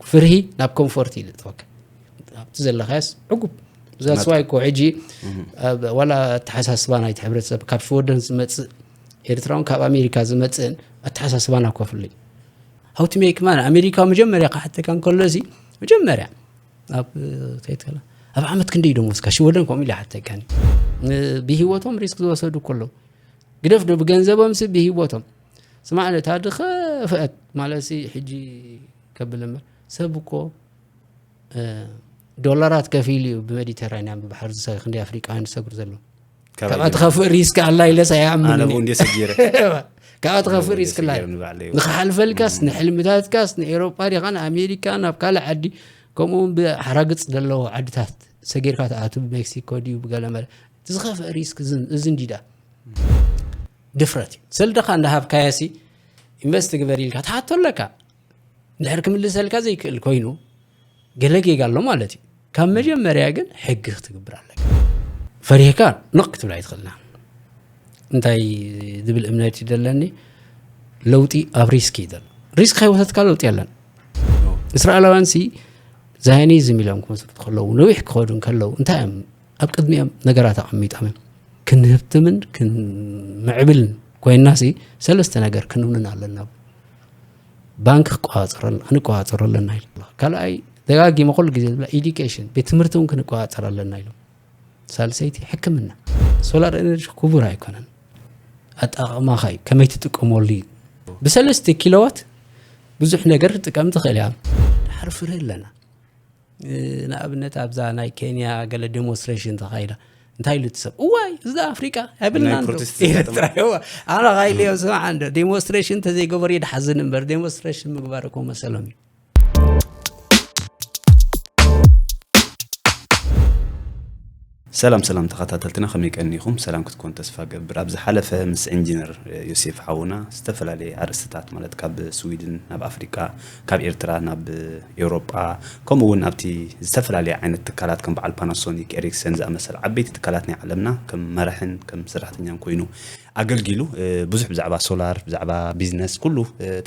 ፍርሂ ናብ ኮምፎርት ይልጥፈካ። ኣብቲ ዘለኻያስ ዕጉብ። ዛስዋይ እኮ ሕጂ ዋላ ኣተሓሳስባ ናይቲ ሕብረተሰብ ካብ ሽወደን ዝመፅእ ኤርትራውን ካብ ኣሜሪካ ዝመፅእን ኣተሓሳስባና ኮፍሉ። ሃውቲ ሜክ ማን ኣሜሪካ መጀመርያ ክሓተካ እንከሎ እዚ መጀመርያ ኣብ ተይትከላ ኣብ ዓመት ክንደይ ደሞዝካ ሽወደን ከምኡ ኢለ ሓተካኒ። ብሂወቶም ሪስክ ዝወሰዱ ከሎ ግደፍ ዶ ብገንዘቦም ሲ ብሂወቶም ስማዕ ነታ ድኸፍአት ማለት ሲ ሕጂ ከብል እምበር ሰብ እኮ ዶላራት ከፊሉ እዩ ብሜዲተራኒያን ብባሕር ዝሰ ክንዲ ኣፍሪቃውያን ዝሰግሩ ዘለዉ። ካብኣ ትኸፍእ ሪስክ ኣላ ኢለስ ኣይኣምንን። ካብኣ ትኸፍእ ሪስክ ኣላ። ንክሓልፈልካስ ንሕልምታትካስ ንኤሮጳ ዲኻ ንኣሜሪካ ናብ ካልእ ዓዲ ከምኡ እውን ብሓራግፅ ዘለዎ ዓድታት ሰጊርካ ትኣቱ ብሜክሲኮ ድዩ ብገለመለ ዝኸፍእ ሪስክ እዚ እንዲዳ ድፍረት እዩ። ሰልደኻ እንዳሃብካየሲ ኢንቨስት ግበር ኢልካ ትሓቶ ኣለካ። እንድሕር ክምልሰልካ ዘይክእል ኮይኑ ገለ ጌጋ ኣሎ ማለት እዩ። ካብ መጀመርያ ግን ሕጊ ክትግብር ኣለካ። ፈሪህካ ኖቕ ክትብል ኣይትኽእልና። እንታይ ዝብል እምነት እዩ ዘለኒ? ለውጢ ኣብ ሪስክ እዩ ዘሎ። ሪስክ ከይወሰድካ ለውጢ የለን። እስራኤላውያን ሲ ዛዮኒዝም ኢሎም ክመስርቱ ከለዉ ነዊሕ ክኸዱ እንከለዉ እንታይ እዮም ኣብ ቅድሚኦም ነገራት ኣቐሚጦም እዮም። ክንህብትምን ክንምዕብልን ኮይንና ሲ ሰለስተ ነገር ክንውንን ኣለና። ባንክ ክቆፃፀረል- ክንቆፃፀሮ ኣለና ኢሎም። ካልኣይ ደጋጊመ ኩሉ ግዜ ዝብላ ኢዱኬሽን ቤት ትምህርቲ እውን ክንቆፃፀር ኣለና ኢሎም። ሳልሰይቲ ሕክምና። ሶላር ኤነርጂ ክቡር ኣይኮነን። ኣጠቃቕማኻ እዩ ከመይ ትጥቀመሉ እዩ። ብሰለስተ ኪሎዋት ብዙሕ ነገር ትጥቀም ትኽእል እያ። ድሓር ፍረ ኣለና። ንኣብነት ኣብዛ ናይ ኬንያ ገለ ዴሞንስትሬሽን ተኻይዳ እንታይ ኢሉ እቲ ሰብ እዋይ እዚ ኣፍሪቃ ኣይብልና ናይ እንዶ ፕሮቴስት ኤርትራ ዘጋጠመ። እዋ ኣነ ካይልዮ ስማዕ እንዶ ዴሞንስትሬሽን ተዘይገበሩ ይድሓዝን እምበር ዴሞንስትሬሽን ምግባር እኮ መሰሎም እዩ። ሰላም ሰላም ተኸታተልትና ከመይ ቀኒኹም? ሰላም ክትኮን ተስፋ ገብር። ኣብ ዝሓለፈ ምስ ኢንጂነር ዮሴፍ ሓውና ዝተፈላለየ ኣርእስትታት ማለት ካብ ስዊድን ናብ ኣፍሪቃ ካብ ኤርትራ ናብ ኤውሮጳ ከምኡ እውን ኣብቲ ዝተፈላለየ ዓይነት ትካላት ከም በዓል ፓናሶኒክ ኤሪክሰን ዝኣመሰለ ዓበይቲ ትካላት ናይ ዓለምና ከም መራሕን ከም ሰራሕተኛን ኮይኑ ኣገልጊሉ ብዙሕ ብዛዕባ ሶላር ብዛዕባ ቢዝነስ ኩሉ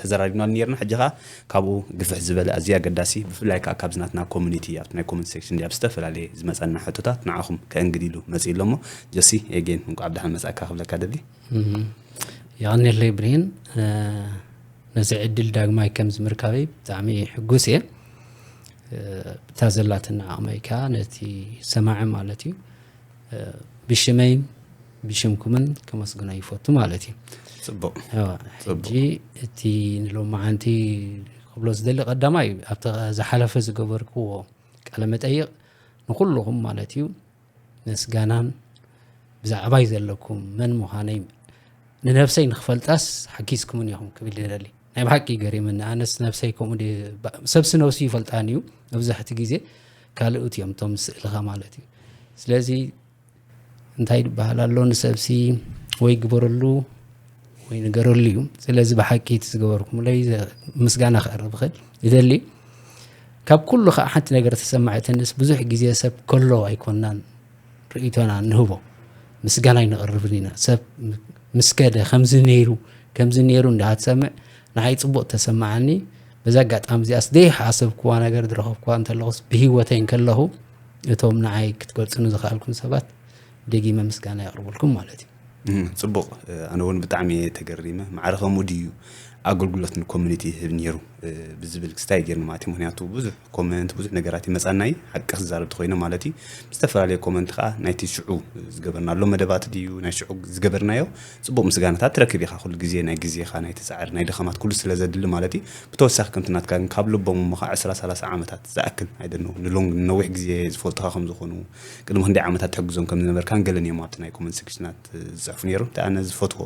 ተዘራሪብና ነርና። ሕጂ ከዓ ካብኡ ግፍሕ ዝበለ ኣዝዩ ኣገዳሲ ብፍላይ ከዓ ካብዚ ናትና ኮሚኒቲ ኣብቲ ናይ ኮመንት ሴክሽን ኣብ ዝተፈላለየ ዝመፀና ሕቶታት ንዓኹም ከእንግድ ኢሉ መፅእ ኣሎ እሞ ጆሲ ኤጌን እንኳዕ ብደሓን መፃእካ ክብለካ ደሊ። የቐንየለይ ብሬን። ነዚ ዕድል ዳግማይ ከም ዝምርካበይ ብጣዕሚ ሕጉስ እየ። እታ ዘላትና ዓቕመይ ከኣ ነቲ ሰማዒ ማለት እዩ ብሽመይን ብሽምኩምን ከመስግኖ ይፈቱ ማለት እዩ። ፅቡቕ። ሕጂ እቲ ንሎማዓንቲ ክብሎ ዝደሊ ቀዳማይ ኣብቲ ዝሓለፈ ዝገበርክዎ ቃለ መጠይቕ ንኩልኹም ማለት እዩ ምስጋናን ብዛዕባይ ዘለኩም መን ምዃነይ ንነብሰይ ንክፈልጣስ ሓጊዝኩምን ኢኹም ክብል ይደሊ። ናይ ብሓቂ ገሪምኒ። ኣነስ ነብሰይ ከምኡ ድየ ባ- ሰብሲ ነብሱ ይፈልጣን እዩ። መብዛሕቲ ግዜ ካልኦት እዮም እቶም ስእልኻ ማለት እዩ። ስለዚ እንታይ ይበሃል ኣሎ ንሰብሲ ወይ ግበረሉ ወይ ንገረሉ እዩ። ስለዚ ብሓቂ እቲ ዝገበርኩምለይ ዘ- ምስጋና ከቕርብ ይኽእል ይደሊ። ካብ ኩሉ ከዓ ሓንቲ ነገር ተሰማዕተንስ ብዙሕ ግዜ ሰብ ከሎ ኣይኮናን ርእይቶና ንህቦ ምስጋና ኣይነቕርብን ኢና። ሰብ ምስ ከደ ከምዚ ነይሩ ከምዚ ነይሩ እንዳ ትሰምዕ ንዓይ ፅቡቕ ተሰማዓኒ። በዛ ኣጋጣሚ እዚኣስ ዘይሓሰብክዋ ነገር ዝረኸብክዋ እንተለኹስ ብህይወተይ እንከለኹ እቶም ንዓይ ክትገልፁኒ ዝኸኣልኩም ሰባት ደጊመ ምስጋና የቕርበልኩም ማለት እዩ። እም፣ ጽቡቕ። ኣነ እውን ብጣዕሚ እየ ተገሪመ። ማዕረ ከምኡ ድዩ ኣገልግሎት ንኮሚኒቲ ይህብ ነይሩ፣ እ፣ ብዝብል ክስታይ ገይርኒ ማለት እዩ። ምኽንያቱ ብዙሕ ኮመንት፣ ብዙሕ ነገራት ይመጻና እዩ። ሓቂ ክዛረብ ተኾይነ ማለት እዩ። ብዝተፈላለየ ኮመንት ከዓ ናይቲ ሽዑ ዝገበርናሎ መደባት ድዩ፣ ናይ ሽዑ ዝገበርናዮ ጽቡቕ ምስጋናታት ትረክብ ኢኻ። ኩሉ ግዜ ናይ ግዜኻ፣ ናይቲ ጻዕሪ፣ ናይ ድኻማት ኩሉ ስለ ዘድሊ ማለት እዩ። ብተወሳኺ ከምቲ ናትካ ግን ካብ ልቦም እሞ ከዓ ዕስራ ሰላሳ ዓመታት ዝኣክል፣ I don't know፣ ንሎንግ፣ ንነዊሕ ግዜ ዝፈልጡኻ ከም ዝኾኑ፣ ቅድሚ ክንደይ ዓመታት ትሕግዞም ከም ዝነበርካን ገለን እዮም ኣብቲ ናይ ኮመንት ሴክሽናት ዝጽሕፉ ነይሮም። እንታይ ኣነ ዝፈትዎ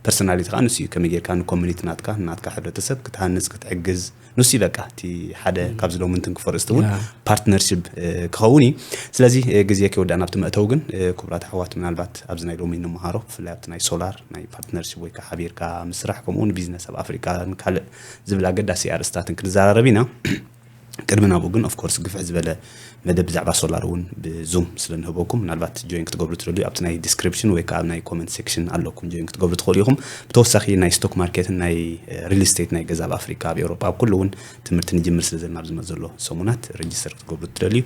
ፐርሶናሊቲ ከዓ ንሱ እዩ። ከመይ ጌርካ ንኮሚኒቲ ናትካ፣ ናትካ ሕብረተሰብ ክትሃንጽ፣ ክትሕግዝ፣ ንሱ እዩ በቃ እቲ ሓደ ካብዚ ሎሚ እንትንክፎ ርእስቲ እውን ያ። ፓርትነርሺፕ፣ እ፣ ክኸውን እዩ። ስለዚ፣ እ፣ ግዜ ከይወዳእና ኣብቲ መእተዊ ግን፣ እ፣ ክቡራት ኣሕዋት ምናልባት ኣብዚ ናይ ሎሚ እንመሃሮ ብፍላይ ኣብቲ ናይ ሶላር ናይ ፓርትነርሺፕ ወይ ከዓ ሓቢርካ ምስራሕ ከምኡ እውን ቢዝነስ ኣብ ኣፍሪቃ ንካልእ ዝብል ኣገዳሲ ኣርእስታትን ክንዘራረብ ኢና። ቅድሚ ናብኡ ግን ኦፍኮርስ ግፍሕ ዝበለ መደብ ብዛዕባ ሶላር እውን ብዙም ስለ ንህበኩም፣ ምናልባት ጆይን ክትገብሩ ትደልዩ ኣብቲ ናይ ዲስክሪፕሽን ወይ ከዓ ኣብ ናይ ኮመንት ሴክሽን ኣለኩም፣ ጆይን ክትገብሩ ትኽእሉ ኢኹም። ብተወሳኺ ናይ ስቶክ ማርኬትን ናይ ሪል ስቴት ናይ ገዛ ኣብ ኣፍሪካ፣ ኣብ ኤውሮጳ፣ ኣብ ኩሉ እውን ትምህርቲ ንጅምር ስለ ዘለና ኣብዚ መፅ ዘሎ ሰሙናት ሬጅስተር ክትገብሩ ትደልዩ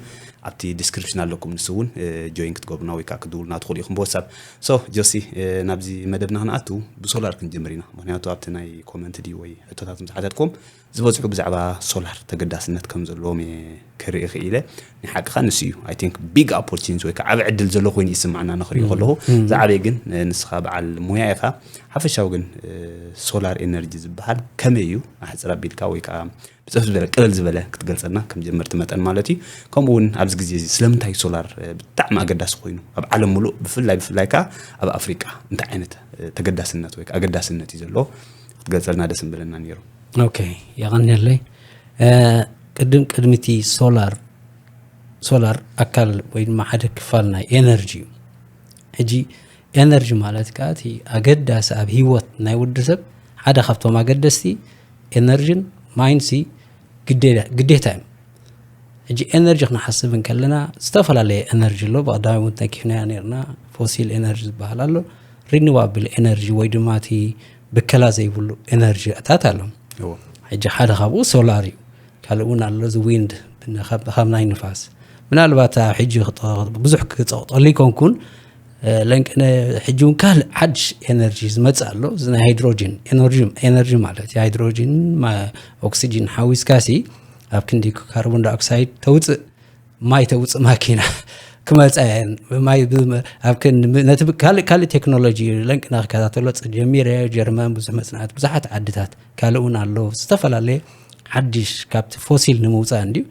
ኣብቲ ዲስክሪፕሽን ኣለኩም። ንሱ እውን ጆይን ክትገብሩና ወይ ከዓ ክትድውሉና ትኽእሉ ኢኹም ብወትሳፕ። ሶ ጆሲ፣ ናብዚ መደብና ክንኣቱ ብሶላር ክንጅምር ኢና። ምክንያቱ ኣብቲ ናይ ኮመንት ድዩ ወይ ሕቶታት ዝሓተትኩም ዝበዝሑ ብዛዕባ ሶላር ተገዳስነት ከም ዘለዎም እየ ክርኢ ክኢለ። ናይ ሓቅኻ ንሱ እዩ፣ ኣይ ቲንክ፣ ቢግ ኦፖርቹኒቲ ወይ ከዓ ዓቢ ዕድል ዘሎ ኮይኑ ይስማዕና ንኽሪኦ ከለኹ። ዝዓበየ ግን ንስኻ በዓል ሙያ ኢኻ። ሓፈሻዊ ግን ሶላር ኤነርጂ ዝበሃል ከመይ እዩ? ኣሕፅር ኣቢልካ ወይ ከዓ ብፅሑፍ ዝበለ ቅልል ዝበለ ክትገልፀልና ከም ጀመርቲ መጠን ማለት እዩ። ከምኡ እውን ኣብዚ ግዜ እዚ ስለምንታይ ሶላር ብጣዕሚ ኣገዳሲ ኮይኑ ኣብ ዓለም ሙሉእ፣ ብፍላይ ብፍላይ ከዓ ኣብ ኣፍሪቃ እንታይ ዓይነት ተገዳስነት ወይ ከዓ ኣገዳስነት እዩ ዘለዎ ክትገልፀልና ደስ ምብለና ነይሩ። ኦኬ፣ የቐንየለይ። ቅድም ቅድሚቲ ሶላር ሶላር ኣካል ወይ ድማ ሓደ ክፋል ናይ ኤነርጂ እዩ። ሕጂ ኤነርጂ ማለት ከዓ እቲ ኣገዳሲ ኣብ ህይወት ናይ ወዲ ሰብ ሓደ ካብቶም ኣገደስቲ ኤነርጂን ማይንሲ ግዴታ እዩ። ሕጂ ኤነርጂ ክንሓስብ እንከለና ዝተፈላለየ ኤነርጂ ኣሎ። ብቐዳማይ እውን ተኪፍናዮ ነርና። ፎሲል ኤነርጂ ዝበሃል ኣሎ፣ ሪኒዋብል ኤነርጂ ወይ ድማ እቲ ብከላ ዘይብሉ ኤነርጂታት ኣሎ። ሕጂ ሓደ ካብኡ ሶላር እዩ። ካልእ እውን ኣሎ፣ እዚ ዊንድ ካብ ናይ ንፋስ። ምናልባት ሕጂ ብዙሕ ክፀቕጠሉ ይኮንኩን፣ ለንቅነ ሕጂ እውን ካልእ ሓድሽ ኤነርጂ ዝመፅእ ኣሎ። እዚ ናይ ሃይድሮጂን ኤነርጂ ማለት ሃይድሮጂን ኦክሲጂን ሓዊስካሲ ኣብ ክንዲ ካርቦን ዳይኦክሳይድ ተውፅእ ማይ ተውፅእ ማኪና ክመፃ እየን። ማይ ብ- ኣብ ከን- ነቲ ብ- ካልእ ካልእ ቴክኖሎጂ ለንቅና ክከታተሎ ጀሚረ። ጀርመን ብዙሕ መፅናዕት፣ ብዙሓት ዓድታት ካልእ እውን ኣሎ፣ ዝተፈላለየ ሓድሽ ካብቲ ፎሲል ንምውፃእ እንድዩ።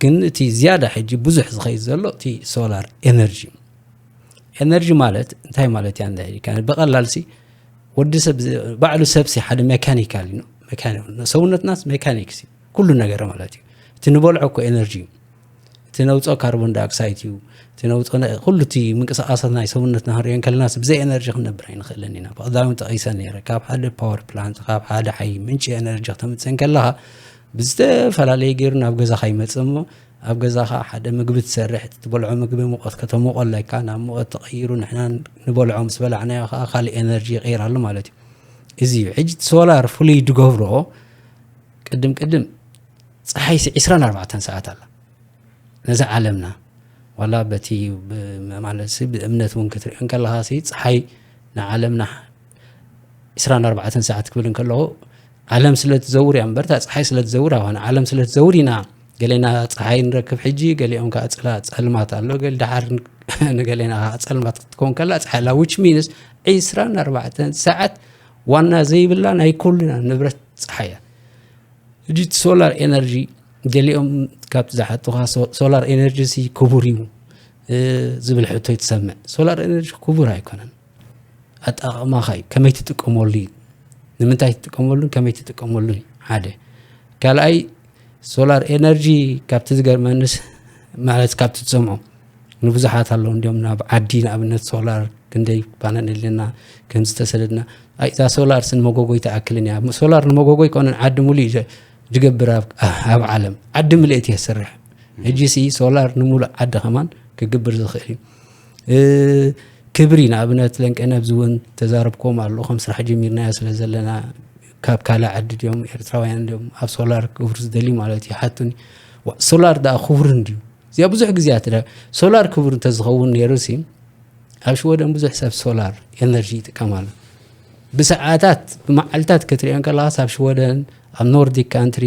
ግን እቲ ዝያዳ ሕጂ ብዙሕ ዝኸይድ ዘሎ እቲ ሶላር ኤነርጂ። ኤነርጂ ማለት እንታይ ማለት እያ እንታይ ኢልካ ብቐላልሲ ወዲ ሰብ ባዕሉ ሰብሲ ሓደ ሜካኒካል እዩ። ሰውነትናስ ሜካኒክስ እዩ፣ ኩሉ ነገር ማለት እዩ። እቲ ንበልዖ እኮ ኤነርጂ እዩ። እቲ ነውፅኦ ካርቦን ዳይኦክሳይድ እዩ። እቲ ነውፅኦ ኩሉ እቲ ምንቅስቃሳት ናይ ሰውነትና ክንሪኦ እንከለናስ ብዘይ ኤነርጂ ክንነብር ኣይንኽእልን ኢና። ብቐዳሚ ጠቒሰ ነይረ፣ ካብ ሓደ ፓወር ፕላንት፣ ካብ ሓደ ሓይ ምንጪ ኤነርጂ ክተምፅእ እንከለኻ ብዝተፈላለየ ገይሩ ናብ ገዛኻ ይመፅእ እሞ ኣብ ገዛኻ ሓደ ምግቢ ትሰርሕ፣ ትበልዖ ምግቢ ሙቐት ከተሞቆ ኣለካ። ናብ ሙቐት ተቐይሩ ንሕና ንበልዖ ምስ በላዕናዮ ከዓ ካልእ ኤነርጂ ይቕይራሉ ማለት እዩ። እዚ እዩ ሕጂ ሶላር ፍሉይ ዝገብሮ። ቅድም ቅድም ፀሓይሲ ዕስራን ኣርባዕተን ሰዓት ኣላ ነዛ ዓለምና። ዋላ በቲ ማለት ብእምነት እውን ክትሪኦ እንከለኻ ፀሓይ ንዓለምና ዕስራን ኣርባዕተን ሰዓት ክብል እንከለኹ ዓለም ስለ ትዘውር እያ እምበር እታ ፀሓይ ስለ ትዘውር ኣይኮነ። ዓለም ስለ ትዘውር ኢና ገሌና ፀሓይ ንረክብ ሕጂ፣ ገሊኦም ከዓ ፅላ ፀልማት ኣሎ፣ ገል ድሓር ንገሌና ከዓ ፀልማት ክትከውን ከላ ፀሓይ ኣላ። ዊች ሚንስ ዕስራን ኣርባዕተን ሰዓት ዋና ዘይብላ ናይ ኩልና ንብረት ፀሓይ እያ። ሕጂ እቲ ሶላር ኤነርጂ ገሊኦም ካብቲ ዝሓቱኻ ሶላር ኤነርጂ ሲ ክቡር እዩ ዝብል ሕቶ ይትሰምዕ። ሶላር ኤነርጂ ክቡር ኣይኮነን፣ ኣጠቃቕማኻ እዩ፣ ከመይ ትጥቀመሉ እዩ፣ ንምንታይ ትጥቀመሉን ከመይ ትጥቀመሉን እዩ ሓደ። ካልኣይ ሶላር ኤነርጂ ካብቲ ዝገርመንስ ማለት ካብቲ ትሰምዖ ንብዙሓት ኣለዉ እንዲም ናብ ዓዲ ንኣብነት ሶላር ክንደይ ፓነል ኣለና ከምዚ ተሰደድና። ኣይ እዛ ሶላር ስ ንመጎጎይ ትኣክልን እያ። ሶላር ንመጎጎይ ኮነን ዓዲ ሙሉ እዩ ዝገብር ኣብ ዓለም ዓዲ ምልእት እየ ዝሰርሕ። ሕጂ ሲ ሶላር ንሙሉእ ዓዲ ከማን ክግብር ዝኽእል እዩ። ክብሪ ንኣብነት ለንቀነ ኣብዚ እውን ተዛረብኩም ኣሎ ከም ስራሕ ጀሚርናዮ ስለ ዘለና ካብ ካልእ ዓዲ ድዮም ኤርትራውያን ድዮም ኣብ ሶላር ክብሩ ዝደሊ ማለት እዩ ሓቱኒ። ሶላር ደኣ ክቡር እንድዩ እዚኣ ብዙሕ ግዜያት ደ ሶላር ክቡር እንተዝኸውን ነይሩ ሲ ኣብ ሽወደን ብዙሕ ሰብ ሶላር ኤነርጂ ይጥቀም ኣሎ። ብሰዓታት ብመዓልታት ክትሪኦ ከለኻስ ኣብ ሽወደን ኣብ ኖርዲክ ካንትሪ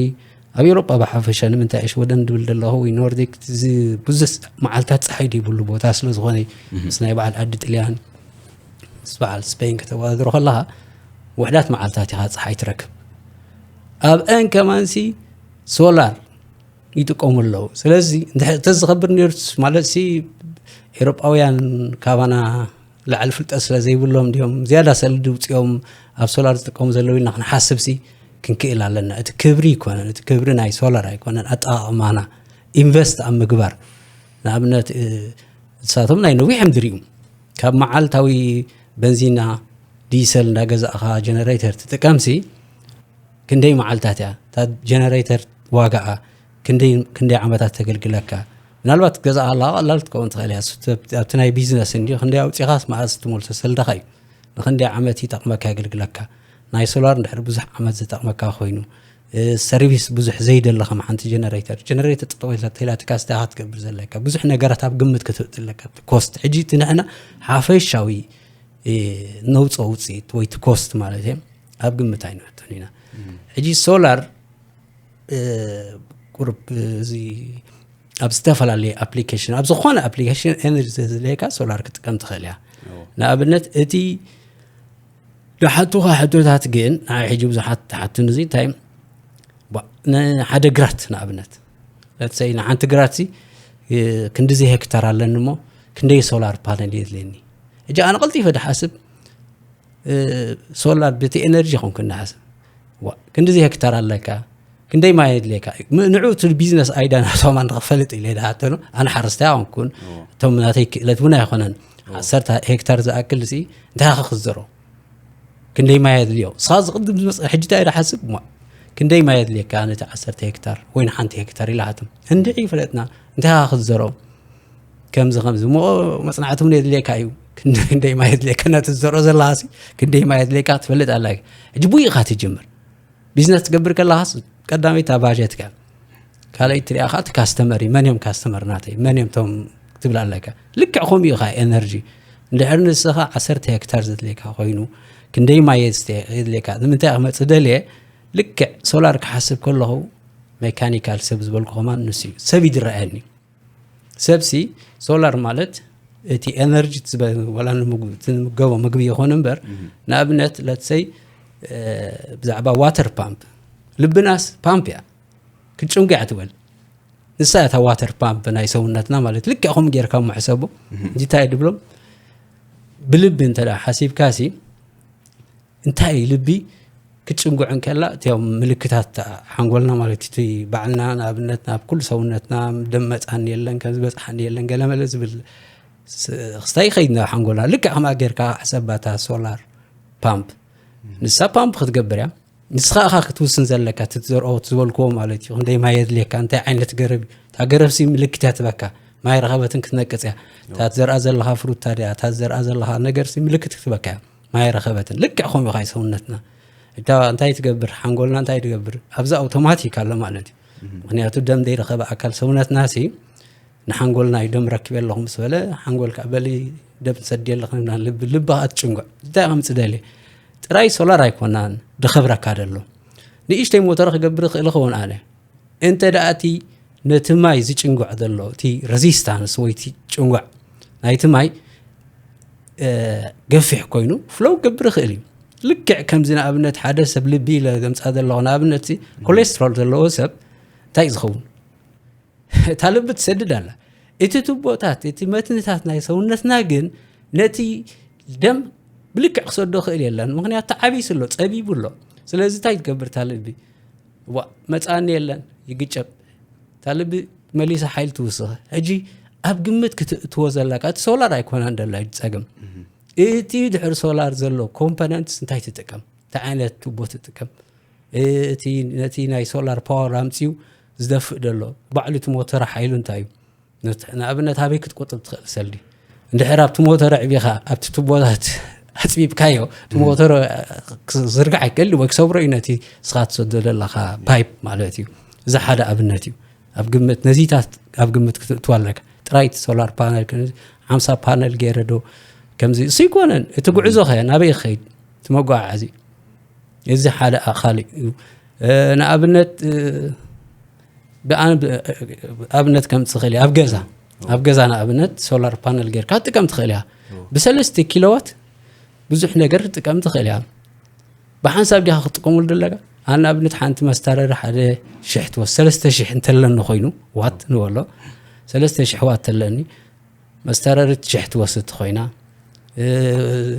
ኣብ ኤውሮጳ ብሓፈሻ ንምንታይ እየ ሽወደን ድብል ዘለኹ ወይ ኖርዲክ ብዙሕ መዓልታት ፀሓይ ዘይብሉ ቦታ ስለ ዝኾነ ምስ ናይ በዓል ዓዲ ጥልያን ምስ በዓል ስፔን ከተወዳድሮ ከለኻ ውሕዳት መዓልታት ኢኻ ፀሓይ ትረክብ። ኣብአን ከማንሲ ሶላር ይጥቀሙ ኣለዉ። ስለዚ እንተዝኸብር ነርስ ማለት ሲ ኤሮጳውያን ካባና ላዕሊ ፍልጠት ስለ ዘይብሎም ድዮም ዝያዳ ሰልዲ ውፅኦም ኣብ ሶላር ዝጥቀሙ ዘለዉ ኢልና ክንሓስብ ሲ ክንክእል ኣለና። እቲ ክብሪ ኣይኮነን፣ እቲ ክብሪ ናይ ሶላር ኣይኮነን፣ ኣጠቃቕማና ኢንቨስት ኣብ ምግባር ንኣብነት ንሳቶም ናይ ነዊሕ ምድሪ እዩ። ካብ መዓልታዊ በንዚና ዲሰል እንዳገዛእኻ ጀነሬተር ትጥቀምሲ ክንደይ መዓልታት እያ እታ ጀነሬተር ዋጋኣ ክንደይ ክንደይ ዓመታት ተገልግለካ? ምናልባት ገዛ ኣላ ቀላል ትከውን ትኽእል እያ። ኣብቲ ናይ ቢዝነስ እንዲ ክንደይ ኣውፂኻስ መዓዝ ትመልሶ ሰልዳኻ እዩ። ንክንደይ ዓመት ይጠቕመካ የገልግለካ? ናይ ሶላር እንድሕር ብዙሕ ዓመት ዝጠቕመካ ኮይኑ፣ ሰርቪስ ብዙሕ ዘይደለ ከም ሓንቲ ጀነሬተር ጀነሬተር ጥጠው ተላትካ ስታኻ ትገብር ዘለካ ብዙሕ ነገራት ኣብ ግምት ክትእትለካ። ኮስት ሕጂ እቲ ንሕና ሓፈሻዊ ነውፀ ውፅኢት ወይ ኮስት ማለት እየ ኣብ ግምት ኣይንእቶን ኢና። ሕጂ ሶላር ቁርብ እዚ ኣብ ዝተፈላለየ ኣፕሊኬሽን ኣብ ዝኾነ ኣፕሊኬሽን ኤነርጂ ዘድልየካ ሶላር ክጥቀም ትኽእል እያ። ንኣብነት እቲ ዝሓቱኻ ሕቶታት ግን ንዓይ ሕጂ ብዙሓት ትሓቱኒ እዚ እንታይ ሓደ ግራት ንኣብነት ለትሰይ ንሓንቲ ግራት ሲ ክንዲዚ ሄክታር ኣለኒ እሞ ክንደይ ሶላር ፓነል የድልየኒ? ሕጂ ኣነ ቀልጢፈ ድሓስብ ሶላር በቲ ኤነርጂ ኹም ክንሓስብ ክንዲዚ ሄክታር ኣለካ ክንደይ ማይ የድልየካ? ንዑ እቲ ቢዝነስ ኣይዳ ናቶም ኣንረኽ ፈልጥ ኢለ ድሓተኑ ኣነ ሓረስታይ ኣንኩን እቶም ናተይ ክእለት እውን ኣይኮነን። ዓሰርተ ሄክታር ዝኣክል ሲ እንታይ ኸ ክዘሮ? ክንደይ ማይ የድልዮ? ስኻ ዝቕድም ዝመፅእ ሕጂ እንታይ ድሓስብ እሞ ክንደይ ማይ የድልየካ ነቲ ዓሰርተ ሄክታር ወይ ንሓንቲ ሄክታር ኢላሃትም እንድዒ ይፈለጥና እንታይ ኸ ክዘሮ? ከምዚ ከምዚ እሞ መፅናዕቲ እውን የድልየካ እዩ። ክንደይ ማይ የድልየካ ነቲ ዝዘርኦ ዘለኻሲ ክንደይ ማይ የድልየካ ትፈልጥ ኣላ። ሕጂ ቡይ ኢኻ ትጅምር። ቢዝነስ ትገብር ከለኻስ ቀዳመይቲ ባጀትካ ካልኣይ ትሪኣ ከዓ እቲ ካስተመር እዩ። መን እዮም ካስተመር ናተይ መን እዮም ቶም ክትብል ኣለካ። ልክዕ ከምኡ ኢኻ ኤነርጂ እንድሕር ንስኻ ዓሰርተ ሄክታር ዘድልየካ ኮይኑ ክንደይ ማይ የድልየካ ንምንታይ ክመፅእ ደልየ ልክዕ ሶላር ክሓስብ ከለኹ ሜካኒካል ሰብ ዝበልኩ ከማን ንሱ እዩ ሰብ ይድረኣየኒ። ሰብሲ ሶላር ማለት እቲ ኤነርጂ ዋላ ንምገቦ ምግቢ ይኾን እምበር ንኣብነት ለትሰይ ብዛዕባ ዋተር ፓምፕ ልብናስ ፓምፕ እያ ክትጭንጉ እያ ትበል። ንሳ እታ ዋተር ፓምፕ ናይ ሰውነትና ማለት ልክዕ ከም ጌርካ እሞ ሕሰቦ እንታይ ድብሎም ብልቢ እንተ ሓሲብካ ሲ እንታይ ልቢ ክትጭንጉዕ እንከላ እቲኦም ምልክታት ሓንጎልና ማለት እቲ ባዕልና ንኣብነት ናብ ኩሉ ሰውነትና ደም መፃኒ የለን ከም ዝበፅሓኒ የለን ገለመለ ዝብል ክስታይ ይኸይድ ናብ ሓንጎልና ልክዕ ከምኣ ጌርካ ሕሰባታ ሶላር ፓምፕ ንሳ ፓምፕ ክትገብር እያ። ንስኻ ኢኻ ክትውስን ዘለካ እቲ ትዘርኦ ዝበልክዎ ማለት እዩ ክንደይ ማይ የድልየካ እንታይ ዓይነት ገረብ እዩ እታ ገረብሲ ምልክት እያ ትበካ ማይ ረኸበትን ክትነቅፅ እያ እታ ትዘርኣ ዘለኻ ፍሩታ ድያ እታ ትዘርኣ ዘለኻ ነገርሲ ምልክት ክትበካ እያ ማይ ረኸበትን ልክዕ ከምኡ ኢኻ ሰውነትና እታ እንታይ ትገብር ሓንጎልና እንታይ ትገብር ኣብዚ ኣውቶማቲክ ኣሎ ማለት እዩ ምክንያቱ ደም ዘይረኸበ ኣካል ሰውነትና ሲ ንሓንጎልና እዩ ደም ረኪበ ኣለኹ ምስ በለ ሓንጎል ከዓ በሊ ደም ትሰዲ ኣለኽ ልቢ ልቢ ከዓ ትጭንጉዕ እንታይ ከምፅ ደልየ ጥራይ ሶላር ኣይኮናን ድኸብረካ ደሎ ንእሽተይ ሞተር ክገብር ይኽእል ይኸውን ኣነ እንተ ደኣ እቲ ነቲ ማይ ዝጭንጓዕ ዘሎ እቲ ረዚስታንስ ወይ እቲ ጭንጓዕ ናይቲ ማይ ገፊሕ ኮይኑ ፍሎው ክገብር ይኽእል እዩ። ልክዕ ከምዚ ንኣብነት ሓደ ሰብ ልቢ ኢለ ዘምፃ ዘለኹ ንኣብነት ኮሌስትሮል ዘለዎ ሰብ እንታይ እዩ ዝኸውን? እታ ልቢ ትሰድድ ኣላ። እቲ ቱቦታት እቲ መትንታት ናይ ሰውነትና ግን ነቲ ደም ብልክዕ ክሰዶ ክእል የለን። ምክንያቱ ተዓቢሱ ኣሎ፣ ጸቢቡ ኣሎ። ስለዚ እንታይ ትገብር እታ ልቢ? ዋ መጻኒ የለን ይግጨብ። እታ ልቢ መሊሳ ሓይል ትውስኽ። ሕጂ ኣብ ግምት ክትእትዎ ዘለካ እቲ ሶላር ኣይኮነን ደላ ጸገም። እቲ ድሕሪ ሶላር ዘሎ ኮምፖነንትስ እንታይ ትጥቀም? እንታይ ዓይነት ቱቦ ትጥቀም? እቲ ነቲ ናይ ሶላር ፓወር ኣምፅኡ ዝደፍእ ደሎ ባዕሉ እቲ ሞተር ሓይሉ እንታይ እዩ? ንኣብነት ኣበይ ክትቆጥብ ትኽእል ሰልዲ እንድሕር ኣብቲ ሞተር ኣዕቢኻ ኣብቲ ቱቦታት ኣፅቢብካዮ እቲ ሞተር ዝርጋዕ ኣይክእል ወይ ክሰብሮ እዩ ነቲ ስኻ ትሰዶ ዘለኻ ፓይፕ ማለት እዩ። እዚ ሓደ ኣብነት እዩ። ኣብ ግምት ነዚታት ኣብ ግምት ክትእትዋ ኣለካ። ጥራይ እቲ ሶላር ፓነል ሓምሳ ፓነል ገይረ ዶ ከምዚ እሱ ይኮነን። እቲ ጉዕዞ ኸ ናበይ ክኸይድ? እቲ መጓዓዓዚ እዚ ሓደ ኣኻል እዩ። ንኣብነት ኣብነት ከም ትኽእል ኣብ ገዛ ኣብ ገዛ ንኣብነት ሶላር ፓነል ጌርካ ትጥቀም ትኽእል እያ። ብሰለስተ ኪሎዋት ብዙሕ ነገር ትጥቀም ትኽእል እያ። ብሓንሳብ ዲኻ ክትጥቀሙሉ ዘለካ? ኣነ ንኣብነት ሓንቲ መስታረሪ ሓደ ሽሕ ትወስድ ሰለስተ ሽሕ እንተለኒ ኮይኑ ዋት ንበሎ ሰለስተ ሽሕ ዋት ተለኒ መስታረሪ ሽሕ ትወስድ ኮይና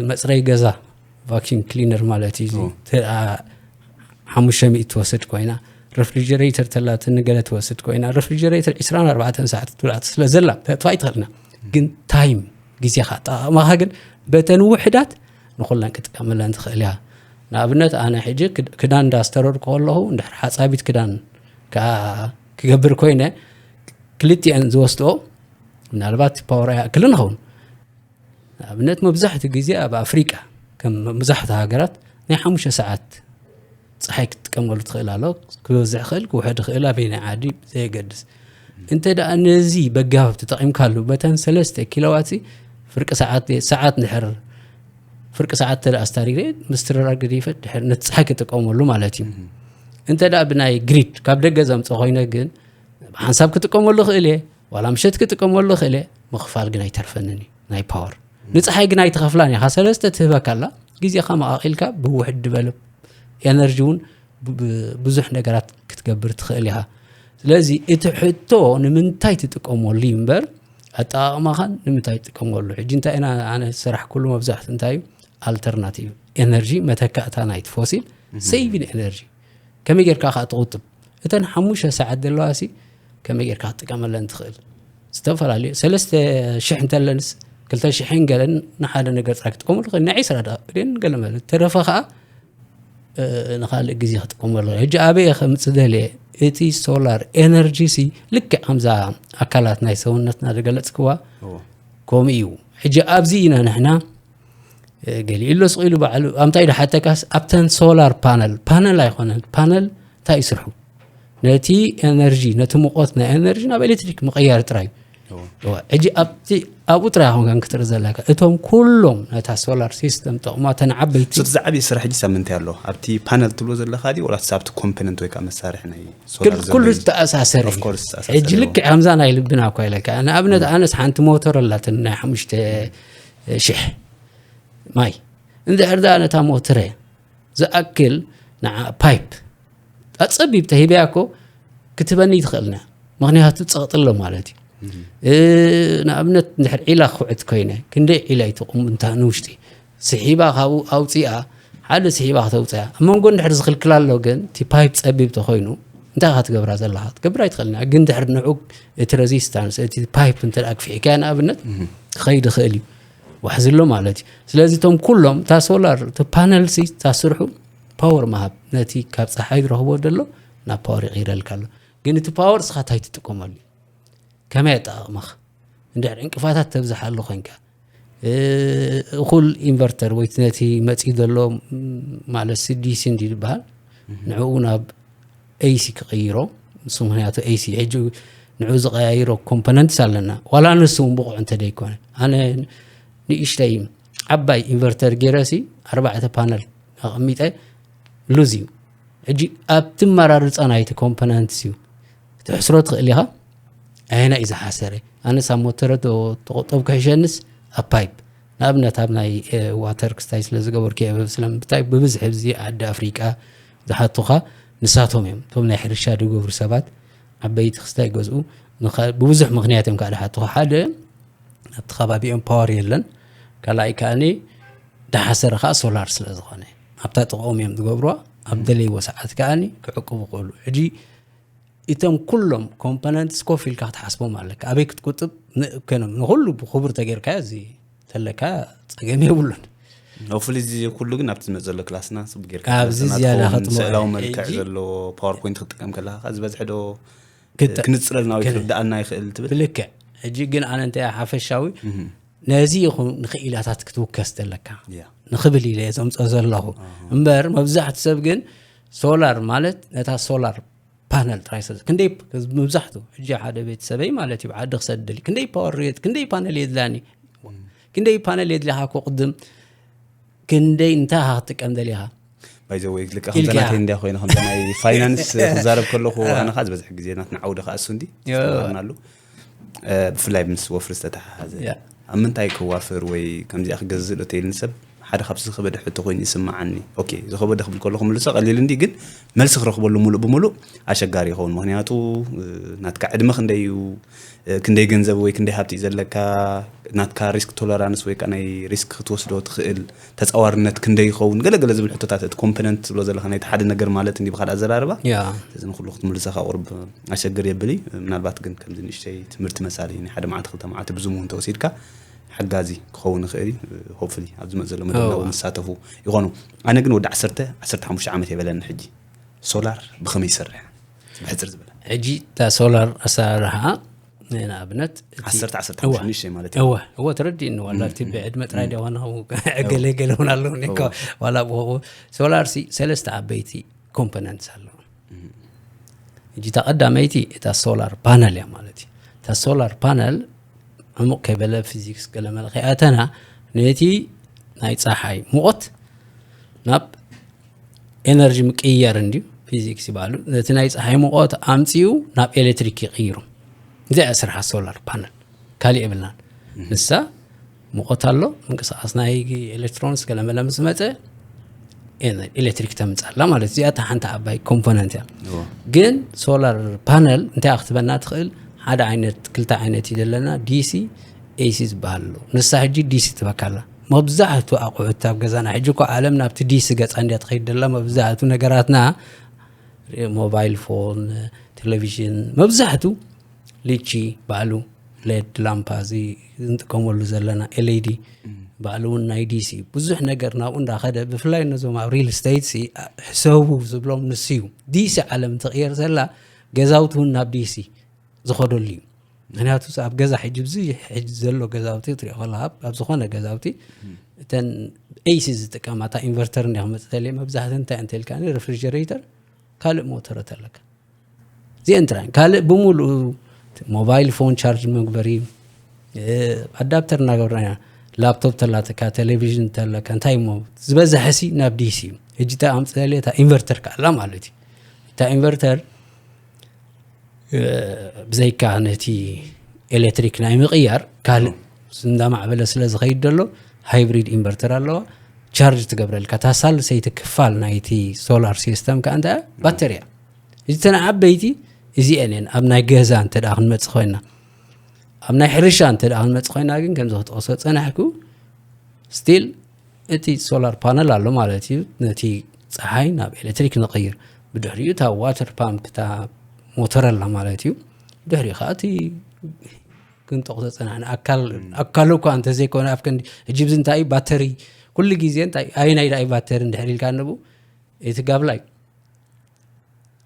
መፅረይ ገዛ ቫኪዩም ክሊነር ማለት እዩ ሓሙሽተ ሚእቲ ትወስድ ኮይና ረፍሪጀሬተር ተላትኒ ገለ ትወስድ ኮይና ረፍሪጀሬተር ዕስራን ኣርባዕተን ሰዓት ትብላዕ ስለ ዘላ ተጥፋ ይትኽእልና ግን ታይም ግዜኻ ኣጠቓቕማኻ ግን በተን ውሕዳት ንኹለን ክጥቀመለን ትኽእል እያ። ንኣብነት ኣነ ሕጂ ክዳን እንዳስተረርኩ ከለኹ እንድሕር ሓፃቢት ክዳን ከዓ ክገብር ኮይነ ክልቲአን ዝወስድኦ ምናልባት ፓወር ኣይኣክልን ይኸውን። ንኣብነት መብዛሕትኡ ግዜ ኣብ ኣፍሪቃ ከም መብዛሕትኡ ሃገራት ናይ ሓሙሽተ ሰዓት ፀሓይ ክትጥቀመሉ ትኽእል ኣሎ። ክበዝሕ ይኽእል ክውሕድ ይኽእል ኣበየናይ ዓዲ ዘየገድስ። እንተ ደኣ ነዚ በጋብ ተጠቒምካሉ በተን ሰለስተ ኪሎዋት ፍርቂ ሰዓት ሰዓት ንድሕር ፍርቂ ሰዓት ተደኣ ኣስታሪረ ምስትርራር ገዲፈ ድሕር ነቲ ፀሓይ ክጥቀመሉ ማለት እዩ። እንተ ደኣ ብናይ ግሪድ ካብ ደገ ዘምፀ ኮይነ ግን ሓንሳብ ክጥቀመሉ ክእል እየ ዋላ ምሸት ክጥቀመሉ ክእል እየ። ምኽፋል ግን ኣይተርፈንን እዩ ናይ ፓወር። ንፀሓይ ግን ኣይትኸፍላን ኢኻ ሰለስተ ትህበካ ኣላ። ግዜኻ መቓቒልካ ብውሕድ ዝበለ ኤነርጂ እውን ብዙሕ ነገራት ክትገብር ትኽእል ኢኻ። ስለዚ እቲ ሕቶ ንምንታይ ትጥቀመሉ እዩ እምበር ኣጠቓቕማኻን ንምንታይ ትጥቀመሉ። ሕጂ እንታይ ኢና ኣነ ዝሰራሕኩሉ መብዛሕትኡ እንታይ እዩ ኣልተርናቲቭ ኤነርጂ መተካእታ ናይቲ ፎሲል ሴቪን ኤነርጂ ከመይ ጌርካ ከዓ ትቑጥብ። እተን ሓሙሽተ ሰዓት ዘለዋ ሲ ከመይ ጌርካ ክትጥቀመለን ትኽእል። ዝተፈላለዩ ሰለስተ ሽሕ እንተለንስ ክልተ ሽሕን ገለን ንሓደ ነገር ጥራይ ክትጥቀመሉ ትኽእል። ንዒስራ ደቂቕ ግን ገለ መለ ተረፈ ከዓ ንካልእ ግዜ ክጥቀመሉ። ሕጂ ኣበየ ከምፅእ ደልየ እቲ ሶላር ኤነርጂ ሲ ልክዕ ከምዛ ኣካላት ናይ ሰውነትና ዝገለፅክዋ ከምኡ እዩ። ሕጂ ኣብዚ ኢና ንሕና ገሊኡ ኣሎ ስቕ ኢሉ ባዕሉ ኣብንታይ ዶ ሓተካስ ኣብተን ሶላር ፓነል ፓነል ኣይኮነን ፓነል እንታይ ይስርሑ ነቲ ኤነርጂ ነቲ ሙቐት ናይ ኤነርጂ ናብ ኤሌክትሪክ ምቕያር ጥራይ እዩ። ሕጂ ኣብቲ ኣብኡ ጥራይ ኮንካ ክትርኢ ዘለካ እቶም ኩሎም ነታ ሶላር ሲስተም ጠቕማ ተን ዓበይቲ እቲ ዝዓበየ ስራሕ ሕጂ ሳብ ምንታይ ኣሎ ኣብቲ ፓነል ትብሎ ዘለካ ዲ ወላ ኣብቲ ኮምፖነንት ወይ ከዓ መሳርሒ ናይ ሶላር ኩሉ ዝተኣሳሰረ ሕጂ ልክዕ ከምዛ ናይ ልብና እኳ ኢለካ ንኣብነት ኣነስ ሓንቲ ሞተር ኣላትን ናይ ሓሙሽተ ሽሕ ማይ እንድሕር ደኣ ነታ ሞተረ ዝኣክል ንዓ ፓይፕ ኣፀቢብ ተሂበያ እኮ ክትበኒ ትኽእልና ምክንያቱ ፀቕጢ ኣሎ ማለት እዩ። ንኣብነት እንድሕር ዒላ ክውዕት ኮይነ ክንደይ ዒላ ይትቕሙ እንታ ንውሽጢ ስሒባ ካብኡ ኣውፂኣ ሓደ ስሒባ ከተውፅያ ኣብ መንጎ እንድሕር ዝኽልክላ ኣሎ ግን እቲ ፓይፕ ፀቢብ ተኮይኑ እንታይ ኢኻ ትገብራ ዘለኻ ክትገብር ኣይትኽእልና ግን ድሕር ንዑ እቲ ሬዚስታንስ እቲ ፓይፕ እንተ ክፍሒካያ ንኣብነት ክኸይድ ይኽእል እዩ ዋሕዚ ኣሎ ማለት እዩ። ስለዚ እቶም ኩሎም እታ ሶላር እቲ ፓነል ሲ እታ ስርሑ ፓወር ምሃብ ነቲ ካብ ፀሓይ ዝረኽቦ ዘሎ ናብ ፓወር ይቕይረልካ ኣሎ። ግን እቲ ፓወር እስኻ እንታይ ትጥቀመሉ እዩ? ከመይ ኣጠቓቕማኻ? እንድሕር ዕንቅፋታት ተብዝሓሉ ኮይንካ እኹል ኢንቨርተር ወይ ነቲ መፂኡ ዘሎ ማለት ዲሲ እንዲ ዝበሃል ንዕኡ ናብ ኤሲ ክቕይሮ ንሱ ምክንያቱ ኤሲ ሕጂ ንዑ ዝቀያይሮ ኮምፖነንትስ ኣለና ዋላ ንሱ እውን ብቑዕ እንተ ደይኮነ ኣነ ንእሽተይ ዓባይ ኢንቨርተር ገይረ ሲ ኣርባዕተ ፓነል ኣቐሚጠ ሉዝ እዩ። ሕጂ ኣብቲ መራርፃ ናይቲ ኮምፖነንትስ እዩ ክትሕስሮ ትኽእል ኢኻ። ኣየና እዩ ዝሓሰረ ኣነስ ኣብ ሞተረ ተቆጠብ ክሕሸንስ ኣብ ፓይፕ ንኣብነት ኣብ ናይ ዋተር ክስታይ ስለ ዝገበርኩ እየ ስለምንታይ ብብዝሒ ኣብዚ ዓዲ ኣፍሪቃ ዝሓቱኻ ንሳቶም እዮም እቶም ናይ ሕርሻ ዝገብሩ ሰባት ዓበይቲ ክስታይ ይገዝኡ ብብዙሕ ምክንያት እዮም ከዓ ዝሓቱኻ ሓደ ኣብቲ ከባቢኦም ፓወር የለን ካልኣይ ከዓኒ ዝሓሰረ ከዓ ሶላር ስለ ዝኾነ ኣብታ ጥቕኦም እዮም ዝገብሩዋ ኣብ ደለይዎ ሰዓት ከዓኒ ክዕቅቡ ክእሉ ሕጂ እቶም ኩሎም ኮምፖነንትስ ኮፍ ኢልካ ክትሓስቦም ኣለካ ኣበይ ክትቁጥብ ንእከኖም ንኩሉ ብክቡር ተጌርካ እዚ ተለካ ፀገም የብሉን። ሆፍሊ እዚ ኩሉ ግን ኣብቲ ዝመፅ ዘሎ ክላስና ስብ ጌርካ ኣብዚ ዝያዳ ከጥሞ ስእላዊ መልክዕ ዘሎ ፓወርፖይንት ክትጥቀም ከለካ ዝበዝሐ ዶ ክንፅረልና ወይ ክርድኣልና ይኽእል ትብል ብልክዕ። ሕጂ ግን ኣነ እንታይ ሓፈሻዊ ነዚ ይኹን ንክኢላታት ክትውከስ ዘለካ ንክብል ኢለ ዘምፀ ዘለኹ እምበር መብዛሕቲ ሰብ ግን ሶላር ማለት ነታ ሶላር ፓነል ጥራይ ሰብ ክንደይ መብዛሕቱ ሕጂ ሓደ ቤተሰበይ ማለት እዩ ዓዲ ክሰድል ክንደይ ፓወር ሬት ክንደይ ፓነል የድላኒ ክንደይ ፓነል የድልኻ እኮ ቅድም ክንደይ እንታይ ኢኻ ክትጥቀም ደሊኻ ባይዘወይ ልካ ከምዛ ናተይ እንድያ ኮይነ ከምዛ ናይ ፋይናንስ ክዛረብ ከለኹ ኣነ ከዓ ዝበዝሕ ግዜ ናትና ዓውዲ ከዓ እሱ እንዲ ስተማርናሉ ብፍላይ ምስ ወፍሪ ዝተተሓሓዘ ኣብ ምንታይ ክዋፍር ወይ ከምዚኣ ክገዝእ ዶ ተይልኒ ሰብ ሓደ ካብቲ ዝኸበደ ሕቶ ኮይኑ ይስምዓኒ። ኦኬ ዝኸበደ ክብል ከለኹ ምልሶ ቀሊል እንዲ ግን መልሲ ክረኽበሉ ሙሉእ ብሙሉእ ኣሸጋሪ ይኸውን። ምክንያቱ ናትካ ዕድመ ክንደይ እዩ፣ ክንደይ ገንዘብ ወይ ክንደይ ሃብቲ እዩ ዘለካ፣ ናትካ ሪስክ ቶለራንስ ወይ ከዓ ናይ ሪስክ ክትወስዶ ትኽእል ተፃዋርነት ክንደይ ይኸውን፣ ገለገለ ዝብል ሕቶታት እቲ ኮምፖነንት ትብሎ ዘለካ ናይቲ ሓደ ነገር ማለት እንዲ ብካልእ ኣዘራርባ። ስለዚ ንኩሉ ክትምልሰካ ቁርብ ኣሸግር የብል እዩ። ምናልባት ግን ከምዚ ንእሽተይ ትምህርቲ መሳሊ ናይ ሓደ መዓልቲ ክልተ መዓልቲ ብዙም እውን ተወሲድካ ሓጋዚ ክኸውን ይኽእል እዩ። ሆፕፉሊ ኣብ ዝመፅእ ዘሎ መደብና እውን ዝሳተፉ ይኾኑ። ኣነ ግን ወዲ ዓሰርተ ዓሰርተ ሓሙሽተ ዓመት የበለኒ ሕጂ ሶላር ብኸመይ ይሰርሕ ብሕፅር ዝበለ ሕጂ እታ ሶላር ኣሰራርሓ ንኣብነት እቲ- ዓሰርተ ዓሰርተ እወ። ሓሙሽተ ንእሽተይ ማለት እዩ። እወ እወ ተረዲእኒ። ዋላ እቲ ብዕድመ ጥራይ ዲያ ዋና ገለ ገለ እውን ኣለዉ እኮ። ዋላ ብኡ ሶላር ሲ ሰለስተ ዓበይቲ ኮምፖነንትስ ኣለዎ። ሕጂ እታ ቀዳመይቲ እታ ሶላር ፓነል እያ ማለት እዩ። እታ ሶላር ፓነል ዕሙቕ ከይበለ ፊዚክስ ገለ መለ ከይኣተና ነቲ ናይ ፀሓይ ሙቐት ናብ ኤነርጂ ምቅያር እንድዩ ፊዚክስ ይበሃሉ። ነቲ ናይ ፀሓይ ሙቐት ኣምፅኡ ናብ ኤሌክትሪክ ይቕይሩ። እዚኣ እያ ስርሓ ሶላር ፓነል፣ ካሊእ የብልናን። ንሳ ሙቐት ኣሎ፣ ምንቅስቃስ ናይ ኤሌክትሮንስ ገለመለ ምስ መፀ ኤነ- ኤሌክትሪክ ተምፅኣላ ማለት እዩ። እዚኣ እታ ሓንቲ ዓባይ ኮምፖነንት እያ። ግን ሶላር ፓነል እንታይ ክትበና ትኽእል? ሓደ ዓይነት ክልተ ዓይነት እዩ ዘለና፣ ዲሲ ኤሲ ዝበሃል ኣሎ። ንሳ ሕጂ ዲሲ ትበካላ። መብዛሕቱ ኣቑሑት ኣብ ገዛና ሕጂ እኮ ዓለም ናብቲ ዲሲ ገፃ እንድያ ትኸይድ ደላ። መብዛሕቱ ነገራትና ሞባይል ፎን፣ ቴሌቪዥን፣ መብዛሕቱ ሊቺ ባዕሉ ሌድ ላምፓ እዚ እንጥቀመሉ ዘለና ኤልኢዲ ባዕሉ እውን ናይ ዲሲ ብዙሕ ነገር ናብኡ እንዳኸደ፣ ብፍላይ ነዞም ኣብ ሪል ስቴት ሲ ሕሰቡ ዝብሎም ንሱ እዩ። ዲሲ ዓለም ትቕየር ዘላ ገዛውቲ እውን ናብ ዲሲ ዝኸደሉ እዩ። ምክንያቱ ኣብ ገዛ ሕጂ ብዚ ሕጂ ዘሎ ገዛውቲ ትሪኦ ከለካ ኣብ ዝኾነ ገዛውቲ እተን ኤሲ ዝጥቀማ እታ ኢንቨርተር እንዲያ ክመፅእ ተልየ መብዛሕተን እንታይ እንተልካ ሪፍሪጀሬተር ካልእ ሞተረት ኣለካ። እዚአን ጥራይ ካልእ ብምሉኡ ሞባይል ፎን ቻርጅ መግበሪ ኣዳፕተር እናገበርና ኢና። ላፕቶፕ ተላተካ ቴሌቪዥን ተለካ እንታይ እሞ ዝበዝሐ ሲ ናብ ዲሲ እዩ። ሕጂ እንታይ ኣምፅእ እታ ኢንቨርተር ከኣላ ማለት እዩ። እታ ኢንቨርተር ብዘይካ ነቲ ኤሌክትሪክ ናይ ምቕያር ካልእ እንዳማዕበለ ስለ ዝኸይድ ዘሎ ሃይብሪድ ኢንቨርተር ኣለዋ። ቻርጅ ትገብረልካ እታ ሳልሰይቲ ክፋል ናይቲ ሶላር ሲስተም ከዓ እንታይ ባተርያ። እተን ዓበይቲ እዚአን እየን ኣብ ናይ ገዛ እንተ ደኣ ክንመፅእ ኮይና። ኣብ ናይ ሕርሻ እንተ ደኣ ክንመፅእ ኮይና ግን ከምዚ ክጠቕሶ ፀናሕኩ ስቲል እቲ ሶላር ፓነል ኣሎ ማለት እዩ። ነቲ ፀሓይ ናብ ኤሌክትሪክ ንቕይር። ብድሕሪኡ እታ ዋተር ፓምፕ እታ ሞተር ኣላ ማለት እዩ። ድሕሪኡ ከዓ እቲ ክንጠቕሶ ፀናሕና ኣካል ኣካሉ እኳ እንተዘይኮነ ኣብ ክንዲ ሕጂ ብዚ እንታይ እዩ ባተሪ ኩሉ ግዜ እንታይ ኣየናይ ደኣ እዩ ባተሪ እንድሕር ኢልካ ንብኡ እቲ ጋብላይ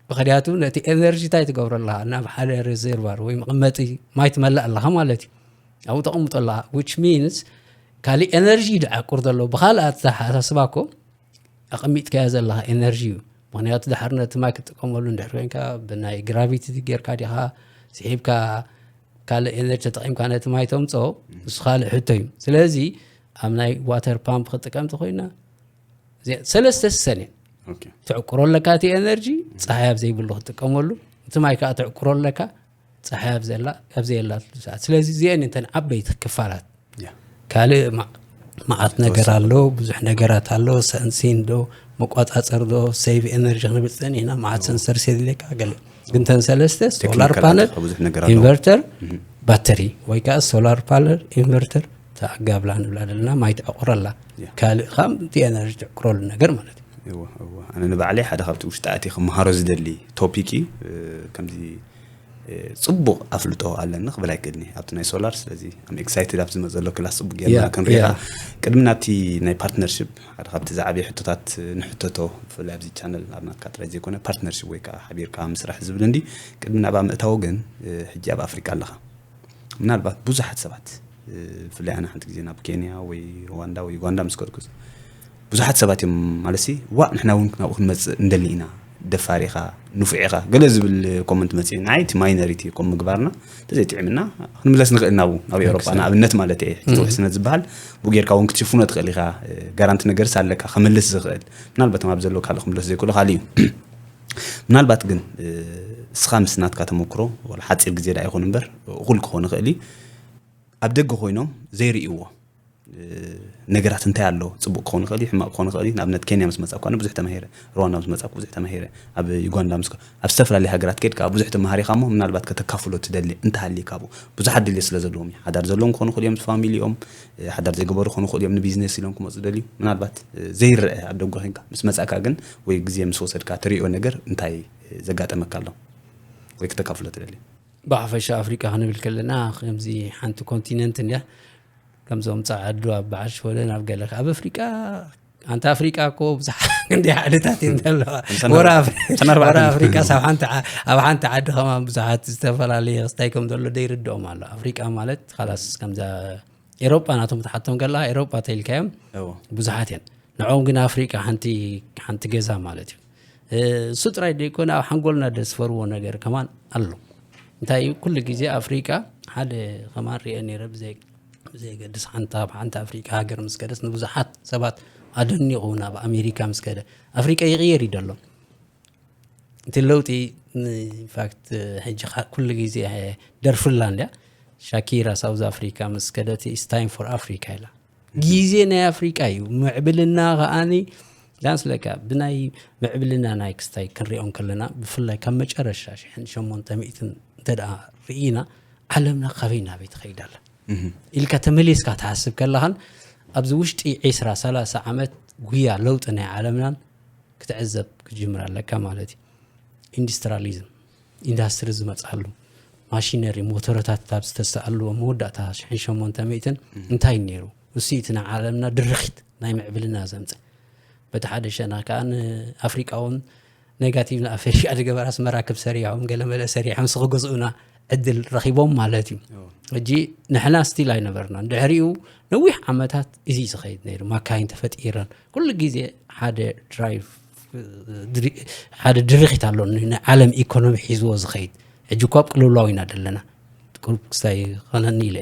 ምክንያቱ ነቲ ኤነርጂ እንታይ ትገብሮ ኣለካ ናብ ሓደ ሬዘርቫር ወይ መቐመጢ ማይ ትመልእ ኣለካ ማለት እዩ። ኣብኡ ተቐምጦ ኣለካ which means ካሊእ ኤነርጂ ድዓቁር ዘሎ ብካልእ ኣተሓሳስባ እኮ ኣቐሚጥካዮ ዘለካ ኤነርጂ እዩ። ምክንያቱ ድሓር ነቲ ማይ ክትጥቀመሉ እንድሕር ኮይንካ ብናይ ግራቪቲ ጌርካ ዲካ ስሒብካ ካልእ ኤነርጂ ተጠቂምካ ነቲ ማይ ተምፅኦ ንሱ ካልእ ሕቶ እዩ። ስለዚ ኣብ ናይ ዋተር ፓምፕ ክጥቀም ተኮይና ሰለስተ ሰሰን እየን። ትዕቁሮ ኣለካ እቲ ኤነርጂ ፀሓይ ኣብ ዘይብሉ ክትጥቀመሉ እቲ ማይ ከዓ ትዕቁሮ ኣለካ ፀሓይ ኣብ ዘየላትሉ ሰዓት። ስለዚ እዚአን እተን ዓበይቲ ክፋላት ካልእ መዓት ነገር ኣሎ፣ ብዙሕ ነገራት ኣሎ። ሰንሲን ዶ መቋፃፀር ዶ ሴቭ ኤነርጂ ክንብል ፀኒሕና መዓት ሰንሰር ሴድሌካ ገለ ግን ተን ሰለስተ ሶላር ፓነል ኢንቨርተር ባተሪ ወይ ከዓ ሶላር ፓነል ኢንቨርተር ተኣጋብላ ንብላ ዘለና ማይ ተዕቁረላ ካልእ ከም እቲ ኤነርጂ ትዕቁረሉ ነገር ማለት እዩ። ኣነ ንባዕለይ ሓደ ካብቲ ውሽጢ ኣቲ ክመሃሮ ዝደሊ ቶፒክ እዩ። ከምዚ ፅቡቕ ኣፍልጦ ኣለኒ ክብል ኣይክእልኒ ኣብቲ ናይ ሶላር። ስለዚ ኣም ኤክሳይትድ ኣብ ዝመፅ ዘሎ ክላስ ፅቡቅ ጌርና ክንሪኢኻ። ቅድሚ ናብቲ ናይ ፓርትነርሽፕ ሓደ ካብቲ ዝዓበየ ሕቶታት ንሕተቶ ብፍላይ ኣብዚ ቻነል ኣብ ናትካ ጥራይ ዘይኮነ ፓርትነርሽፕ ወይ ከዓ ሓቢርካ ምስራሕ ዝብል እንዲ ቅድሚ ናብኣ ምእታው ግን ሕጂ ኣብ ኣፍሪቃ ኣለኻ። ምናልባት ብዙሓት ሰባት ብፍላይ ኣነ ሓንቲ ግዜ ናብ ኬንያ ወይ ሩዋንዳ ወይ ዩጋንዳ ምስ ከድኩ ብዙሓት ሰባት እዮም ማለት ሲ ዋእ ንሕና እውን ናብኡ ክንመፅእ እንደሊ ኢና ደፋር ኢኻ ንፉዕ ኢኻ ገለ ዝብል ኮመንት መፅኡ ንዓይ እቲ ማይነሪቲ ኮም ምግባርና እንተዘይጥዕምና ክንምለስ ንኽእል ናብኡ ናብ ኤውሮጳ ንኣብነት ማለት እየ ሕጂ ተወስነ ዝበሃል ብኡ ጌርካ እውን ክትሽፍኖ ትኽእል ኢኻ ጋራንቲ ነገርስ ኣለካ ከመልስ ዝኽእል ምናልባት ኣብ ዘሎ ካልእ ክምለስ ዘይክእሉ ካልእ እዩ ምናልባት ግን እስኻ ምስ ናትካ ተመክሮ ሓፂር ግዜ ዳ ይኹን እምበር እኹል ክኾን ይኽእል እዩ ኣብ ደገ ኮይኖም ዘይርእይዎ ነገራት እንታይ ኣሎ ፅቡቅ ክኾን ይኽእል እዩ ሕማቅ ክኾን ይኽእል እዩ ንኣብነት ኬንያ ምስ መፃኩ ኣነ ብዙሕ ተማሂረ ሩዋንዳ ምስ መፃኩ ብዙሕ ተማሂረ ኣብ ዩጋንዳ ምስ ኣብ ዝተፈላለዩ ሃገራት ከድካ ብዙሕ ተማሃሪኻ እሞ ምናልባት ከተካፍሎ ትደሊ እንተሃሊካ ኣብኡ ብዙሓት ድልየት ስለ ዘለዎም እዩ ሓዳር ዘለዎም ክኾኑ ይኽእሉ እዮም ፋሚሊኦም ሓዳር ዘይገበሩ ክኾኑ ይኽእሉ እዮም ንቢዝነስ ኢሎም ክመፁ ደልዩ ምናልባት ዘይረአ ኣብ ደንጎ ኮንካ ምስ መፃእካ ግን ወይ ግዜ ምስ ወሰድካ ትሪኦ ነገር እንታይ ዘጋጠመካ ኣሎ ወይ ክተካፍሎ ትደሊ ብሓፈሻ ኣፍሪቃ ክንብል ከለና ከምዚ ሓንቲ ኮንቲነንት እንድያ ከምዞም ፃዓዱ ኣብ በዓል ሸወደን ኣብ ገለ ኣብ ኣፍሪቃ ኣንታ ኣፍሪቃ እኮ ብዙሓት ክንደይ ዓድታት እየን ዘለዋ። እንተን ወረ ኣርባዕተ- ኣፍሪ- እንተን ኣርባዕተ ወረ ዓድታት ኣፍሪቃ እየን። ሳብ ሓንቲ ዓ- ኣብ ሓንቲ ዓዲ ከማን ብዙሓት ዝተፈላለየ ክስታይ ከም ዘሎ ደይርድኦም ኣሎ። ኣፍሪቃ ማለት ካላስ ከምዛ ኤሮጳ ናቶም ትሓቶም ከለካ ኤሮጳ ተኢልካዮም እዎ። ብዙሓት እየን። ንዕኦም ግን ኣፍሪቃ ሓንቲ ሓንቲ ገዛ ማለት እዩ። እ፣ እሱ ጥራይ ደይኮነ ኣብ ሓንጎልና ደስፈርዎ ነገር ከማን ኣሎ። እንታይ እዩ፣ ኩሉ ግዜ ኣፍሪቃ ሓደ ከማን ሪአ ነይረ ብዘይ ብዘየገድስ ሓንቲ ኣብ ሓንቲ ኣፍሪቃ ሃገር ምስ ከደስ ንብዙሓት ሰባት ኣደኒቑ ናብ ኣሜሪካ ምስ ከደ ኣፍሪቃ ይቕየር እዩ ደሎ። እቲ ለውጢ ኢንፋክት ሕጂ ካ- ኩሉ ግዜ ደርፍላ እንድያ ሻኪራ ሳውዝ ኣፍሪካ ምስ ከደት is time for Africa ኢላ። ግዜ ናይ ኣፍሪቃ እዩ። ምዕብልና ከኣኒ ዳንስ ለካ ብናይ ምዕብልና ናይ ክስታይ ክንሪኦም ከለና ብፍላይ ካብ መጨረሻ ሽሕን ሸሞንተ ሚእትን እንተ ደኣ ርኢና ዓለምና ካበይ ናበይ ትኸይድ ኣላ ኢልካ ተመሊስካ ትሓስብ ከለኻን ኣብዚ ውሽጢ ዕስራ ሰላሳ ዓመት ጉያ ለውጢ ናይ ዓለምናን ክትዕዘብ ክትጅምር ኣለካ ማለት እዩ። ኢንዱስትራሊዝም ኢንዳስትሪ ዝመፅኣሉ ማሽነሪ ሞተረታት ኣብ ዝተሰኣሉ መወዳእታ ሽሕን ሸሞንተ ሚእትን እንታይ ነይሩ? እሱ እቲ ንዓለምና ድርኺት ናይ ምዕብልና ዘምፀ በቲ ሓደ ሸና ከዓ ንኣፍሪቃ እውን ኔጋቲቭ ንኣፍሪቃ ድገበራስ መራክብ ሰሪሖም ገለመለ ሰሪሖም ስክገዝኡና ዕድል ረኺቦም ማለት እዩ። ሕጂ ንሕና ስቲል ኣይነበርናን። ድሕሪኡ ነዊሕ ዓመታት እዚ ዝኸይድ ነይሩ። ማካይን ተፈጢረን ኩሉ ግዜ ሓደ ድራይቭ ድሪ- ሓደ ድርኺት ኣሎ ንዓለም ኢኮኖሚ ሒዝዎ ዝኸይድ። ሕጂ እኳ ኣብ ቅልውላው ኢና ዘለና። ቁሩብ ክስታይ ኸነኒ ኢለ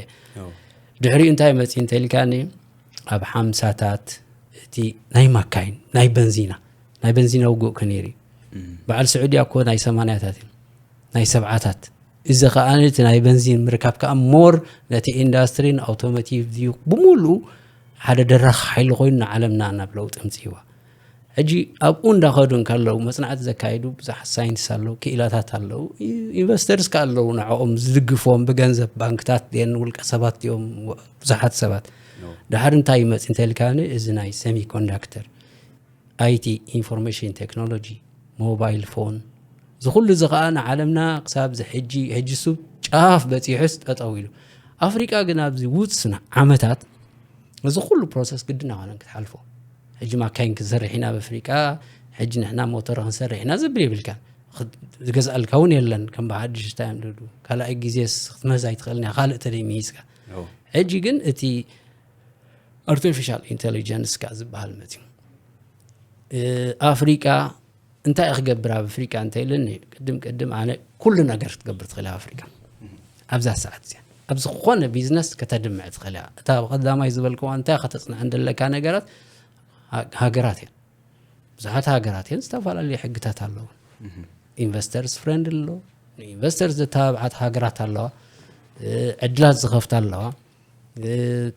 ድሕሪኡ እንታይ መፂ እንተልካኒ ኣብ ሓምሳታት እቲ ናይ ማካይን ናይ በንዚና ናይ በንዚና ውግእ ከነይሩ በዓል ስዑድያ እኮ ናይ ሰማንያታት እዩ ናይ ሰብዓታት። እዚ ከዓ እቲ ናይ በንዚን ምርካብ ከዓ ሞር ነቲ ኢንዳስትሪን ኣውቶሞቲቭ ድዩ ብምሉኡ ሓደ ደራኺ ሓይሊ ኮይኑ ንዓለምና ናብ ለውጢ ምፅእዋ። ሕጂ ኣብኡ እንዳኸዱ እንከለዉ መፅናዕቲ ዘካይዱ ብዙሓት ሳይንቲስት ኣለዉ፣ ክኢላታት ኣለዉ፣ ኢንቨስተርስ ከ ኣለዉ ንዕኦም ዝድግፍዎም ብገንዘብ ባንክታት ድየን ውልቀ ሰባት ድዮም ብዙሓት ሰባት። ድሓር እንታይ ይመፅ እንተልካኒ እዚ ናይ ሰሚኮንዳክተር ኣይቲ ኢንፎርሜሽን ቴክኖሎጂ ሞባይል ፎን እዚ ኩሉ እዚ ከዓ ንዓለምና ክሳብ እዚ ሕጂ ሕጂ ሱብ ጫፍ በፂሑስ ጠጠው ኢሉ ኣፍሪቃ ግን ኣብዚ ውፅና ዓመታት እዚ ኩሉ ፕሮሰስ ግድና ኮነን ክትሓልፎ ሕጂ ማካይን ክንሰርሕ ኢና ኣብ ኣፍሪቃ ሕጂ ንሕና ሞተር ክንሰርሕ ኢና ዝብል የብልካ ዝገዝኣልካ እውን የለን ከም ብሓድሽ እንታይ ንዱ ካልኣይ ግዜስ ክትመዝ ኣይትኽእልን ካልእ ተደይ ሚሂዝካ ሕጂ ግን እቲ ኣርቲፊሻል ኢንቴሊጀንስ ካ ዝበሃል መፅዩ ኣፍሪቃ እንታይ ክገብር ኣብ ኣፍሪቃ እንተ ኢልኒ ቅድም ቅድም ኣነ ኩሉ ነገር ክትገብር ትኽእል ኣብ ኣፍሪቃ ኣብዛ ሰዓት እዚኣ ኣብ ዝኾነ ቢዝነስ ከተድምዕ ትኽእል እያ እታ ቀዳማይ ዝበልክዋ እንታይ ከተፅንዐ እንደለካ ነገራት ሃገራት እየን ብዙሓት ሃገራት እየን ዝተፈላለዩ ሕግታት ኣለዉ ኢንቨስተርስ ፍሬንድ ኣሎ ንኢንቨስተርስ ዘተባብዓት ሃገራት ኣለዋ ዕድላት ዝኸፍታ ኣለዋ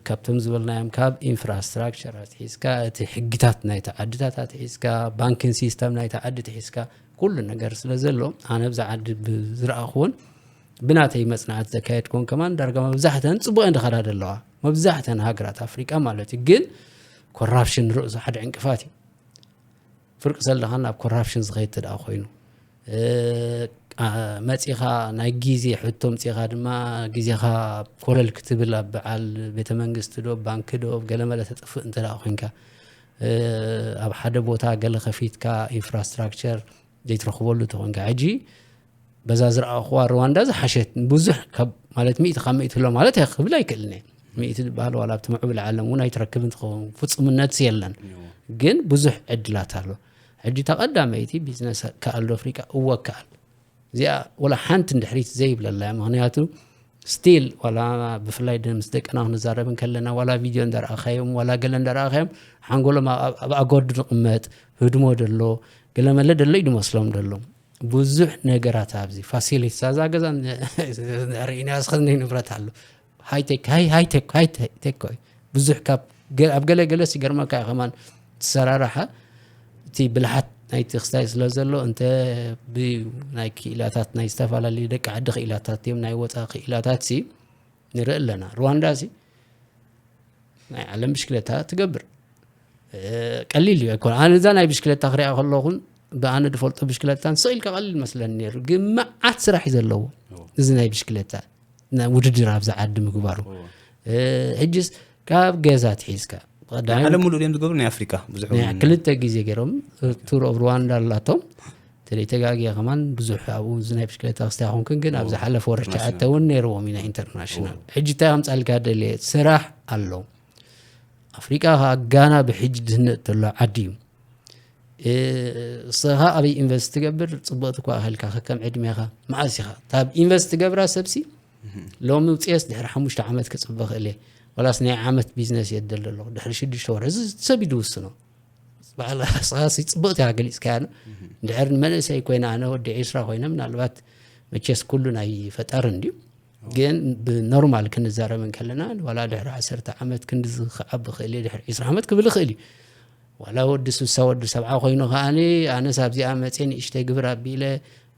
ካብቶም ዝበልናዮም ካብ ኢንፍራስትራክቸር ኣትሒዝካ እቲ ሕግታት ናይቲ ዓድታት ኣትሒዝካ ባንኪን ሲስተም ናይቲ ዓዲ ትሒዝካ ኩሉ ነገር ስለ ዘሎ ኣነ ብዛ ዓዲ ብዝረኣኽዎን ብናተይ መፅናዕቲ ዘካየድኩን ከማን ዳርጋ መብዛሕተን ፅቡቅ እየን ዝኸዳ ዘለዋ መብዛሕተን ሃገራት ኣፍሪቃ ማለት እዩ ግን ኮራፕሽን ርእሱ ሓደ ዕንቅፋት እዩ ፍርቂ ዘለኻ ናብ ኮራፕሽን ዝኸይድ ተደኣ ኮይኑ መፂኻ ናይ ግዜ ሕቶ ምፂኻ ድማ ግዜኻ ኮለል ክትብል ኣብ በዓል ቤተ መንግስቲ ዶ ባንኪ ዶ ገለመለ ተጥፍእ እንተ ደኣ ኮንካ ኣብ ሓደ ቦታ ገለ ከፊትካ ኢንፍራስትራክቸር ዘይትረኽበሉ ተኾንካ ሕጂ በዛ ዝረኣኽዋ ሩዋንዳ ዝሓሸት ብዙሕ ማለት ሚእቲ ካብ ሚእቲ ህሎ ማለት ክብል ኣይክእልን እየ ሚእቲ ዝበሃል ዋላ ኣብቲ ምዕብል ዓለም እውን ኣይትረክብን ትኸውን ፍፁምነት የለን ግን ብዙሕ ዕድላት ኣሎ ሕጂ ተቐዳመይቲ ቢዝነስ ከኣል ዶ ኣፍሪቃ እወ ከኣል እዚኣ ወላ ሓንቲ ንድሕሪት ዘይብለላ ምክንያቱ ስቲል ዋላ ብፍላይ ምስ ደቅና ክንዛረብ ከለና ዋላ ቪድዮ እንዳረኣኻዮም ዋላ ገለ እንዳረኣኻዮም ሓንጎሎም ኣብ ኣጎዱ ንቕመጥ ህድሞ ደሎ ገለመለ ደሎ እዩ ድመስሎም ደሎ ብዙሕ ነገራት ኣብዚ ፋሲሊቲ ሳዛ ገዛ ርኢና ስኸ ንብረት ኣሎ ሃይቴክ ሃይቴክ ሃይቴክ ብዙሕ ካብ ኣብ ገለ ገለ ሲገርመካ ከማን ትሰራርሓ እቲ ብልሓት ናይቲ ክስታይ ስለ ዘሎ እንተ ብናይ ክኢላታት ናይ ዝተፈላለዩ ደቂ ዓዲ ክኢላታት እዮም ናይ ወፃ ክኢላታት ሲ ንርኢ ኣለና ሩዋንዳ ሲ ናይ ዓለም ብሽክለታ ትገብር ቀሊል እዩ ኣይኮነ ኣነ እዛ ናይ ብሽክለታ ክሪኣ ከለኹን ብኣነ ዝፈልጦ ብሽክለታን ስቕ ኢልካ ቀሊል መስለኒ ነይሩ ግን መዓት ስራሕ እዩ ዘለዎ እዚ ናይ ብሽክለታ ውድድር ኣብዚ ዓዲ ምግባሩ ሕጅስ ካብ ገዛ ትሒዝካ ቀዳማይ ዓለም ሙሉእ ድዮም ዝገብሩ? ናይ ኣፍሪካ ብዙሕ ናይ እውን ክልተ ግዜ ገይሮም። ቱር ኦፍ ሩዋንዳ ኣላቶም። ተለይ ተጋግየ ከማን ብዙሕ ኣብኡ እዚ ናይ ብሽክለታ ክስታ ይኹንክን፣ ግን ኣብ ዝሓለፈ ወር ትሽዓተ እውን ነይርዎም ኢና ኢንተርናሽናል። ሕጂ እንታይ ከምፃልካ ደልየ? ስራሕ ኣሎ። ኣፍሪቃ ከዓ ጋና ብሕጂ ድህነጥ ዘሎ ዓዲ እዩ። እስኻ ኣበይ ኢንቨስት ትገብር? ፅቡቅ ትኳ ኣኸልካ ከከም ዕድሜኻ። መዓስ ኢኻ ታብ ኢንቨስት ትገብራ ሰብሲ? ሎሚ ውፅኤስ ድሕሪ ሓሙሽተ ዓመት ክፅበ ክእል እየ። ዋላስ ናይ ዓመት ቢዝነስ የደል ኣለኹ ድሕሪ ሽዱሽተ ወርሒ? እዚ ሰብ እዩ ዝውስኖ። ባዕላ እስኻሲ ፅቡቅ እያ ገሊፅካያ። ድሕሪ መንእሰይ ኮይነ ኣነ ወዲ ዒስራ ኮይነ ምናልባት መቸስ ኩሉ ናይ ፈጣሪ እንድዩ። ግን ብኖርማል ክንዛረብ እንከለና ዋላ ድሕሪ ዓሰርተ ዓመት ክንዲ ክዓቢ ክእል እዩ፣ ድሕሪ ዒስራ ዓመት ክብል ይኽእል እዩ። ዋላ ወዲ ስሳ ወዲ ሰብዓ ኮይኑ ከዓኒ ኣነስ ኣብዚኣ መፅየ ንእሽተይ ግብር ኣቢለ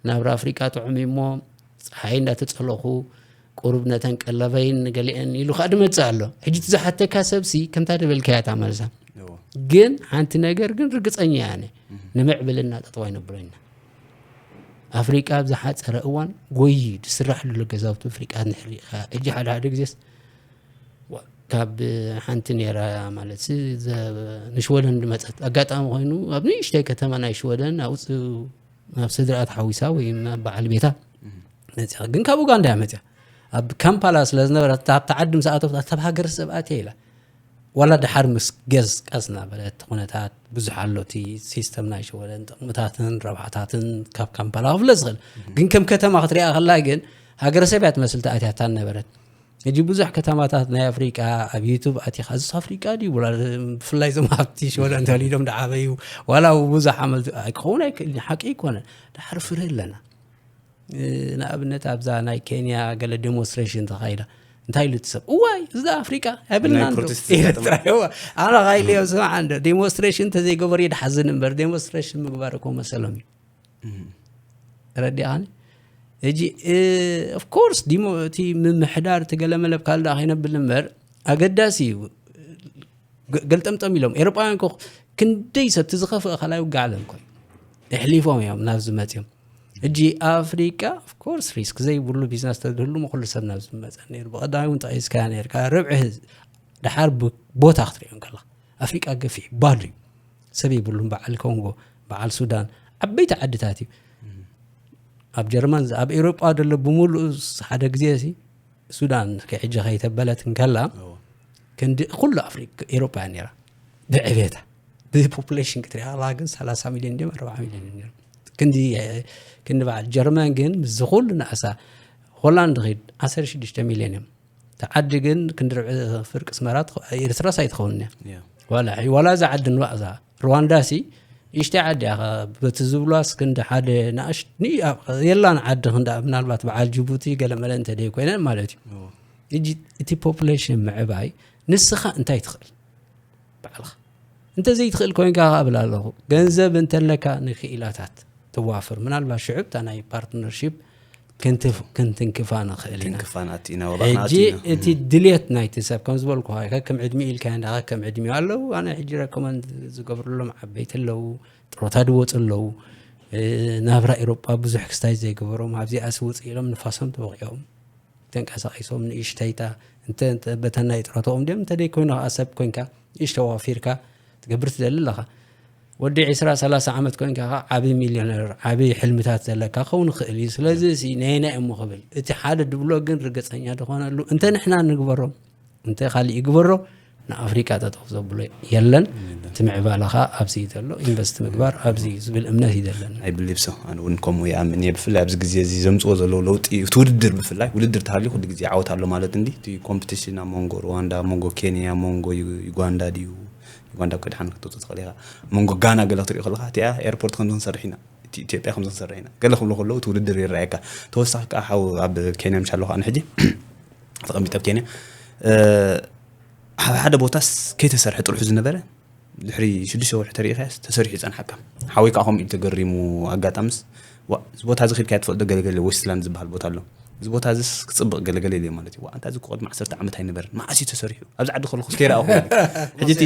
ናብራ ኣፍሪቃ ጥዑም እዩ እሞ ፀሓይ እንዳተፀለኹ ቁሩብ ነተን ቀለበይን ገሊአን ኢሉ ከዓ ድመፅእ ኣሎ። ሕጂ እቲ ዝሓተካ ሰብሲ ከምታ ደበልካያ እታ መልሳ። ግን ሓንቲ ነገር ግን ርግፀኛ እያ ኣነ፣ ንምዕብልና ጠጠው ኣይነብሎ ኢና። ኣፍሪቃ ኣብ ዝሓፀረ እዋን ጎይ ዝስራሕ ዘሎ ገዛውቲ ኣፍሪቃ ንሕሪኻ። ሕጂ ሓደ ሓደ ግዜስ ዋ- ካብ ሓንቲ ነራ ማለት ንሽወደን ዝመፀት ኣጋጣሚ ኮይኑ ኣብ ንእሽተይ ከተማ ናይ ሽወደን ኣውፅ ናብ ስድራ ተሓዊሳ ወይ ናብ በዓል ቤታ መፅያ፣ ግን ካብ ኡጋንዳ እያ መፅያ። ኣብ ካምፓላ ስለ ዝነበረት ኣብታ ዓዲ ምስ ኣተው ኣታብ ሃገር ሰብ ኣትየ ኢላ። ዋላ ደሓር ምስ ገዝ ቀስ እናበለት ኩነታት ብዙሕ ኣሎ። እቲ ሲስተም ናይ ሽወደን ጥቕምታትን ረብሓታትን ካብ ካምፓላ ክፍለ ዝኽእል፣ ግን ከም ከተማ ክትሪኣ ከላ ግን ሃገረሰብ እያ ትመስል ተኣትያታ ነበረት። ሕጂ ብዙሕ ከተማታት ናይ ኣፍሪቃ ኣብ ዩቱብ ኣቲኻ እዚስ ኣፍሪቃ ድዩ ብላ፣ ብፍላይ ዞም ኣብቲ ሽወደን ተወሊዶም ዝዓበዩ ዋላ ብዙሕ ዓመት ኣይክኸውን ኣይክእል ሓቂ ኣይኮነን። ድሓር ፍረ ኣለና። ንኣብነት ኣብዛ ናይ ኬንያ ገለ ዴሞንስትሬሽን ተኻይዳ እንታይ ኢሉ እቲ ሰብ? እዋይ እዚ ኣፍሪቃ ኣይብልና ናይ እንዶ። ፕሮቴስት ኤርትራ እዋ። ኣነ ካይልዮ ስማዕ እንዶ ዴሞንስትሬሽን ተዘይገበሩ ይድሓዝን እምበር ዴሞንስትሬሽን ምግባር እኮ መሰሎም እዩ። ረዲኣኒ። ሕጂ ኦፍኮርስ እቲ ምምሕዳር እቲ ገለመለ ብካል ዳ ከይነብል እምበር ኣገዳሲ እዩ። ገ- ገልጠምጠም ኢሎም ኤሮጳውያን ኮ ክንደይ ሰብ እቲ ዝኸፍእ ካልኣይ ውግእ ዓለም ኮ የሕሊፎም እዮም ናብዚ መፅዮም። ሕጂ ኣፍሪቃ ኦፍኮርስ ሪስክ ዘይብሉ ቢዝነስ ተድህሉ ኩሉ ሰብ ናብዚ መፀ ነይሩ። ብቐዳማይ እውን ጠቒስካያ ነርካ ርብዒ ህዝቢ ድሓር ብ- ቦታ ክትሪኦ ከለካ ኣፍሪቃ ገፊሕ ባዶ እዩ። ሰብ የብሉን። በዓል ኮንጎ፣ በዓል ሱዳን ዓበይቲ ዓድታት እዩ። ኣብ ጀርመን ኣብ ኤሮጳ ዘሎ ብምሉእ ሓደ ግዜ ሲ ሱዳን ከሕጂ ከይተበለት እንከላ ክንዲ ኩሉ ኣፍሪቃ ኤሮጳ እያ ነራ ብዕቤታ። ብፖፑሌሽን ክትሪኣ ከለካ ግን ሰላሳ ሚልዮን ድዮም ኣርባዓ ሚልዮን እዮም ነይሮም። ክንዲ ክንዲ በዓል ጀርመን ግን ምስዚ ኩሉ ንኣሳ ሆላንድ ኺድ ዓሰርተ ሽዱሽተ ሚልዮን እዮም። ተዓዲ ግን ክንዲ ርብዒ ፍርቂ ስመራ ትኸ- ኤርትራስ ኣይትኸውን እያ። ዋላ ሕጂ ዋላ እዛ ዓዲ ንባእዛ ሩዋንዳ ሲ ንእሽተይ ዓዲ እያ። በቲ ዝብሏስ ክንዲ ሓደ ንእሽ የላን ዓዲ ክንዳ ምናልባት በዓል ጅቡቲ ገለመለ እንተ ደይ ኮይነን ማለት እዩ። ሕጂ እቲ ፖፑሌሽን ምዕባይ ንስኻ እንታይ ትኽእል ባዕልኻ እንተ ዘይትኽእል ኮይንካ ከኣ እብል ኣለኹ። ገንዘብ እንተለካ ንክኢላታት ተዋፍር ምናልባት ሽዑ እታ ናይ ፓርትነርሺፕ ክንትፍ- ክንትንክፋ ንኽእል ኢና። ክንክፋን ኣቲና ወባእና ሕጂ ኣቲና እቲ ድልየት ናይቲ ሰብ ከም ዝበልኩ ከከም ዕድሚ ኢልካ እንዳ ከከም ዕድሚ ኣለዉ። ኣነ ሕጂ ረኮመንድ ዝገብርሎም ዓበይቲ ኣለዉ፣ ጥሮታ ድወፁ ኣለዉ። ናብራ ኤሮጳ ብዙሕ ክስታይ ዘይገበሮም ኣብዚኣ ስውፅ ኢሎም ንፋሶም ተወቂኦም ተንቀሳቂሶም ንእሽተይታ እንተ እንተ በተን ናይ ጥረትኦም ድዮም እንተ ደይኮይኑ ከዓ ሰብ ኮንካ ንእሽተ ዋፊርካ ትገብር ትደሊ ኣለኻ። ወዲ ዕስራ ሰላሳ ዓመት ኮንካ ከዓ ዓቢ ሚልዮነር ዓቢ ሕልምታት ዘለካ ክኸውን ይኽእል እዩ። ስለዚ እዚ ነየናይ እሞ ክብል እቲ ሓደ ድብሎ ግን ርግፀኛ ዝኾነሉ እንተ ንሕና ንግበሮ እንተ ካሊእ ይግበሮ ንኣፍሪቃ ጠጠው ዘብሎ የለን። እቲ ምዕባለ ከዓ ኣብዚ እዩ ዘሎ። ኢንቨስት ምግባር ኣብዚ እዩ ዝብል እምነት እዩ ዘለና። I believe so። ኣነ እውን ከምኡ ይኣምን እየ። ብፍላይ ኣብዚ ግዜ እዚ ዘምፅዎ ዘለዉ ለውጢ እቲ ውድድር ብፍላይ ውድድር ተሃልዩ ኩሉ ግዜ ዓወት ኣሎ ማለት እንዲ እቲ ኮምፒቲሽን ኣብ መንጎ ሩዋንዳ ኣብ መንጎ ኬንያ ኣብ መንጎ ዩ- ዩጋንዳ ድዩ ዩጋንዳ እኮ ድሓን ክትወፅእ ትኽእል ኢኻ መንጎ ጋና ገለ ክትሪኦ ከለካ እቲኣ ኤርፖርት ከምዚ ክንሰርሕ ኢና እቲ ኢትዮጵያ ከምዚ ክንሰርሕ ኢና ገለ ክብሉ ከለዉ እቲ ውድድር ይረኣየካ። ተወሳኺ ከዓ ሓው ኣብ ኬንያ ምሽ ኣለኹ ኣነ ሕጂ ተቐሚጠ ኣብ ኬንያ ሓደ ሓደ ቦታስ ከይተሰርሐ ጥርሑ ዝነበረ ድሕሪ ሽዱሽተ ወርሒ ተሪኢኻስ ተሰሪሑ ይፀንሓካ። ሓወይ ከዓ ከምኡ ኢሉ ተገሪሙ ኣጋጣምስ ዋ እዚ ቦታ እዚ ኺድካ ትፈልጦ ገለገለ ዌስትላንድ ዝበሃል ቦታ ኣሎ እዚ ቦታ እዚስ ክፅብቕ ገለገለ ኢለ ማለት እዩ። ዋ እንታ እዚ እኮ ቅድሚ ዓሰርተ ዓመት ኣይነበረን መዓስ እዩ ተሰሪሑ ኣብዚ ዓዲ ከለኹስ ከይረኣኹ ሕጂ እቲ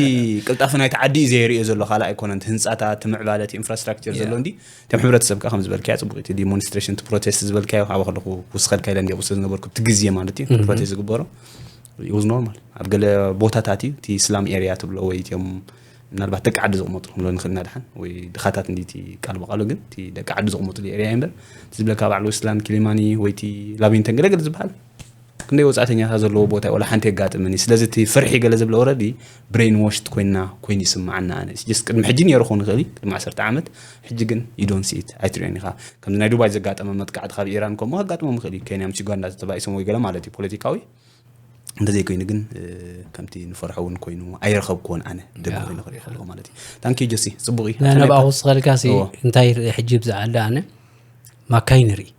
ቅልጣፈ ናይቲ ዓዲ እዩ ዘየርእዮ ዘሎ ካልእ ኣይኮነን እቲ ህንፃታት እቲ ምዕባለ እቲ ኢንፍራስትራክቸር ዘሎ እንዲ ከም ሕብረተሰብ ከዓ ከም ዝበልካዮ ፅቡቅ እቲ ዲሞንስትሬሽን እቲ ፕሮቴስት ዝበልካዮ ካብ ከለኹ ክውስኸልካ ኢለ እንዲ ኣብኡ ስለ ዝነበርኩ እቲ ግዜ ማለት እዩ ፕሮቴስት ዝግበሮ It was normal ኣብ ገለ ቦታታት እዩ እቲ ስላም ኤርያ ትብሎ ወይ እቲኦም ምናልባት ደቂ ዓዲ ዝቕመጡ ክንብሎ ንኽእል ኢና ድሓን ወይ ድኻታት እንዲ እቲ ቃል ብቃሉ ግን እቲ ደቂ ዓዲ ዝቕመጡሉ ኤርያ እዩ እምበር እቲ ዝብለካ በዓል ዌስትላንድ ኪሊማኒ ወይ እቲ ላቢንተን ገለገለ ዝበሃል ክንደይ ወፃእተኛታት ዘለዎ ቦታ እዩ ወላ ሓንቲ የጋጥምን እዩ ስለዚ እቲ ፍርሒ ገለ ዝብለ ኦረዲ ብሬን ዎሽድ ኮይና ኮይኑ ይስምዓና ኣነ ስ ቅድሚ ሕጂ ነይሩ ክኸውን ይኽእል እዩ ቅድሚ ዓሰርተ ዓመት ሕጂ ግን you don't see it ኣይትሪኦን ኢኻ ከምዚ ናይ ዱባይ ዘጋጠመ መጥቃዕቲ ካብ ኢራን ከምኡ ከጋጥሞም ይኽእል እዩ ኬንያ ምስ ዩጋንዳ ተባኢሶም ወይ ገለ ማለት እዩ ፖለቲካዊ እንተዘይኮይኑ ግን ከምቲ ንፈርሖ እውን ኮይኑ ኣይረኸብክዎን ኣነ ደገ ኮይኑ ክርኢ ከለኹ ማለት እዩ ታንኪ ጆሲ ፅቡቕ እዩ ነባኣ ክወስኸልካ እንታይ ሕጂ ብዝዓለ ኣነ ማካይ ንርኢ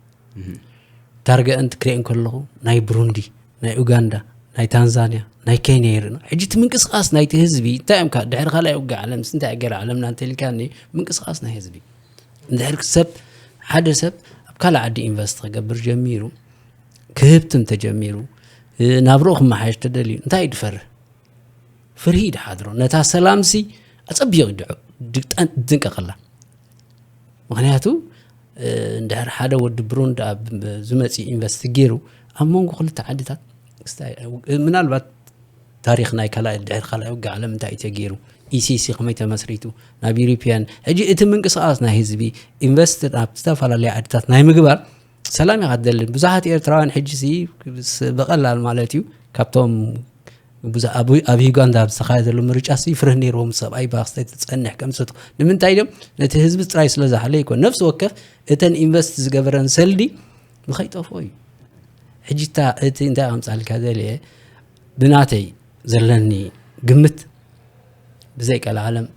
ዳርጋ እንት ክሪአን ከለኹ ናይ ብሩንዲ ናይ ኡጋንዳ ናይ ታንዛንያ ናይ ኬንያ ይርኢ ሕጂ እቲ ምንቅስቃስ ናይቲ ህዝቢ እንታይ እዮም ድሕሪ ካልኣይ ውግእ ዓለም እንታይ ገር ዓለምና እንተልካኒ ምንቅስቃስ ናይ ህዝቢ እንድሕር ሰብ ሓደ ሰብ ኣብ ካልእ ዓዲ ኢንቨስት ክገብር ጀሚሩ ክህብትም ተጀሚሩ ናብርኡ ክመሓየሽ ተደልዩ እንታይ እዩ ድፈርህ ፍርሂ ድሓድሮ ነታ ሰላምሲ ኣፀቢቕ ይድዖ ድንቀቐላ ምክንያቱ እንድሕር ሓደ ወዲ ብሩንድ ዝመፅ ኢንቨስት ገይሩ ኣብ መንጎ ክልተ ዓድታት ምናልባት ታሪኽ ናይ ካልኣይ ድሕሪ ካልኣይ ውግእ ዓለም እንታይ እዩ ተገይሩ ኢሲሲ ከመይ ተመስሪቱ ናብ ዩሮፒያን ሕጂ እቲ ምንቅስቃስ ናይ ህዝቢ ኢንቨስት ናብ ዝተፈላለዩ ዓድታት ናይ ምግባር ሰላም ኢኻ ትደሊ ብዙሓት ኤርትራውያን ሕጂ ሲ ብቐላል ማለት እዩ ካብቶም ኣብ ዩጋንዳ ኣብ ዝተኻየደሉ ምርጫ ሲ ፍርህ ነይርዎም ሰብኣይ ባክስተይ ትፀንሕ ከምሰቱ ንምንታይ ድም ነቲ ህዝቢ ጥራይ ስለ ዝሓለ ይኮን ነፍሲ ወከፍ እተን ኢንቨስት ዝገበረን ሰልዲ ንኸይጠፍኦ እዩ ሕጂ እቲ እንታይ ኣምፃልካ ዘልየ ብናተይ ዘለኒ ግምት ብዘይ ቀልዓለም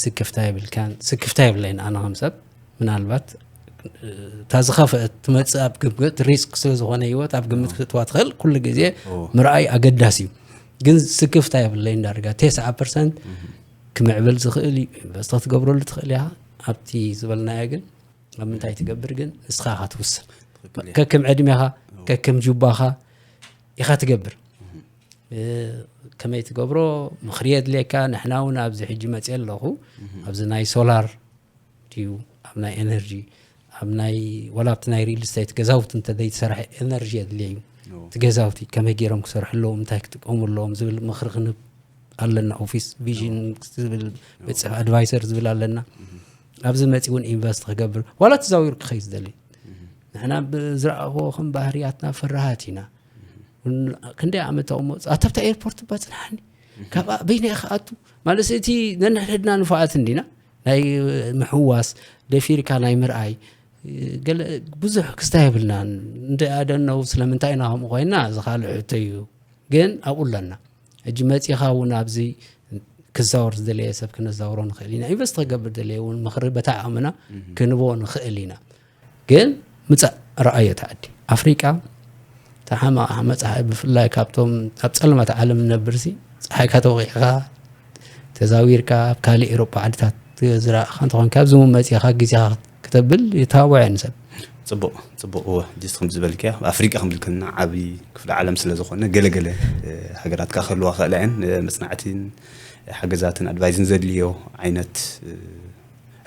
ስክፍታ የብልካን ስክፍታ የብለይን ኣነ ከም ሰብ ምናልባት እታ ዝኸፍአት ትመፅእ ኣብ ግምት ሪስክ ስለ ዝኾነ ህይወት ኣብ ግምት ክትዋ ትኽእል ኩሉ ግዜ ምርኣይ ኣገዳሲ እዩ ግን ስክፍታ የብለይን ዳርጋ ተስዓ ፐርሰንት ክምዕብል ዝኽእል እዩ ኢንቨስት ክትገብረሉ ትኽእል ኢኻ ኣብቲ ዝበልናዮ ግን ኣብ ምንታይ ትገብር ግን ንስኻ ኢኻ ትውስን ከክም ዕድሜኻ ከክም ጁባኻ ኢኻ ትገብር ከመይ ትገብሮ ምኽሪ የድልየካ ንሕና እውን ኣብዚ ሕጂ መፅየ ኣለኹ ኣብዚ ናይ ሶላር ድዩ ኣብ ናይ ኤነርጂ ኣብ ናይ ወላ ኣብቲ ናይ ሪል ስቴት ገዛውቲ እንተ ዘይተሰርሐ ኤነርጂ የድልየ እዩ እቲ ገዛውቲ ከመይ ገይሮም ክሰርሑ ኣለዎም እንታይ ክጥቀሙ ኣለዎም ዝብል ምኽሪ ክንብ ኣለና ኦፊስ ቪዥን ዝብል ቤት ፅሕፈት ኣድቫይሰር ዝብል ኣለና ኣብዚ መፂ እውን ኢንቨስት ክገብር ዋላ ተዛዊሩ ክኸይ ዝደሊ ንሕና ብዝረኣኽዎ ከም ባህርያትና ፈራሃት ኢና ክንደይ ዓመት ኣቑሞ ኣታብታ ኤርፖርት እባ ፅንሓኒ ካብ በይነ ኢኻ ኣቱ ማለት እቲ ነንሕድሕድና ንፉዓት እንዲና ናይ ምሕዋስ ደፊርካ ናይ ምርኣይ ገለ ብዙሕ ክስታ የብልናን እንደ ኣደነው ስለምንታይ ኢና ከምኡ ኮይና እዚ ካልእ ሕቶ እዩ ግን ኣብኡ ኣለና ሕጂ መፂኻ እውን ኣብዚ ክዛወር ዝደለየ ሰብ ክነዛውሮ ንኽእል ኢና ኢንቨስት ክገብር ደለየ እውን ምኽሪ በታ ዓቕምና ክንቦ ንኽእል ኢና ግን ምፃእ ረኣዮ ተዓዲ ኣፍሪቃ ተሓማቕ ሓመ ፀሓይ ብፍላይ ካብቶም ኣብ ፀልማት ዓለም ንነብር ሲ ፀሓይካ ተወቂዕካ ተዛዊርካ ኣብ ካልእ ኤሮጳ ዓድታት ዝረእኻ እንተኾንካ ኣብዚ እውን መፂእኻ ግዜኻ ክተብል ይተባብዖ እየ ንሰብ ፅቡቅ ፅቡቅ እወ ጅስት ከም ዝበልክያ ኣፍሪቃ ከም ዝልክና ዓብዪ ክፍለ ዓለም ስለ ዝኾነ ገለገለ ሃገራት ከዓ ክህልዋ ክእላ እየን መፅናዕትን ሓገዛትን ኣድቫይዝን ዘድልዮ ዓይነት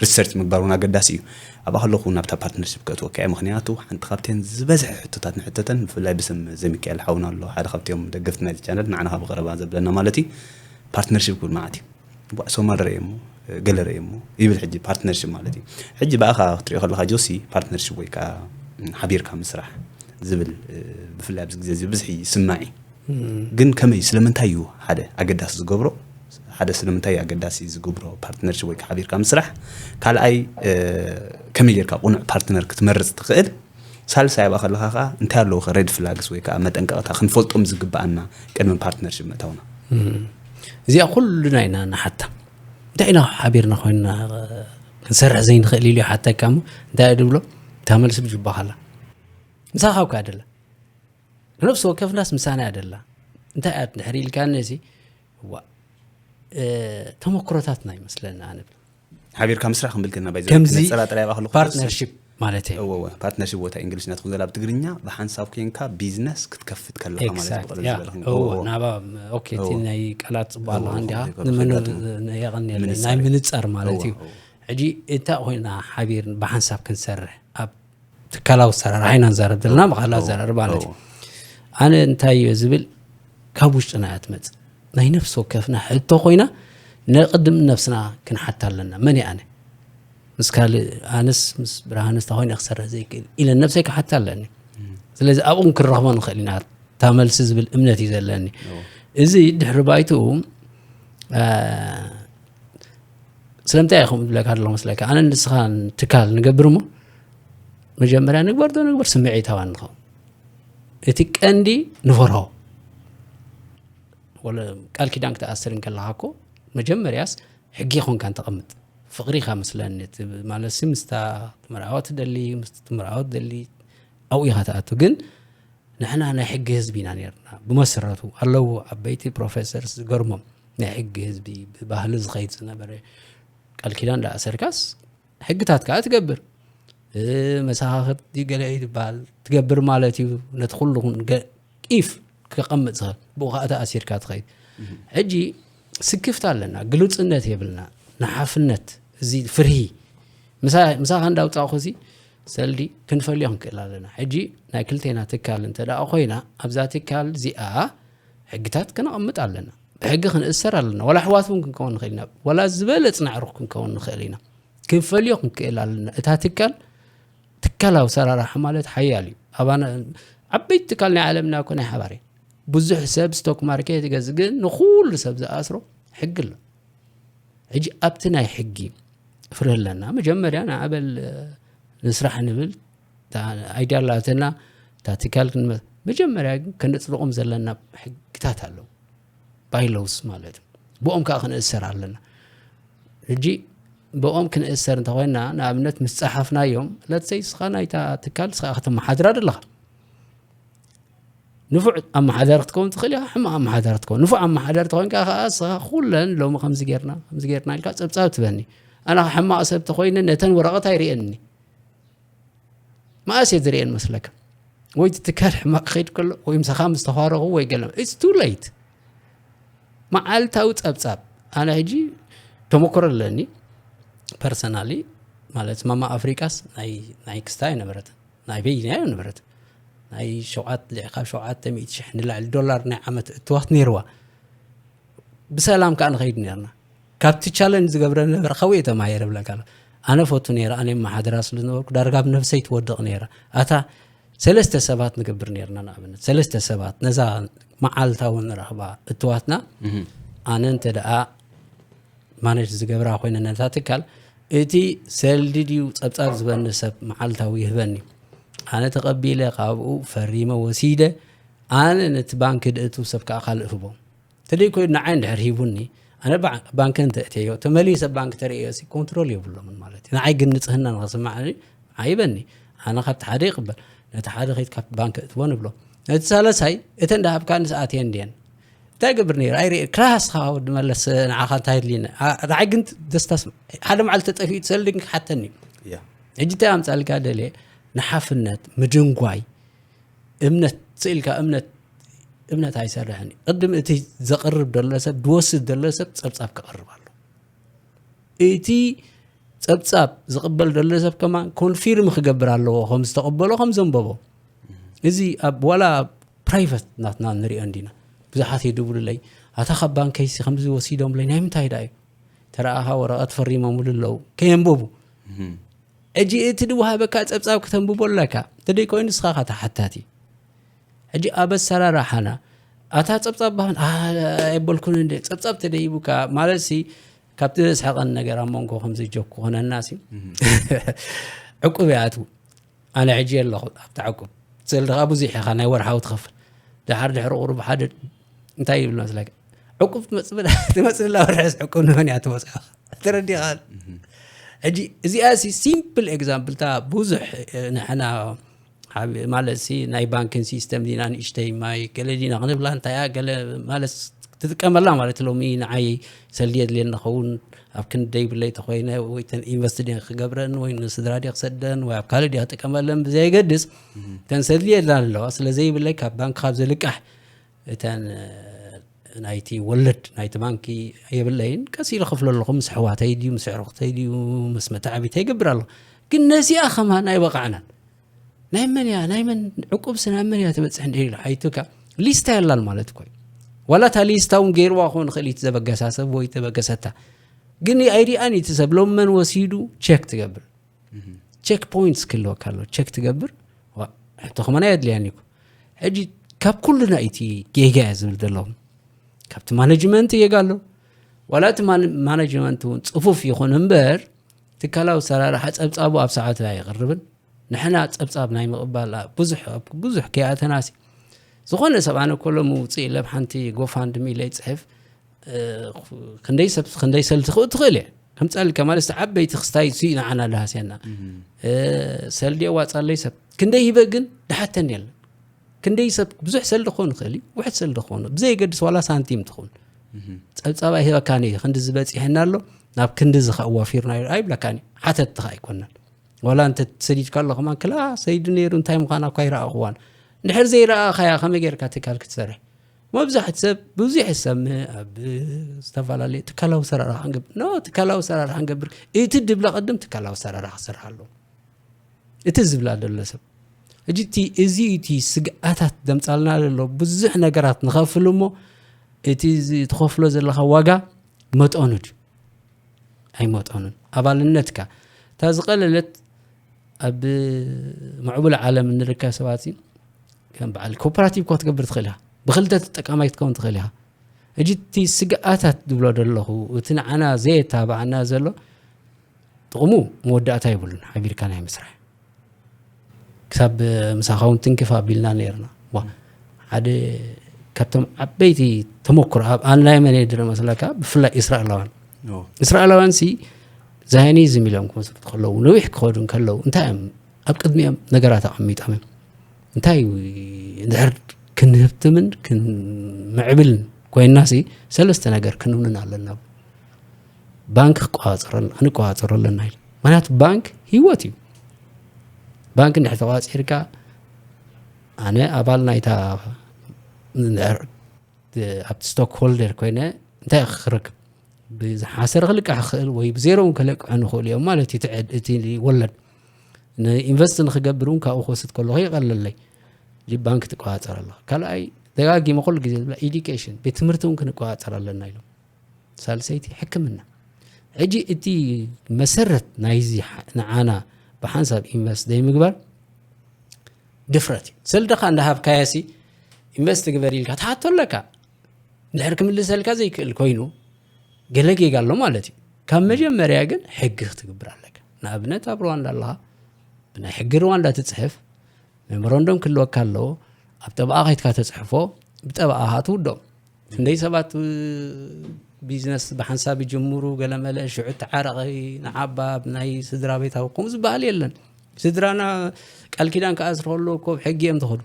ሪሰርች ምግባር እውን ኣገዳሲ እዩ ኣብኣ ከለኹ ናብታ ፓርትነርሽፕ ከእትወካ እየ ምክንያቱ ሓንቲ ካብተን ዝበዝሐ ሕቶታት ንሕተተን ብፍላይ ብስም ዘሚካኤል ሓውና ኣሎ ሓደ ካብቲኦም ደገፍቲ ናይቲ ቻነል ንዓና ካብ ቀረባ ዘብለና ማለት እዩ ፓርትነርሽፕ ክብል ማለት እዩ ሶማል ረእየ እሞ ገለ ረእየ እሞ ይብል ሕጂ ፓርትነርሽፕ ማለት እዩ ሕጂ ብኣኻ ክትሪኦ ከለካ ጆሲ ፓርትነርሽፕ ወይ ከዓ ሓቢርካ ምስራሕ ዝብል ብፍላይ ኣብዚ ግዜ እዚ ብዝሒ ይስማዕ እዩ ግን ከመይ ስለምንታይ እዩ ሓደ ኣገዳሲ ዝገብሮ ሓደ ስለምንታይ እዩ ኣገዳሲ ዝገብሮ ፓርትነርሽፕ ወይ ሓቢርካ ምስራሕ ካልኣይ ከመይ ጌርካ ቁኑዕ ፓርትነር ክትመርፅ ትኽእል ሳልሳይ ኣብኣ ከለኻ ከዓ እንታይ ኣለዉ ሬድ ፍላግስ ወይ ከዓ መጠንቀቕታ ክንፈልጦም ዝግብኣና ቅድሚ ፓርትነርሽፕ ምእታውና እዚኣ ኩሉና ኢና ንሓታ እንታይ ኢና ሓቢርና ኮይንና ክንሰርሕ ዘይንኽእል ኢሉ ሓተካ እሞ እንታይ ድብሎ እታ መልሲ ብጅባኻላ ምሳኻ እኳ ደላ ንነፍሲ ወከፍናስ ምሳና እያ ደላ እንታይ እያ ድሕሪ ኢልካኒ እዚ ዋ ተመክሮታትና ይመስለና ኣነ ሓቢርካ ምስራሕ ክንብል ከና ባይ ከምዚ ነፀላ ጥራይ ኣብኣ ከለኹ ፓርትነርሽፕ ማለት እዩ እወ ፓርትነርሽፕ ቦታ እንግሊሽ ናትኩም ዘላ ብትግርኛ ብሓንሳብ ኮንካ ቢዝነስ ክትከፍት ከለካ ማለት እዩ ብቐለል ዝበለ ክንገብሮ ናባ ኦኬ እቲ ናይ ቃላት ፅቡቅ ኣለካ እንዲያ የቐኒ ናይ ምንፃር ማለት እዩ ሕጂ እንታይ ኮይና ሓቢር ብሓንሳብ ክንሰርሕ ኣብ ትካላዊ ኣሰራርሓ ኢና ንዛረብ ዘለና ብካላ ኣዘራርባ ማለት እዩ ኣነ እንታይ እዮ ዝብል ካብ ውሽጥና እያ ትመፅእ። ናይ ነፍሲ ወከፍና ሕቶ ኮይና፣ ንቕድም ነብስና ክንሓታ ኣለና። መን እየ ኣነ? ምስ ካልእ ኣነስ ምስ ብርሃንስ ተኾይነ ክሰርሕ ዘይክእል ኢለ ነብሰይ ክሓታ ኣለኒ። ስለዚ ኣብኡ ክረኽቦ ንኽእል ኢና፣ እታ መልሲ ዝብል እምነት እዩ ዘለኒ። እዚ ድሕሪ ባይትኡ፣ አ፣ ስለምንታይ ኢኹም ዝብለካ ኣለኹ መስለካ? ኣነ ንስኻ ትካል ንገብር እሞ፣ መጀመርያ ንግበር ዶ ንግበር ስምዒታውያን ንኸውን። እቲ ቀንዲ ንፈርሆ። ወለ ቃል ኪዳን ክትኣስር እንከለኻ እኮ፣ መጀመርያስ ሕጊ ይኾንካ እንተቐምጥ። ፍቕሪ ኢኻ መስለኒ፣ እቲ ማለትሲ ምስታ ትምርዓወ ትደሊ፣ ምስቲ ትምርዓወ ትደሊ፣ ኣብኡ ኢኻ ትኣቱ። ግን ንሕና ናይ ሕጊ ህዝቢ ኢና ነርና። ብመሰረቱ ኣለዉ ዓበይቲ ፕሮፌሰርስ ዝገርሞም ናይ ሕጊ ህዝቢ፣ ብባህሊ ዝኸይድ ዝነበረ፣ ቃል ኪዳን ዳኣ ኣሰርካስ ሕግታት ከኣ ትገብር። እ፣ መሰኻኽርቲ ገለ እዩ ዝበሃል፣ ትገብር ማለት እዩ። ነቲ ኩሉ ገ-፣ ኢፍ ከቐምጥ ዝኽእል፣ ብኡ ከኣ ተኣሲርካ ትኸይድ። ሕጂ ስክፍታ ኣለና፣ ግሉጽነት የብልና፣ ንሓፍነት፣ እዚ ፍርሂ። ምሳ-፣ ምሳኻ እንዳውጻእኹ እዚ ሰልዲ ክንፈልዮ ክንክእል ኣለና። ሕጂ ናይ ክልቴና ትካል እንተ ደኣ ኮይና፣ ኣብዛ ትካል እዚኣ ሕግታት ከነቐምጥ ኣለና። ብሕጊ ክንእሰር ኣለና። ዋላ ኣሕዋት እውን ክንከውን ንኽእል ኢና። ዋላ ዝበለጽና ኣዕሩኽ ክንከውን ንኽእል ኢና። ክንፈልዮ ክንክእል ኣለና። እታ ትካል፣ ትካላዊ ሰራራሕ ማለት ሓያል እዩ። ኣባና ዓበይቲ ትካል ናይ ዓለምና እኮ ናይ ሓባር እየን። ብዙሕ ሰብ ስቶክ ማርኬት ይገዝእ፣ ግን ንኹሉ ሰብ ዝኣስሮ ሕጊ ኣሎ። ሕጂ ኣብቲ ናይ ሕጊ ፍርህ ኣለና። መጀመርያ ንኣበል፣ እ፣ ንስራሕ ንብል፣ እታ ኣይድያ ኣላትና፣ እታ ትካል ክንመ-፣ መጀመርያ ግን ከነጽድቖም ዘለና ሕግታት ኣለዉ። ባይሎውስ ማለት እዩ። ብኦም ከኣ ክንእሰር ኣለና። ሕጂ ብኦም ክንእሰር እንተኾይና፣ ንኣብነት ምስ ጸሓፍናዮም፣ ለትሰይ ንስኻ ናይታ ትካል ንስኻ ከተመሓድራ ደለኻ። ንፉዕ ኣመሓዳሪ ክትከውን ትኽእል ኢኻ፣ ሕማቕ ኣመሓዳሪ ትከውን። ንፉዕ ኣመሓዳሪ ተኾይንካ ከኣ ንስኻ ኩለን ሎሚ ከምዚ ጌርና፣ ከምዚ ጌርና ኢልካ ጸብጻብ ትበኒ። ኣነ ሕማቕ ሰብ ተኾይነ ነተን ወረቐት ኣይርእየኒ። መኣስ እየ ዝርእየን መስለካ? ወይ እቲ ትካል ሕማቕ ክኸይድ ከሎ፣ ወይ ምሳኻ ምስ ተፋረቑ፣ ወይ ገለ። It's too late። መዓልታዊ ጸብጻብ። ኣነ ሕጂ ተመክሮ ኣለኒ፣ ፐርሰናሊ፣ ማለት ማማ ኣፍሪቃስ ናይ፣ ናይ ክስታይ ኣይነበረትን፣ ናይ በይናይ ኣይነበረትን። ናይ ሸውዓተ፣ ካብ ሸውዓተ ሚእቲ ሽሕ ንላዕሊ ዶላር ናይ ዓመት እትዋት ነይርዋ። ብሰላም ከኣ ንኸይድ ነርና። ካብቲ ቻለንጅ ዝገብረ ነበረ፣ ካብኡ እየ ተማሂረ እብለካ ኣለኹ። ኣነ ፈቱ ነይረ፣ ኣነ መሓድራ ስለ ዝነበርኩ፣ ዳርጋ ኣብ ነብሰይ ትወድቕ ነይራ። ኣታ ሰለስተ ሰባት ንገብር ነርና፣ ንኣብነት፣ ሰለስተ ሰባት ነዛ መዓልታዊ ንረኽባ እትዋትና፣ ኣነ እንተ ደኣ ማነጅ ዝገብራ ኮይነ ነታ ትካል፣ እቲ ሰልዲ ድዩ ጸብጻብ ዝበኒ ሰብ መዓልታዊ ይህበኒ። ኣነ ተቐቢለ፣ ካብኡ ፈሪመ ወሲደ፣ ኣነ ነቲ ባንክ ድእቱ ሰብ ከኣ ካልእ እህቦ። ተደይ ኮይኑ ንዓይ እንድሕር ሂቡኒ፣ ኣነ ባ-፣ ባንክ እንተእትየዮ፣ ተመሊሰ ባንክ ተርእዮ ሲ ኮንትሮል የብሎምን ማለት እዩ። ንዓይ ግን ንጽህና ንኸስማዕኒ ኣይበኒ። ኣነ ካብቲ ሓደ ይቕበል፣ ነቲ ሓደ ከይድ ካብ ባንክ እትዎ ንብሎ። ነቲ ሳለሳይ፣ እተን ደሃብካ ንስኣት እየን ድየን? እንታይ ገብር ነይሩ? ኣይርኢ፣ ክላስ ኻ ወዲ መለስ፣ ንዓኻ እንታይ ኣድልየኒ? ኣ-፣ ንዓይ ግን ደስታስ፣ ሓደ መዓልቲ ተጠፊኡ ትሰልዲ ግን ክሓተኒ። ያ። ሕጂ እንታይ ኣምጻልካ ደልየ? ንሓፍነት፣ ምድንጓይ፣ እምነት ስኢልካ፣ እምነት፣ እምነት ኣይሰርሕን እዩ። ቅድም እቲ ዘቕርብ ደሎ ሰብ፣ ዝወስድ ደሎ ሰብ ጸብጻብ ክቐርብ ኣሎ። እቲ ጸብጻብ ዝቕበል ደሎ ሰብ ከማን ኮንፊርም ክገብር ኣለዎ፣ ከም ዝተቐበሎ፣ ከም ዘንበቦ። እዚ ኣብ ዋላ ፕራይቨት ናትና ንሪኦ እንዲና። ብዙሓት ይድውሉለይ፣ "ኣታ ካብ ባንከይሲ ከምዚ ወሲዶምለይ፣ ናይ ምንታይ ደኣ እዩ? ተረኣኻ ወረቐት ፈሪሞምሉ ኣለዉ፣ ከየንበቡ?" ሕጂ እቲ ዝወሃበካ ጸብጻብ ክተንብቦ ኣለካ። እንተደይ ኮይኑ ንስኻ ኢኻ ተሓታቲ። ሕጂ ኣብ ኣሰራርሓና፣ ኣታ ጸብጻብ ባህን፣ ኣ፣ ኣይበልኩን እንደ ጸብጻብ ተደይቡካ፣ ማለት ሲ፣ ካብቲ ዘስሕቐን ነገር ኣብ መንጎ ከምዚ ጆክ ክኾነና ሲ፣ ዕቁብ ይኣትዉ። ኣነ ሕጂ ኣለኹ ኣብቲ ዕቁብ። ስለ ድኻ ብዙሕ ኢኻ ናይ ወርሓዊ ትኸፍል። ደሓር ድሕሪ ቁሩብ ሓደ እንታይ ይብል መስለካ? ዕቁብ ትመጽእ ብላ-፣ ትመጽእ ብላ ወርሕስ ዕቁብ ንመን እያ ትመጽእ? ተረዲኻ? ሕጂ እዚኣ ሲ ሲምፕል ኤግዛምፕል፣ እታ ብዙሕ፣ እ፣ ንሕና ሓብ-፣ ማለት ሲ ናይ ባንክን ሲስተም ዲና ንእሽተይ ማይ ገለ ዲና ክንብላ እንታይ እያ ገለ ማለት ትጥቀመላ ማለት ሎሚ ንዓይ ሰልዲ የድልየኒ ኸውን ኣብ ክንደይ ብለይ ተኾይነ ወይ ተን ኢንቨስት ድየ ክገብረን ወይ ንስድራ ድየ ክሰደን ወይ ኣብ ካልእ ድየ ክጥቀመለን ብዘየገድስ ተን ሰልዲ የድላ ኣለዋ። ስለ ዘይብለይ ካብ ባንክ ካብ ዝልቃሕ እተን፣ እ፣ ናይቲ ወለድ ናይቲ ባንኪ የብለይን። ቀስ ኢለ ክፍሎ ኣለኹ ምስ ኣሕዋተይ ድዩ ምስ ኣዕሩኽተይ ድዩ ምስ መተዓቢተይ ይገብር ኣለኹ። ግን ነዚኣ ከማን ኣይበቓዕናን። ናይ መን እያ? ናይ መን ዕቁብሲ ናብ መን እያ ትበጽሕ እንድዒ ኢሉ ሓይቱካ ሊስታ የላን ማለት እኮ እዩ። ዋላ እታ ሊስታ እውን ገይርዋ ክኾን ይኽእል እዩ፣ እቲ ዘበገሳ ሰብ ወይ ተበገሰታ። ግን ኣይሪኣን እዩ እቲ ሰብ። ሎም መን ወሲዱ ቸክ ትገብር። ቸክ ፖይንትስ ክህልወካ ኣሎ፣ ቸክ ትገብር። ዋ፣ ሕቶ ከማና የድልያን እዩ። ሕጂ ካብ ኩልና እቲ ጌጋ እየ ዝብል ዘለኹም። ካብቲ ማኔጅመንት ጌጋ ኣሎ። ዋላ እቲ ማን- ማኔጅመንት እውን ጽፉፍ ይኹን እምበር፣ ትካላዊ ኣሰራርሓ ጸብጻቡ ኣብ ሰዓቱ ኣይቕርብን። ንሕና ጸብጻብ ናይ ምቕባል ኣብ ብዙሕ ኣብ ብዙሕ ከይኣተናሲ፣ ዝኾነ ሰብ ኣነ ኮሎ ምውፅእ ኢለ ኣብ ሓንቲ ጎፋንድሚ ኢለ ይፅሕፍ። ክንደይ ሰብ ክንደይ ሰልዲ ክእቱ ትኽእል እየ ከምፀልካ ማለት ዓበይቲ ክስታይ ሲ ንዓና ዳሃስያና ሰልዲ የዋፃለይ ሰብ ክንደይ ሂበ ግን ድሓተን የለን። ክንደይ ሰብ ብዙሕ ሰልዲ ክኾን ይኽእል እዩ፣ ውሕድ ሰልዲ ክኾን ብዘይገድስ ዋላ ሳንቲም ትኹን ጸብጻብ ኣይህበካን እዩ። ክንዲ ዝበፂሐና ኣሎ፣ ናብ ክንዲ ዝኸ ኣዋፊርና ኣይብለካን እዩ። ሓተትኻ ኣይኮናን። ዋላ እንተ ተሰዲድካ ኣሎ ከማን ክላ ሰይዱ ነይሩ እንታይ ምዃና እኳ ይረኣኽዋን። እንድሕር ዘይረኣኻያ ከመይ ጌርካ ትካል ክትሰርሕ? መብዛሕት ሰብ ብዙሕ ይሰምዕ ኣብ ዝተፈላለዩ ትካላዊ ሰራራሕ ክንገብር ኖ ትካላዊ ሰራራሕ ክንገብር እቲ ድብላ ቅድም ትካላዊ ሰራራሕ ክሰርሕ ኣለዎ። እቲ ዝብላ ዘሎ ሰብ ሕጂ እቲ እዚ እቲ ስግኣታት ዘምጻልና ዘሎ ብዙሕ ነገራት ንኸፍል እሞ እቲ ትኸፍሎ ዘለኻ ዋጋ መጠኑ ድዩ ኣይመጠኑን። ኣባልነትካ እታ ዝቐለለት ኣብ ምዕቡል ዓለም እንርከብ ሰባት ከም በዓል ኮፐራቲቭ እኳ ትገብር ትኽእል ኢኻ። ብክልተ ተጠቃማይ ክትከውን ትኽእል ኢኻ። ሕጂ እቲ ስግኣታት ዝብሎ ዘለኹ እቲ ንዓና ዘየታባዓና ዘሎ ጥቕሙ መወዳእታ የብሉን። ሓቢርካ ናይ ምስራሕ ክሳብ ምሳኻ እውን ትንክፍ ኣቢልና ነርና። ሓደ ካብቶም ዓበይቲ ተመክሮ ኣብ ኣንላይ መን ድረ መስለካ ብፍላይ እስራኤላውያን እስራኤላውያን ሲ ዛይኒዝም ኢሎም ክመስርቱ ከለዉ ነዊሕ ክኸዱ ከለዉ እንታይ እዮም ኣብ ቅድሚኦም ነገራት ኣቐሚጦም እዮም። እንታይ ድሕር ክንህብትምን ክንምዕብልን ኮይንና ሲ ሰለስተ ነገር ክንብንን ኣለና። ባንክ ክንቆፃፀሮ ኣለና ኢሉ። ምክንያቱ ባንክ ህይወት እዩ። ባንክ እንድሕር ተቋፂርካ ኣነ ኣባል ናይታ ኣብቲ ስቶክ ሆልደር ኮይነ እንታይ ክረክብ ብዝሓሰረ ክልቃሕ ክኽእል ወይ ብዜሮ እውን ክለቅሑ ንኽእሉ እዮም ማለት እዩ። እቲ ወለድ ንኢንቨስት ንክገብር እውን ካብኡ ክወስድ ከለኹ ይቐለለይ። ባንክ ትቆፃፀር ኣለኻ። ካልኣይ ደጋጊመ ኩሉ ግዜ ዝብላ ኢዱኬሽን ቤት ትምህርቲ እውን ክንቆፃፀር ኣለና ኢሎም። ሳልሰይቲ ሕክምና። ሕጂ እቲ መሰረት ናይዚ ንዓና ብሓንሳብ ኢንቨስት ዘይምግባር ድፍረት እዩ። ሰልድኻ እንዳሃብካያ ሲ ኢንቨስት ግበር ኢልካ ትሓቶ ኣለካ። እንድሕር ክምልሰልካ ዘይክእል ኮይኑ ገለ ጌጋ ኣሎ ማለት እዩ። ካብ መጀመርያ ግን ሕጊ ክትግብር ኣለካ። ንኣብነት ኣብ ሩዋንዳ ኣለኻ ብናይ ሕጊ ሩዋንዳ ትፅሕፍ ሜሞራንዶም ክህልወካ ኣለዎ። ኣብ ጠበቓ ከይትካ ተፅሕፎ ብጠበቓኻ ትውድኦ። ክንደይ ሰባት ቢዝነስ ብሓንሳብ ይጅምሩ ገለመለ ሽዑ ተዓረቐ ንዓባ ናይ ስድራ ቤታዊ ከምኡ ዝበሃል የለን። ስድራና ቃል ኪዳን ክኣስር ከሎ እኮ ብሕጊ እዮም ትኸዱ።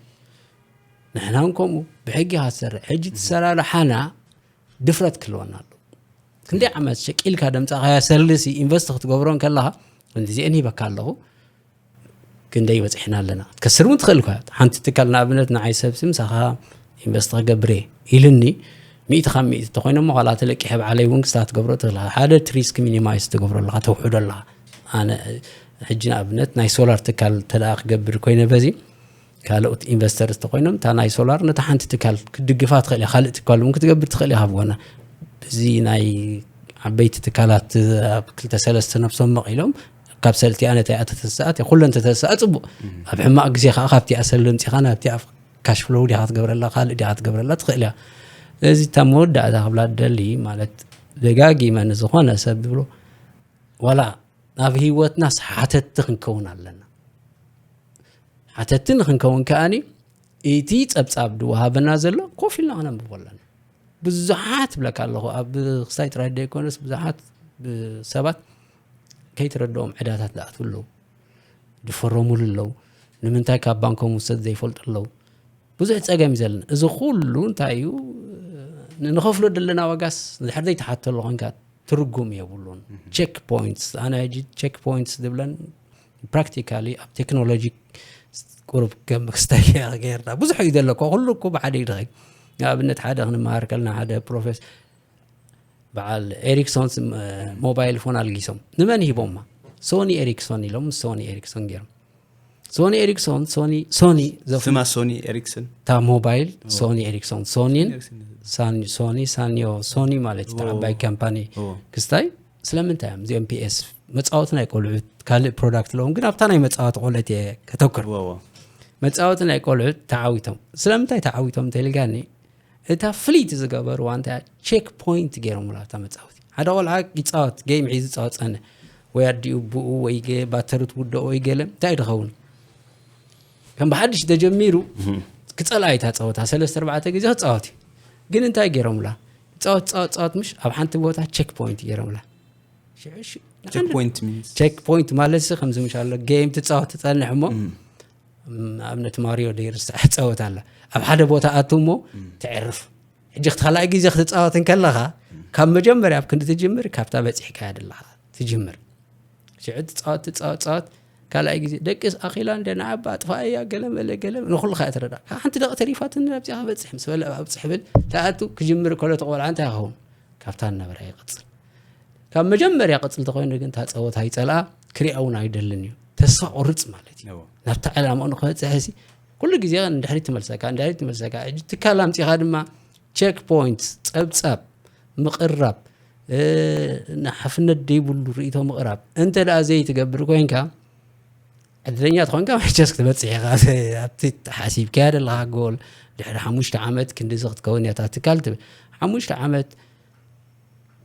ንሕና እውን ከምኡ ብሕጊ ኢኻ ትሰርሕ። ሕጂ ትሰራርሓና ድፍረት ክህልወና ኣሎ። ክንደይ ዓመት ሸቂልካ ደምፃኻያ ሰልሲ ኢንቨስት ክትገብሮ ከለኻ እንዲዚአን ሂበካ ኣለኹ ክንደይ በፂሕና ኣለና ክትከስር እውን ትኽእል እኳ ሓንቲ ትካል ንኣብነት ንዓይ ሰብ ሲ ምሳኻ ኢንቨስት ክገብር እየ ኢልኒ ሚእቲ ካብ ሚእቲ እንተኮይኖሞ ካላ ተለቂሐ ባዕለይ እውን ክስታ ትገብሮ ትኽእል ሓደ ትሪስክ ሚኒማይዝ ትገብሮ ኣለካ ተውሕዶ ኣለካ ኣነ ሕጂ ንኣብነት ናይ ሶላር ትካል ተደኣ ክገብር ኮይነ በዚ ካልኦት ኢንቨስተርስ ተኮይኖም እታ ናይ ሶላር ነታ ሓንቲ ትካል ክትድግፋ ትኽእል እያ ካልእ ትካል እውን ክትገብር ትኽእል እያ ካብ ጎና እዚ ናይ ዓበይቲ ትካላት ኣብ ክልተ ሰለስተ ነብሶም መቒሎም ካብ ሰልቲኣ ነታ እያ ተተሰኣት ኩለን ተተሰኣ ፅቡቕ ኣብ ሕማቕ ግዜ ከዓ ካብቲኣ ሰል ደምፂኻ ናብቲኣ ካሽ ፍሎው ዲኻ ትገብረላ ካልእ ዲኻ ትገብረላ ትኽእል እያ ስለዚ እታ መወዳእታ ክብላ ደሊ ማለት ደጋጊመ ንዝኾነ ሰብ ዝብሎ ዋላ ናብ ህይወትናስ ሓተትቲ ክንከውን ኣለና ሓተትቲ ንክንከውን ከኣኒ እቲ ፀብፃብ ድወሃበና ዘሎ ኮፍ ኢልና ክነንብቦ ኣለና ብዙሓት ብለካ ኣለኹ ኣብ ክስታይ ጥራይ ደይኮነስ ብዙሓት ሰባት ከይተረድኦም ዕዳታት ዝኣትዉ ኣለዉ ዝፈረሙሉ ኣለዉ ንምንታይ ካብ ባንኮም ውሰድ ዘይፈልጡ ኣለዉ ብዙሕ ፀገም እዩ ዘለና እዚ ኩሉ እንታይ እዩ ንኸፍሎ ዘለና ዋጋስ ድሕር ዘይተሓተሉ ኮንካ ትርጉም የብሉን ቸክ ፖይንትስ ኣነ ሕጂ ቸክ ፖይንትስ ዝብለን ፕራክቲካሊ ኣብ ቴክኖሎጂ ቁሩብ ከም ክስታይ ጌርና ብዙሕ እዩ ዘለኮ ኩሉ እኮ ብሓደ ይድኸይ ንኣብነት ሓደ ክንመሃር ከልና ሓደ ፕሮፌስ በዓል ኤሪክሶን ሞባይል ፎን ኣልጊሶም ንመን ሂቦማ ሶኒ ኤሪክሶን ኢሎም ሶኒ ኤሪክሶን ገይሮም ሶኒ ኤሪክሶን ሶኒ ሶኒ ዘፍ- ስማ ሶኒ ኤሪክሰን እታ ሞባይል ሶኒ ኤሪክሶን ሶኒን ሳኒ- ሶኒ ሳኒዮ ሶኒ ማለት እታ ዓባይ ካምፓኒ ክስታይ ስለምንታይ እዮም እዚኦም ፒኤስ መፃወቲ ናይ ቆልዑት ካልእ ፕሮዳክት ኣለዎም ግን ኣብታ ናይ መፃወቲ ቆልዑት እየ ከተኩር መፃወቲ ናይ ቆልዑት ተዓዊቶም ስለምንታይ ተዓዊቶም እንተልጋኒ እታ ፍልይቲ ዝገበርዋ እንታይ ቸክ ፖይንት ገይሮምላ እታ መፃወቲ ሓደ ቆልዓ ይፃወት ጌም ሒዙ ፃወት ፀነ ወይ ኣዲኡ ብኡ ወይ ገ- ባተሪ ትውደኦ ወይ ገለ እንታይ ድኸውን ከም ብሓድሽ ተጀሚሩ ክፀልኣ እታ ፀወታ ሰለስተ ኣርባዕተ ግዜ ክፃወት እዩ ግን እንታይ ገይሮምላ ፃወት ፃወት ፃወት ምሽ ኣብ ሓንቲ ቦታ ቸክ ፖይንት ገይሮምላ ሽዑ ሽ- ቸክ ፖይንት ሚንስ ቸክ ፖይንት ማለት ሲ ከምዚ ምሽ ኣሎ ጌም ትፃወት ትፀንሕ እሞ ኣብነት ማሪዮ ደይርስዕ ፃወት ኣላ ኣብ ሓደ ቦታ ኣቱ እሞ ትዕርፍ ሕጂ እቲ ካልኣይ ግዜ ክትፃወት እንከለኻ ካብ መጀመርያ ኣብ ክንዲ ትጅምር ካብታ በፂሕካያ ዘለኻ ትጅምር ሽዑ ትፃወት ትፃወት ፃወት ካልኣይ ግዜ ደቂ ኣኺላ እንደ ንዓባ ኣጥፋኣያ ገለ መለ ገለ ንኩልኻ እያ ትረዳ ካብ ሓንቲ ደቂ ተሪፋትኒ ኣብዚኣ ክበፅሕ ምስ በለ ኣብፅሕ ብል ተኣቱ ክጅምር ከሎ ተቆልዓ እንታይ ክኸውን ካብታ ነበራ ይቐፅል ካብ መጀመርያ ቅፅል ተኮይኑ ግን እታ ፀወታ ይፀልኣ ክሪኣ እውን ኣይደልን እዩ ተስፋ ቁርፅ ማለት እዩ ናብታ ዕላማኡ ንክበፅሕ ሲ ኩሉ ግዜ ንድሕሪት ትመልሰካ ንድሕሪት ትመልሰካ ሕጂ ትካል ኣምፂኻ ድማ ቸክ ፖይንት ፀብፃብ ምቕራብ እ፣ ንሓፍነት ደይብሉ ርእቶ ምቕራብ እንተ ደኣ ዘይትገብር ኮይንካ ዕድለኛ ትኾንካ መቸስ ክትበፅሕ ኢኻ ኣብቲ ሓሲብካያ ዘለኻ ጎል ድሕሪ ሓሙሽተ ዓመት ክንዲዚ ክትከውን እያ እታ ትካል ትብል ሓሙሽተ ዓመት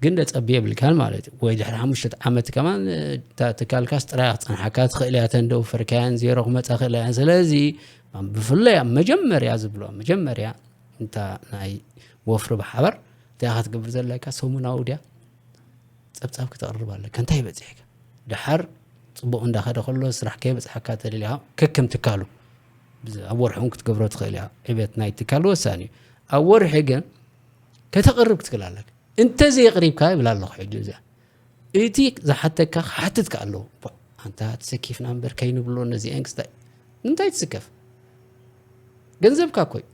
ግን ደፀቢ የብልካን ማለት እዩ ወይ ድሕሪ ሓሙሽተ ዓመት ከማን እታ ትካልካስ ጥራያ ክፀንሓካ ትኽእል እያ ተን ደውፈርካያን ዜሮ ክመፃ ክእል እያን ስለዚ ብፍላይ ኣብ መጀመርያ ዝብሎ መጀመርያ እንታ ናይ ወፍሪ ብሓባር እንታይ ኢኻ ትገብር ዘለካ ሰሙናዊ ድያ ፀብፃብ ክተቕርብ ኣለካ እንታይ በፂሕካ ድሓር ፅቡቕ እንዳኸደ ከሎ ስራሕ ከይበፅሓካ ተደሊኻ ከከም ትካሉ ኣብ ወርሒ እውን ክትገብሮ ትኽእል እያ ዕቤት ናይ ትካል ወሳኒ እዩ ኣብ ወርሒ ግን ከተቕርብ ክትክእል ኣለካ እንተዘየቕሪብካ ይብል ኣለኹ ሕጂ እዚኣ እቲ ዝሓተካ ክሓትትካ ኣለዎ ኣንታ ትሰኪፍና እምበር ከይንብሎ ነዚአን ክስታይ እንታይ ትስከፍ ገንዘብካ ኮይ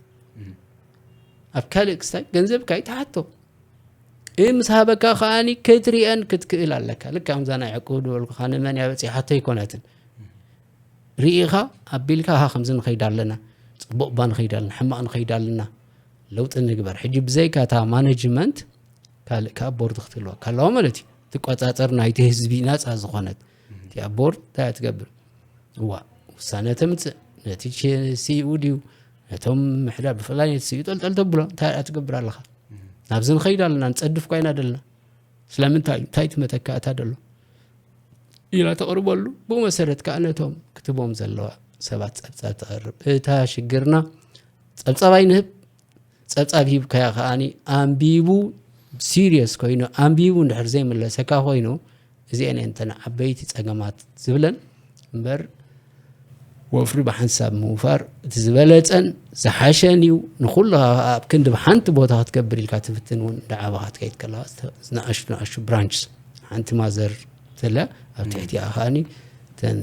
ኣብ ካልእ ክስታይ ገንዘብካ ይትሓቶ እ ምስ ሃበካ ከዓኒ ክትሪአን ክትክእል ኣለካ ልክ ኣምዛ ናይ ዕቁብ ድበልኩኻ ንመን እያ በፂሓቶ ኣይኮነትን ርኢኻ ኣቢልካ ሃ ከምዚ ንኸይድ ኣለና ፅቡቕ ባ ንኸይድ ኣለና ሕማቕ ንኸይድ ኣለና ለውጢ ንግበር ሕጂ ብዘይካ እታ ማነጅመንት ካልእ ከዓ ቦርድ ክትህልወካ ኣለዋ ማለት እዩ ትቆፃፀር ናይቲ ህዝቢ ናፃ ዝኾነት እቲኣ ቦርድ እንታይ ትገብር እዋ ውሳነ ተምፅእ ነቲ ስኢኡ ድዩ ነቶም ምሕዳር ብፍላይ ነቲ ስኢኡ ጠልጠል ተብሎ እንታይ ትገብር ኣለኻ ናብዚ ንኸይድ ኣለና ንፀድፍ ኮይና ደለና ስለምንታይ እንታይ እቲ መተካእታ ደሎ ኢላ ተቕርበሉ ብኡ መሰረት ከዓ ነቶም ክትቦም ዘለዋ ሰባት ፀብፃብ ተቐርብ እታ ሽግርና ፀብፃብ ኣይንህብ ፀብፃብ ሂብካያ ከዓኒ ኣንቢቡ ሲሪየስ ኮይኑ ኣንቢቡ እንድሕር ዘይምለሰካ ኮይኑ እዚአን እየን እተን ዓበይቲ ፀገማት ዝብለን እምበር ወፍሪ ብሓንሳብ ምውፋር እቲ ዝበለፀን ዝሓሸን እዩ ንኩሉ ኣብ ክንዲ ብሓንቲ ቦታ ክትገብር ኢልካ ትፍትን እውን እንዳዓባኻ ትከይድ ከለካ ዝነኣሽቱ ንኣሽቱ ብራንች ሓንቲ ማዘር ተለ ኣብ ትሕቲኣ ከዓኒ እተን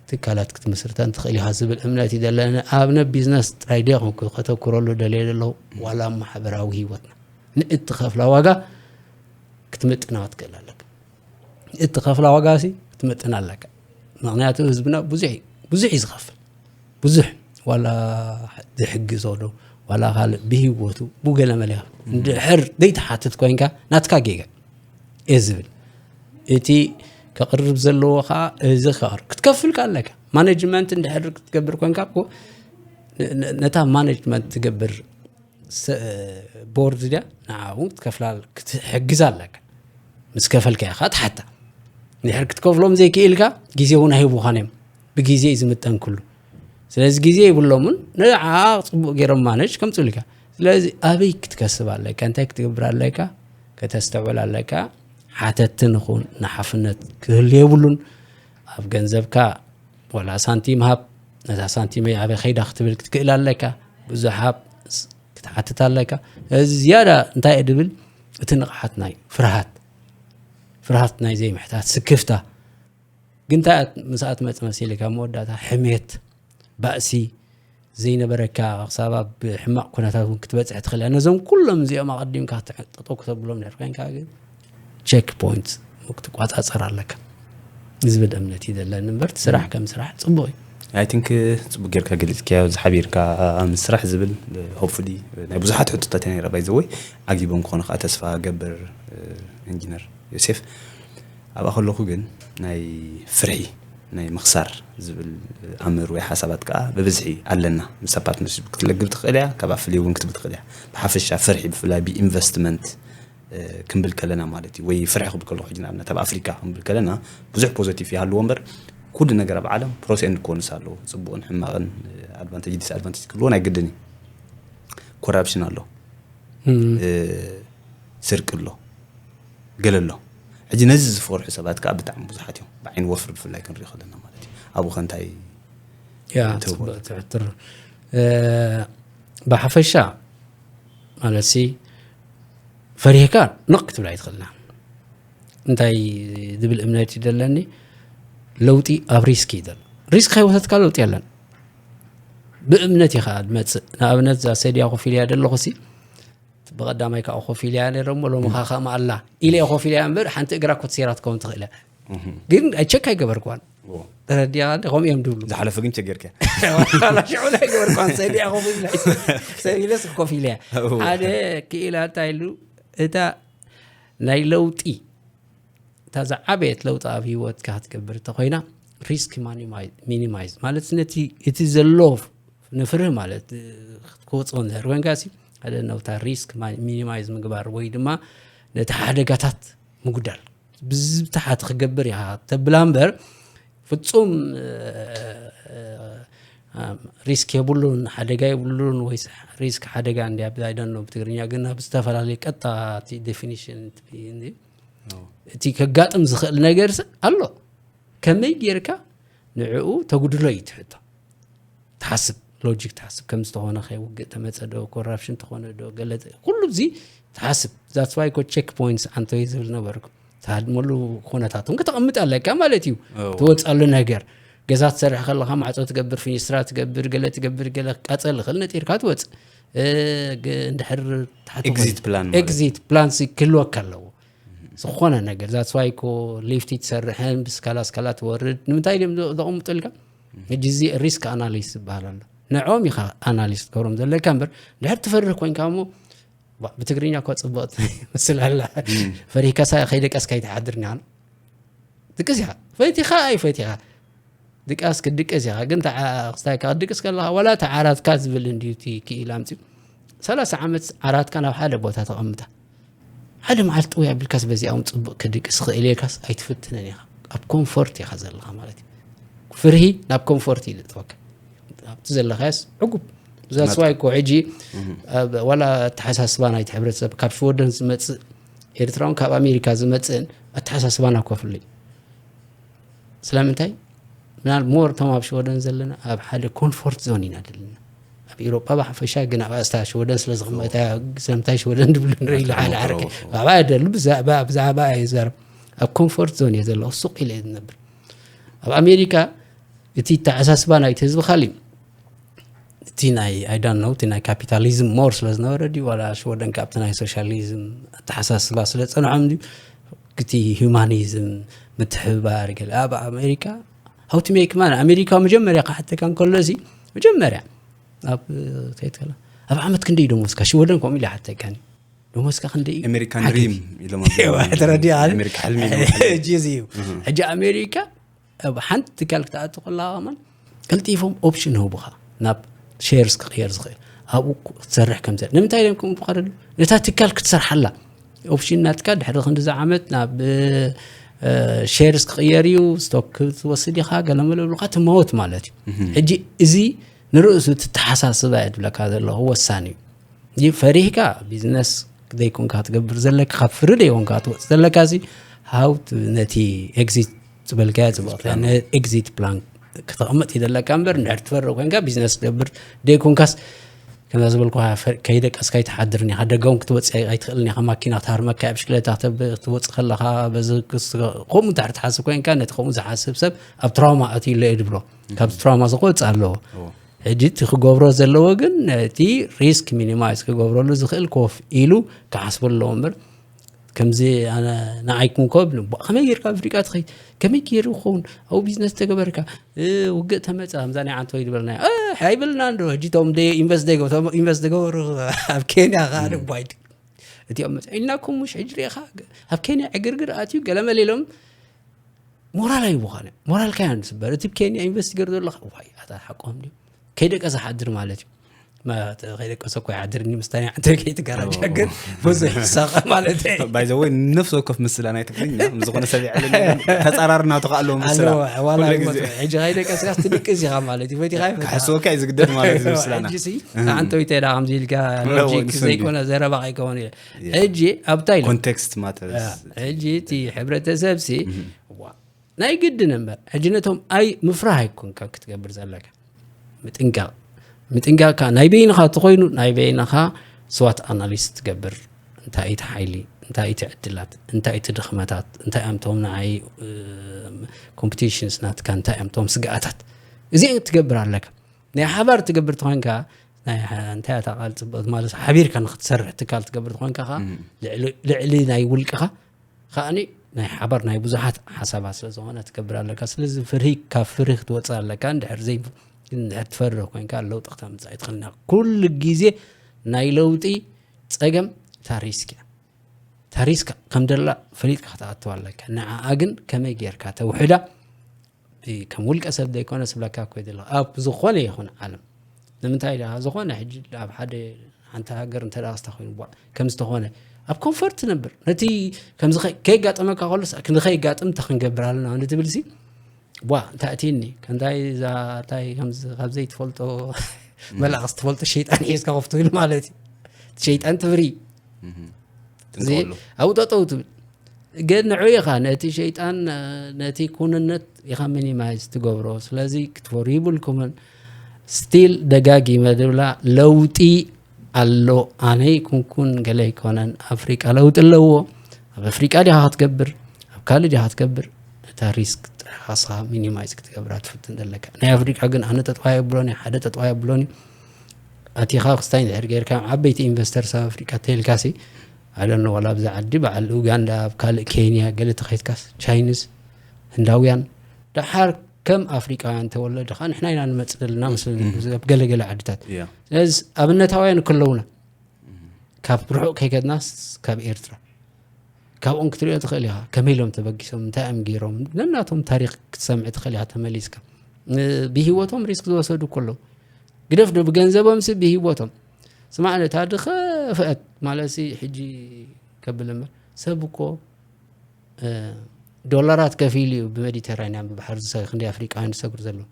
ትካላት ክትምስርተን ትኽእል ኢኻ ዝብል እምነት እዩ ዘለና ኣብነ ቢዝነስ ጥራይ ደ ኮንኩ ከተኩረሉ ደልየ ዘለኹ ዋላ ማሕበራዊ ህይወትና ንእትኸፍላ ዋጋ ክትምጥና ክትክእል ኣለካ እትኸፍላ ዋጋ ሲ ክትምጥን ኣለካ ምክንያቱ ህዝብና ብዙሕ ብዙሕ እዩ ዝኸፍል ብዙሕ ዋላ ዝሕግዞ ዶ ዋላ ካልእ ብህይወቱ ብገለ መለ እንድሕር ዘይትሓትት ኮይንካ ናትካ ጌጋ እየ ዝብል እቲ ከቕርብ ዘለዎ ከዓ እዚ ከቕርብ ክትከፍል ኣለካ ማኔጅመንት እንድሕር ክትገብር ኮይንካ ነታ ማኔጅመንት ትገብር ቦርድ ድያ ንዓ ክትከፍላ ክትሕግዝ ኣለካ ምስ ከፈልካ ኢኻ ትሓታ ንድሕር ክትከፍሎም ዘይክኢልካ ግዜ እውን ኣይህቡኻን እዮም ብግዜ እዩ ዝምጠን ኩሉ ስለዚ ግዜ ይብሎምን ንዓ ፅቡቅ ገይሮም ማነጅ ከምፅሉካ ስለዚ ኣበይ ክትከስብ ኣለካ እንታይ ክትገብር ኣለካ ከተስተውዕል ኣለካ ሓተቲ ንኹን ንሓፍነት ክህሉ የብሉን ኣብ ገንዘብካ ወላ ሳንቲም ሃብ ነዛ ሳንቲመይ ኣበይ ከይዳ ክትብል ክትክእል ኣለካ ብዙሕ ሃብ ክትሓትት ኣለካ እዚ ዝያዳ እንታይ ድብል እቲ ንቕሓት ናይ ፍርሃት ፍርሃት ናይ ዘይምሕታት ስክፍታ ግንታ ምስኣት መፅ መሲልካ መወዳእታ ሕሜት ባእሲ ዘይነበረካ ክሳብ ኣብ ሕማቕ ኩነታት እውን ክትበፅሕ ትኽእል እያ ነዞም ኩሎም እዚኦም ኣቐዲምካ ጠጠው ክተብሎም ነር ኮይንካ ግን ቸክ ፖይንት ክትቋፃፀር ኣለካ ዝብል እምነት እዩ ዘለኒ እምበር እቲ ስራሕ ከም ስራሕ ፅቡቅ እዩ I think ጽቡቅ ጌርካ ገሊጽካዮ፣ ዝሓቢርካ ምስራሕ ዝብል፣ hopefully ናይ ብዙሓት ሕቶታት ነይረ። By the way፣ ዓጊቦም ክኾኑ ከዓ ተስፋ ገብር። ኢንጂነር ዮሴፍ፣ ኣብኣ ከለኹ ግን ናይ ፍርሒ፣ ናይ ምኽሳር ዝብል ኣምር ወይ ሓሳባት ከዓ ብብዝሒ ኣለና። ምስ ፓርትነርሽፕ ክትለግብ ትኽእል እያ፣ ካብ ኣፍልዮ እውን ክትብ ትኽእል እያ። ብሓፈሻ ፍርሒ ብፍላይ ብኢንቨስትመንት ክንብል ከለና ማለት እዩ። ወይ ፍርሒ ክብል ከለኹ ሕጂ ንኣብነት ኣብ ኣፍሪካ ክንብል ከለና ብዙሕ ፖዘቲቭ ይሃልዎ እምበር፣ ኩሉ ነገር ኣብ ዓለም ፕሮስ ኤንድ ኮንስ ኣለዎ። ፅቡቕን ሕማቕን፣ ኣድቫንቴጅ ዲስኣድቫንቴጅ ክህልዎ ናይ ግድን እዩ። ኮራፕሽን ኣሎ፣ ስርቂ ኣሎ፣ ገለ ኣሎ። ሕጂ ነዚ ዝፈርሑ ሰባት ከዓ ብጣዕሚ ብዙሓት እዮም። ብዓይኒ ወፍሪ ብፍላይ ክንሪኦ ከለና ማለት እዩ። ኣብኡ ከ እንታይ ያ ትህቦ? ጽቡቅ ትሕትር ብሓፈሻ ማለት ሲ ፈሪህካ ነቕ ክትብል ኣይትኽእልና። እንታይ ዝብል እምነት እዩ ዘለኒ? ለውጢ ኣብ ሪስክ እዩ ዘሎ። ሪስክ ከይወሰድካ ለውጢ የለን። ብእምነት ኢኻ ትመፅእ። ንኣብነት እዛ ሰድያ ኮፍ ኢልያ ዘለኹ ሲ ብቐዳማይ ከዓ ኮፍ ኢልያ ነረ እሞ ሎሚ ኸዓ ከምኣ ኣላ ኢለ እየ ኮፍ ኢልያ እምበር ሓንቲ እግራ ኮትሴራ ትከውን ትኽእል እያ። ግን ቸክ ኣይገበርኳን። ተረዲያ ከምኡ እዮም ድብሉ። ዝሓለፈ ግን ቸገርካ። ሽዑ ኣይገበርኳን። ሰድያ ኮፍ ኢልያ ሰብ ኢለስ ኮፍ ኢልያ ሓደ ክኢላ እንታይ ኢሉ እታ ናይ ለውጢ እታ ዝዓበየት ለውጢ ኣብ ህይወትካ ክትገብር እንተኮይና ሪስክ ሚኒማይዝ ማለት ነቲ እቲ ዘሎ ንፍርህ ማለት ክትወፅኦ እንድሕር ኮንካ ሲ ሓደ ነውታ ሪስክ ሚኒማይዝ ምግባር ወይ ድማ ነቲ ሓደጋታት ምጉዳል ብዝተሓት ክገብር ኢኻ ተብላ እምበር ፍፁም ሪስክ የብሉን ሓደጋ የብሉን ወይ ሪስክ ሓደጋ እንዲያ ብዛይደን ነው ብትግርኛ ግን ኣብ ዝተፈላለዩ ቀጣቲ ዴፊኒሽን እቲ ከጋጥም ዝኽእል ነገር ኣሎ። ከመይ ጌርካ ንዕኡ ተጉድሎ እዩ ትሕቶ። ትሓስብ ሎጂክ ትሓስብ ከም ዝተኾነ ከይውግእ ተመፀ ዶ ኮራፕሽን ተኾነ ዶ ገለ ኩሉ እዚ ትሓስብ። ዛትስ ዋይ ኮ ቼክ ፖይንትስ ኣንተወይ ዝብል ነበርኩ። ትሃድመሉ ኩነታት እውን ከተቐምጥ ኣለካ ማለት እዩ። ትወፅኣሉ ነገር ገዛ ትሰርሕ ከለካ ማዕፆ ትገብር፣ ፊኒስትራ ትገብር፣ ገለ ትገብር፣ ገለ ክቃፀል ይኽእል ነጢርካ ትወፅእ። እንድሕር ኤግዚት ፕላን ማለት። ኤግዚት ፕላን ክህልወካ ኣለዎ። ዝኾነ ነገር ዛትስ ዋይ ኮ ሊፍቲ ትሰርሕን ብስካላ ስካላ ትወርድ ንምንታይ ድም ዘቐምጡልካ? ሕጂ እዚ ሪስክ ኣናሊስ ዝበሃል ኣሎ። ንዕኦም ኢኻ ኣናሊስ ትገብሮም ዘለካ እምበር ድሕር ትፈርህ ኮንካ እሞ ብትግርኛ እኳ ፅብቕቲ መስል ኣላ። ፈሪህካሳ ከይደቀስካ ይትሓድር ኒሃን ድቅስ ኢኻ ፈቲኻ ኣይፈቲኻ ድቃስ ክድቅስ ኢኻ ግን ክስታይካ ክድቅስ ከለካ ዋላ ተዓራትካ ዝብል እንድዩ እቲ ክኢል ኣምፅኡ ሰላሳ ዓመት ዓራትካ ናብ ሓደ ቦታ ተቐምጣ ሓደ መዓልቲ ጥውይ ኣቢልካስ በዚኣ እውን ፅቡቅ ክድቅስ ክእል ኢልካስ ኣይትፍትንን ኢኻ። ኣብ ኮምፎርት ኢኻ ዘለኻ ማለት እዩ። ፍርሂ ናብ ኮምፎርት እዩ ዘእትወካ። ኣብቲ ዘለኻስ ዕጉብ ዛስዋይ እኮ ሕጂ ዋላ ኣተሓሳስባ ናይቲ ሕብረተሰብ ካብ ሽወደን ዝመፅእ ኤርትራውን ካብ ኣሜሪካ ዝመፅእን ኣተሓሳስባና እኮ ፍልይ ስለምንታይ ምናል ሞር እቶም ኣብ ሽወደን ዘለና ኣብ ሓደ ኮንፎርት ዞን ኢና ዘለና ኣብ ኤሮጳ ብሓፈሻ ግን ኣብ ኣስታ ሽወደን ስለ ዝቕመጠ ስለምንታይ ሽወደን ድብሉ ንርኢ ኢሉ ሓደ ዓርኪ ብዛዕባ ደሉ ብዛዕባ እየ ዝዛረብ ኣብ ኮንፎርት ዞን እየ ዘለኹ ሱቕ ኢለ እየ ዝነብር ኣብ ኣሜሪካ እቲ ተዓሳስባ ናይቲ ህዝቢ ካሊ እቲ ናይ ኣይዳን ነው እቲ ናይ ካፒታሊዝም ሞር ስለ ዝነበረ ድዩ ዋላ ሽወደን ካብቲ ናይ ሶሻሊዝም ኣተሓሳስባ ስለ ፀንዖም ድዩ እቲ ሂማኒዝም ምትሕብባር ገለ ኣብ ኣሜሪካ ሃውቲ ሜክ ማን ኣሜሪካ መጀመርያ ክሓተካ እንከሎ እዚ መጀመርያ ኣብ ከይትከላ ኣብ ዓመት ክንደይ ደሞዝካ ሽወደን ከምኡ ኢለ ሓተካኒ ደሞዝካ ክንደይ እዩ? ኣሜሪካን ሓቂ ድሪም ኢሎም ተረዲኣ ኣሜሪካ ሕልሚ ኢሎም ሕጂ እዚ እዩ ሕጂ ኣሜሪካ ኣብ ሓንቲ ትካል ክትኣቱ ከለካ ከማን ቀልጢፎም ኦፕሽን ይህቡኻ ናብ ሼርስ ክቕየር ዝኽእል ኣብኡ ክትሰርሕ ከም ዘ ንምንታይ ኢሎም ከምኡ ብካ ደሉ ነታ ትካል ክትሰርሓላ ኦፕሽን ናትካ ድሕሪ ክንዲዚ ዓመት ናብ ሼርስ ክቕየር እዩ ስቶክ ክትወስድ ኢኻ ገለመለ ብሉካ ትመወት ማለት እዩ ሕጂ እዚ ንርእሱ ትተሓሳስባ እየ ዝብለካ ዘለኹ ወሳኒ እዩ ይህ ፈሪህካ ቢዝነስ ዘይኮንካ ትገብር ዘለካ ካብ ፍሪ ዘይኮንካ ትወፅእ ዘለካ ሲ ሃውት ነቲ ኤግዚት ዝበልካዮ ፅቡቅ ኤግዚት ፕላን ክተቐምጥ ይደለካ እምበር እንድሕር ትፈርቕ ኮንካ ቢዝነስ ትገብር ደይኮንካስ ከምዛ ዝበልኩ ከይደቀስካ ይትሓድርን ኢኻ ደጋውን ክትወፅእ ኣይትኽእልን ኢኻ ማኪና ክትሃርመካ ብሽክለታ ክትወፅእ ከለካ በዚ ከምኡ እንድሕር ትሓስብ ኮንካ ነቲ ከምኡ ዝሓስብ ሰብ ኣብ ትራውማ ኣትዩሎ እየ ድብሎ ካብዚ ትራውማ ዝቆፅእ ኣለዎ ሕጂ እቲ ክገብሮ ዘለዎ ግን ነቲ ሪስክ ሚኒማይዝ ክገብረሉ ዝኽእል ኮፍ ኢሉ ክሓስበሉ ኣለዎ እምበር ከምዚ ኣነ ንዓይ ኩንኮ ብሎ፣ "ቧ፣ ከመይ ጌርካ ኣፍሪቃ ትኸይድ? ከመይ ገይሩ ክኸውን? ኣብኡ ቢዝነስ ተገበርካ፣ እ፣ ውግእ ተመጸ፣ ከምዛ ናይ ዓንተወይ ዝበልናዮ፣ እ፣ ኣይበልና እንዶ፣ ሕጂ እቶም ደይ ኢንቨስት ደይ-፣ እቶም ኢንቨስት ዝገበሩ ኣብ ኬንያ ከኣ እም። ደባይድ እቲኦም መጽ-፣ ኢልናኩም፣ ምሽ ሕጂ ርኢኻ፣ ኣብ ኬንያ ዕግርግር ኣትዩ፣ ገለመለ ኢሎም፣ ሞራል ኣይቡኻን እዮም። ሞራልካ እዮም ዝስበር። እቲ ኣብ ኬንያ ኢንቨስት ገይሩ ዘለኻ፣ ዋይ፣ ኣታ ሓቆም ድዩ? ከይደቀሰ ሓድር ማለት እዩ። ማ-፣ ከይደቀሰ እኮ ይሓድር፣ እኒ ምስታን ይሓድር፣ ከይትጋራጃ ግን ብዙሕ ይሳቐ ማለት እዩ። ባይ ዘ ወይ፣ ነፍሲ ወከፍ ምስላ ናይ ትግርኛ ምስ ዝኾነ ሰብ ይዕልም ተጻራርና ተኻእሎ ምስላ ኣለዎ፣ ዋላ ኩሉ ግዜ። ይሞት። ሕጂ ከይደቀስካስ ትድቅስ ኢኻ ማለት እዩ። ፈቲኻ ይፈትኻ። ክሕስወካ እዩ ዝግደድ ማለት እዩ ምስላና። ሕጂ ሲ፣ እም። ኣንተ ወይ ተዳ ከምዚ ኢልካ ኣለዎ፣ ሎጂክ ንሱ እንዲ። ዘይኮነ ዘረባ ከይከውን ኢለ። ያ። ሕጂ ኣብታ ኢለ። ኮንቴክስት ማተርስ። ያ። ሕጂ እቲ ሕብረተሰብ ሲ፣ እም። ዋ፣ ናይ ግድን እምበር፣ ሕጂ ነቶም ኣይ ምፍራህ ኣይኮንካ ክትገብር ዘለካ። ምጥንቃቕ። ምጥንቃቕካ ናይ በይንኻ እንተኾይኑ፣ ናይ በይንኻ ስዋት ኣናሊስት ትገብር። እንታይ እቲ ሓይሊ፣ እንታይ እቲ ዕድላት፣ እንታይ እቲ ድኽመታት፣ እንታይ እዮም ቶም ንዓይ፣ እ፣ ኮምፒቲሽንስ ናትካ፣ እንታይ እዮም ቶም ስግኣታት። እዚኦም ትገብር ኣለካ። ናይ ሓባር ትገብር ተኾይንካ፣ ናይ ሓ-፣ እንታይ እታ ቃል ጽቡቕ ማለት ሓቢርካ ንኽትሰርሕ ትካል ትገብር ተኾይንካ ኸኣ፣ እም። ልዕሊ፣ ልዕሊ ናይ ውልቅኻ ከኣኒ ናይ ሓባር ናይ ብዙሓት ሓሳባት ስለ ዝኾነ ትገብር ኣለካ። ስለዚ ፍርሂ፣ ካብ ፍርሂ ክትወጽእ ኣለካ። እንድሕር ዘይ-፣ እንድሕር ትፈርህ ኮይንካ ለውጢ ክተምጽእ ኣይትኽእልን ኢኻ። ኩሉ ግዜ ናይ ለውጢ ጸገም እታ ሪስክ እያ። እታ ሪስክ ከም ደላ ፈሊጥካ ክትኣትዋ ኣለካ። ንዓኣ ግን ከመይ ጌርካ ተውሕዳ? ብ-፣ ከም ውልቀ ሰብ ዘይኮነ ስብለካ እኮ ይደለ ኣብ ዝኾነ ይኹን ዓለም። ንምንታይ ደኣ ዝኾነ ሕጂ ኣብ ሓደ፣ ሓንቲ ሃገር እንተ ደኣ ክስታ ኮይኑ፣ ቧ፣ ከም ዝተኾነ ኣብ ኮንፈርት ትነብር። ነቲ ከምዚ ከ-፣ ከየጋጠመካ ከሎስ ንኸየጋጥም እንታይ ክንገብር ኣለና ንትብል ሲ፣ ቧ፣ እንታይ ኣትየኒ? ከምታይ እዛ፣ እንታይ ከምዚ ካብ ዘይትፈልጦ እም። መልኣኽ ዝትፈልጦ ሸይጣን ሒዝካ ኮፍ ትብል ማለት እዩ። ሸይጣን ትፍሪ። እም። እዚ ጥንቀቐሉ። ኣብኡ ጠጠው ትብል። ግን ንዑ ኢኻ ነቲ ሸይጣን፣ ነቲ ኩንነት ኢኻ ሚኒማይዝ ትገብሮ። ስለዚ ክትፈርዩ ይብልኩምን። ስቲል ደጋጊመ ድብላ ለውጢ ኣሎ። ኣነ ይኩንኩን ገለ ኣይኮነን። ኣፍሪቃ ለውጢ ኣለዎ። ኣብ ኣፍሪቃ ዲኻ ክትገብር፣ ኣብ ካልእ ዲኻ ክትገብር፣ እታ ሪስክ ጥራሕ ኻስኻ ሚኒማይዝ ክትገብራ ትፍትን ዘለካ። ናይ ኣፍሪቃ ግን ኣነ ጠጥዋይ ኣብሎኒ፣ ሓደ ጠጥዋይ ኣብሎኒ። ኣቲኻ ክስታይ እንድሕር ጌርካ፣ ዓበይቲ ኢንቨስተርስ ኣብ ኣፍሪቃ ተልካሲ፣ I don't know፣ ዋላ ኣብዚ ዓዲ በዓል ኡጋንዳ፣ ኣብ ካልእ ኬንያ፣ ገለ ተኸይድካስ፣ ቻይኒዝ፣ ህንዳውያን፣ ደሓር ከም ኣፍሪቃውያን ተወለድኻ፣ ንሕና ኢና ንመጽእ ዘለና መስለኒ፣ እም። ኣብ ገለ ገለ ዓድታት። ያ። ስለዚ ኣብነታውያን ክለውና፣ እም። ካብ ርሑቕ ከይከድናስ፣ ካብ ኤርትራ። ካብኦም ክትሪኦ ትኽእል ኢኻ። ከመይ ኢሎም ተበጊሶም፣ እንታይ እዮም ገይሮም፣ ነናቶም ታሪኽ ክትሰምዕ ትኽእል ኢኻ ተመሊስካ። እ፣ ብህይወቶም ሪስክ ዝወሰዱ እኮ ኣለዉ። ግደፍ ዶ ብገንዘቦምሲ ብህይወቶም። ስማዕ፣ ነታ ዝኸፍአት ማለትሲ ሕጂ ከብል እምበር፣ ሰብ እኮ፣ እ፣ ዶላራት ከፊሉ እዩ ብሜዲተራንያን ብባሕሪ ዝሰ-፣ ክንደይ ኣፍሪቃውያን ዝሰግሩ ዘለዉ።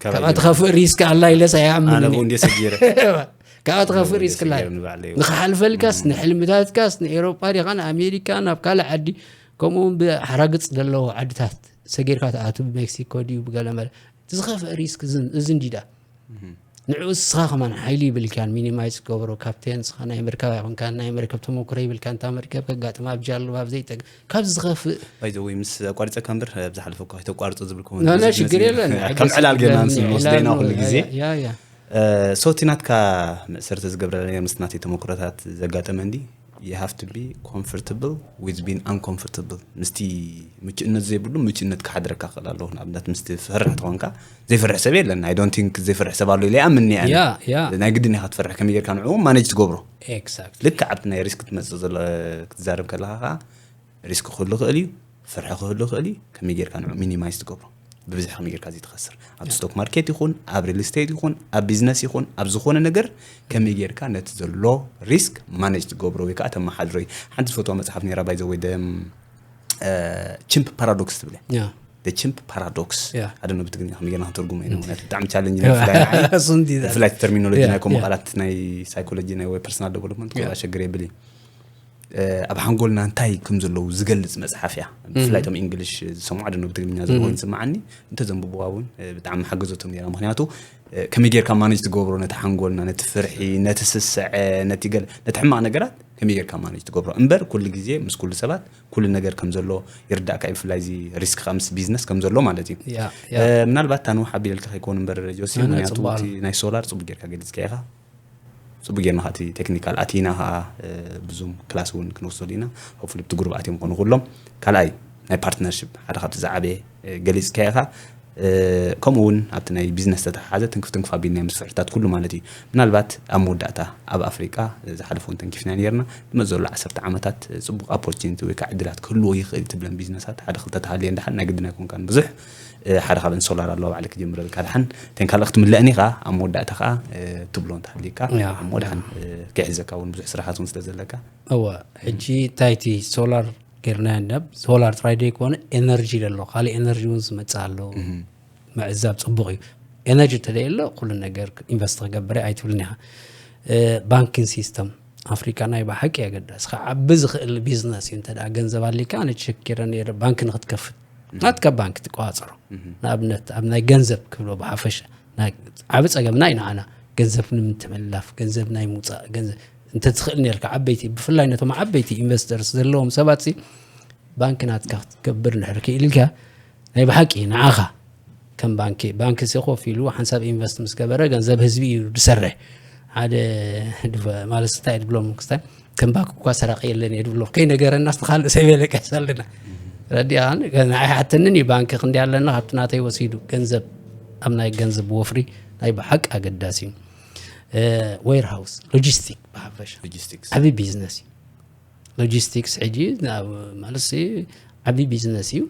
ካባይ ካብኣ እዮም። ትኸፍእ ሪስክ ኣላ ኢለስ ኣይኣምንን ኣነ እየ። ብኡ እንድየ ሰጊረ። ካብኣ ትኸፍእ ብኡ እንድየ ሪስክ ኣላ። ሰጊረ ንባዕለይ። ንኽሓልፈልካስ፣ እም። ንሕልምታትካስ፣ ንኤውሮጳ ዲኻ፣ ንኣሜሪካ፣ ናብ ካልእ ዓዲ፣ ከምኡ እውን ብሓራግጽ ዘለዎ ዓድታት ሰጊርካ ትኣቱ፣ ብሜክሲኮ ድዩ፣ ብገለ መለ። እቲ ዝኸፍእ ሪስክ እዚ፣ እዚ እንዲ ደኣ። እም። ንዕኡ እስኻ ከማን ሓይሊ ይብልካን፣ ሚኒማይዝ ትገብሮ፣ ካፕቴን እስኻ ናይ መርከብ ኣይኮንካን፣ ናይ መርከብ ተመኩሮ ይብልካን፣ እታ መርከብ ከጋጥማ ኣብ ጃልባ ኣብ ዘይጠግ-፣ ካብዚ ዝኸፍእ ባይ ዘ ወይ ምስ ኣቋሪጸካ እምበር፣ ኣብ ዝሓለፈ እኳ ኣይተቋርጾ ዝብልኩም ና፣ ና፣ ብዙሕ ሽግር ይመስለኒ። የለን። ከም ዕላል ገና ምስ ዕላል እንወስደና ነው። ኩሉ ግዜ። ያ፣ ያ፣ ያ። እ፣ ሶ እቲ ናትካ መእሰርቲ ዝገብረለይ ምስ ናተይ ተመኩሮታት ዘጋጠመ እንዲ፣ you have to be comfortable with being uncomfortable። ምስቲ ምቹእነት ዘይብሉ ምቹእነት ክሓድረካ ክኽእል ኣለዎ። ንኣብነት ምስቲ ፍርሕ ተኾንካ፣ ዘይፈርሕ ሰብ የለን። I don't think ዘይፈርሕ ሰብ ኣሎ ኢለ ይኣምን እየ ኣነ። ያ፣ ያ። ናይ ግድን ኢኻ ትፈርሕ፣ ከመይ ጌርካ ንዕኡ ማኔጅ ትገብሮ? ኤግዛክትሊ። ልክዕ ኣብቲ ናይ ሪስክ ትመጽእ ዘሎ ክትዛረብ ከለኻ ኸኣ፣ ሪስክ ክህሉ ይኽእል እዩ፣ ፍርሒ ክህሉ ይኽእል እዩ። ከመይ ጌርካ ንዕኡ ሚኒማይዝ ትገብሮ? ብብዝሒ ከመይ ጌርካ ዘይትኸስር? ኣብ ያ። ስቶክ ማርኬት ይኹን፣ ኣብ ሪል ስቴት ይኹን፣ ኣብ ቢዝነስ ይኹን፣ ኣብ ዝኾነ ነገር ከመይ ጌርካ ነቲ ዘሎ ሪስክ ማኔጅ ትገብሮ ወይ ከኣ ተመሓድሮ እዩ። ሓንቲ ዝፈትዋ መጽሓፍ ነይራ፣ ባይ ዘ ወይ፣ ደ፣ እ፣ ቺምፕ ፓራዶክስ ትብል እያ። ያ። ደ ቺምፕ ፓራዶክስ። ያ። ሓደ ነው ብትግርኛ ከመይ ጌርና ክንተርጉሞ ኢና፣ እም። ምኽንያቱ ብጣዕሚ ቻለንጅ ናይ ብፍላይ ንዓይ፣ እሱ እንዲ ብፍላይ እቲ ተርሚኖሎጂ ያ፣ ናይ ከምኡ ያ። ቃላት ናይ ሳይኮሎጂ ናይ ወይ ፐርሰናል ዴቨሎፕመንት ያ። ክላ ሸግር የብል እዩ። እ፣ ኣብ ሓንጎልና እንታይ ከም ዘለዉ ዝገልጽ መጽሓፍ እያ። እም። ብፍላይ እቶም ኢንግሊሽ ዝሰምዑ፣ ኣደኖ ብትግርኛ ዘለዉ እም። ይስምዓኒ፣ እንተዘንብብዋ እውን፣ እ፣ ብጣዕሚ ሓገዘቶም ነይራ። ምኽንያቱ፣ እ፣ ከመይ ጌርካ ማኔጅ ትገብሮ ነቲ ሓንጎልና፣ ነቲ ፍርሒ፣ ነቲ ስስዐ፣ ነቲ ገለ፣ ነቲ ሕማቕ ነገራት ከመይ ጌርካ ማኔጅ ትገብሮ። እምበር ኩሉ ግዜ ምስ ኩሉ ሰባት ኩሉ ነገር ከም ዘሎ ይርዳእካ እዩ። ብፍላይ እዚ ሪስክ ምስ ቢዝነስ ከም ዘሎ ማለት እዩ። ያ፣ ያ። እ፣ ምናልባት እታ ንውሕ ኣቢለልካ ከይከውን እምበር ጆሲ፣ ኣነ ምኽንያቱ ጽቡቕ እቲ ኣሎ። ናይ ሶላር ጽቡቅ ጌርካ ገሊጽካ ኢኻ። ጽቡቅ ጌርና እቲ ቴክኒካል ኣቲና ከዓ ብዙም ክላስ እውን ክንወስደሉ ኢና። ሆፕፉሊ ብቲ ግሩብ ኣትዮም ኮኑ ኩሎም። ካልኣይ ናይ ፓርትነርሽፕ ሓደ ካብቲ ዝዓበየ ገሊጽካ ኢኻ። ከምኡ እውን ኣብቲ ናይ ቢዝነስ ተተሓሓዘ ትንክፍ ትንክፍ ኣቢልና ምስፍሕታት ኩሉ ማለት እዩ። ምናልባት ኣብ መወዳእታ ኣብ ኣፍሪቃ ዝሓለፈውን ተንኪፍና ነርና። ዝመፅ ዘሎ ዓሰርተ ዓመታት ጽቡቅ ኣፖርቹኒቲ ወይ ከዓ ዕድላት ክህልዎ ይኽእል ትብለን ቢዝነሳት ሓደ ክልተ ተሃልየን ደሓን ናይ ግድን ኣይኮንካን ብዙሕ። ሓደ ካብ እንሶላር ኣለዋ ባዕለ ክጀምረልካ ደሓን ተን ካልእ ክትምለእኒ ከዓ ኣብ መወዳእታ ከዓ ትብሎ እንተሃልዩካ እሞ ደሓን ክሕዘካ እውን ብዙሕ ስራሓት እውን ስለ ዘለካ። እወ፣ ሕጂ እንታይ እቲ ሶላር ጌርና ናብ ሶላር ጥራይ ደይኮነ ኤነርጂ ደሎ ካልእ ኤነርጂ እውን ዝመፅእ ኣሎ። ምዕዛብ ፅቡቕ እዩ። ኤነርጂ እንተደይ ኣሎ ኩሉ ነገር ኢንቨስት ክገብር ኣይትብልን ኢኻ። ባንኪንግ ሲስተም ኣፍሪካ ናይ ብሓቂ ኣገዳሲ ክዓቢ ዝኽእል ቢዝነስ እዩ። እንተ ገንዘብ ኣሊካ ኣነ ቸክ ጌረ ነረ ባንክ ንክትከፍት ናትካ ባንክ ትቆፃፀሮ። ንኣብነት ኣብ ናይ ገንዘብ ክብሎ ብሓፈሻ ዓብ ፀገምና እዩ ንዓና። ገንዘብ ንምትመላፍ ገንዘብ ናይ ምውፃእ ገንዘብ እንተትኽእል ነርካ ዓበይቲ ብፍላይ ነቶም ዓበይቲ ኢንቨስተርስ ዘለዎም ሰባት ባንክ ናትካ ክትገብር እንድሕር ክኢልካ ናይ ብሓቂ ንዓኻ ከም ባንኪ ባንኪ ሲ ኮፍ ኢሉ ሓንሳብ ኢንቨስት ምስ ገበረ ገንዘብ ህዝቢ እዩ ዝሰርሕ። ሓደ ማለት እንታይ ድብሎም ክስታይ ከም ባንክ እኳ ሰራቂ የለን እየ ድብሎም ከይነገረናስ ንካልእ ሰብ የለቀስ ኣለና። ረዲኣን ንዓይ ሓተንን እዩ ባንኪ ክንዲ ኣለና ካብቲ ናተይ ወሲዱ ገንዘብ ኣብ ናይ ገንዘብ ወፍሪ ናይ ብሓቂ ኣገዳሲ እዩ። ዌርሃውስ ሎጂስቲክ ብሓፈሻ ሎጂስቲክስ ዓብዪ ቢዝነስ እዩ። ሎጂስቲክስ ሕጂ ማለት ዓብዪ ቢዝነስ እዩ።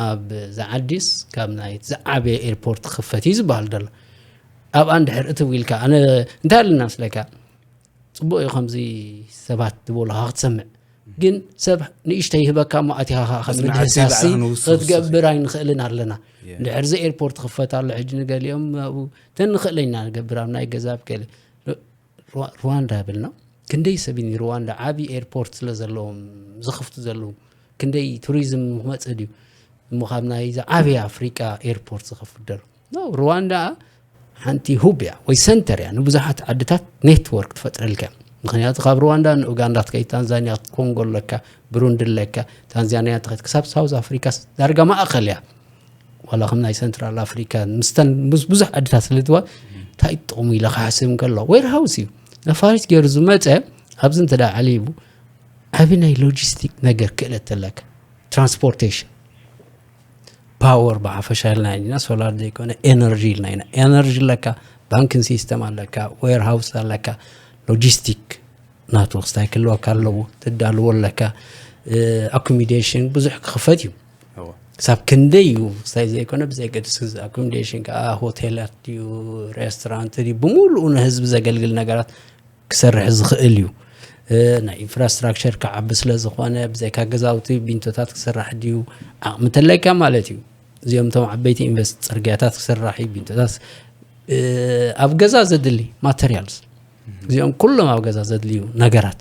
ኣብ ዝዓዲስ ካብ ናይ ዝዓበየ ኤርፖርት ክኽፈት እዩ ዝበሃል ዘሎ። ኣብኣ እንድሕር እትው ኢልካ ኣነ እንታይ ኣለና ምስለካ ፅቡቅ እዩ ከምዚ ሰባት ዝበሉካ ክትሰምዕ ግን ሰብ ንእሽተይ ይህበካ እሞ ኣቲኻ ከዓ ከም ምድህሳሲ ክትገብር ኣይንኽእልን ኣለና። እንድሕር እዚ ኤርፖርት ክፈት ኣሎ ሕጂ ንገሊኦም ኣብኡ ተንኽእለና ንገብር ኣብ ናይ ገዛ ብከለ ሩዋንዳ ብልና ክንደይ ሰብ ሩዋንዳ ዓብዪ ኤርፖርት ስለ ዘለዎም ዝኽፍቱ ዘለዉ ክንደይ ቱሪዝም ክመፅእ ድዩ እሞ ካብ ናይ ዝዓበየ ኣፍሪቃ ኤርፖርት ዝኸፍት ዘሎ ሩዋንዳ ሓንቲ ሁብ እያ ወይ ሰንተር እያ ንብዙሓት ዓድታት ኔትወርክ ትፈጥረልካ። ምክንያቱ ካብ ሩዋንዳ ንኡጋንዳ ትከይ ታንዛኒያ ኮንጎ ኣለካ ብሩንዲ ኣለካ ታንዛኒያ ትኸድ ክሳብ ሳውዝ ኣፍሪካ ዳርጋ ማእኸል እያ። ዋላ ከም ናይ ሰንትራል ኣፍሪካ ምስተን ምስ ብዙሕ ዓድታት ስለ ትዋ እንታይ ጥቕሙ ኢለ ክሓስብ እንከሎ ዌርሃውስ እዩ። ነፋሪት ገይሩ ዝመፀ ኣብዚ እንተ ዓሊቡ ዓብ ናይ ሎጂስቲክ ነገር ክእለት ኣለካ ትራንስፖርቴሽን ፓወር ብሓፈሻ ኢልና ኢና ሶላር ዘይኮነ ኤነርጂ ኢልና ኢና። ኤነርጂ ኣለካ ባንኪንግ ሲስተም ኣለካ ዌርሃውስ ኣለካ ሎጂስቲክ ናቱ ክስታይ ክህልወካ ኣለዎ ትዳልዎ ኣለካ። ኣኮሚዴሽን ብዙሕ ክኽፈት እዩ። ክሳብ ክንደይ እዩ ክስታይ ዘይኮነ ብዘይገድስ ኣኮሚዴሽን ከዓ ሆቴላት ድዩ ሬስቶራንት ድዩ ብምሉኡ ንህዝቢ ዘገልግል ነገራት ክሰርሕ ዝኽእል እዩ። ናይ ኢንፍራስትራክቸር ክዓቢ ስለ ዝኾነ ብዘይካ ገዛውቲ ቢንቶታት ክስራሕ ድዩ ዓቕሚ ተለካ ማለት እዩ። እዚኦም እቶም ዓበይቲ ኢንቨስት ፅርግያታት ክስራሕ እዩ ቢንቶታት ኣብ ገዛ ዘድሊ ማተሪያልስ እዚኦም ኩሎም ኣብ ገዛ ዘድልዩ ነገራት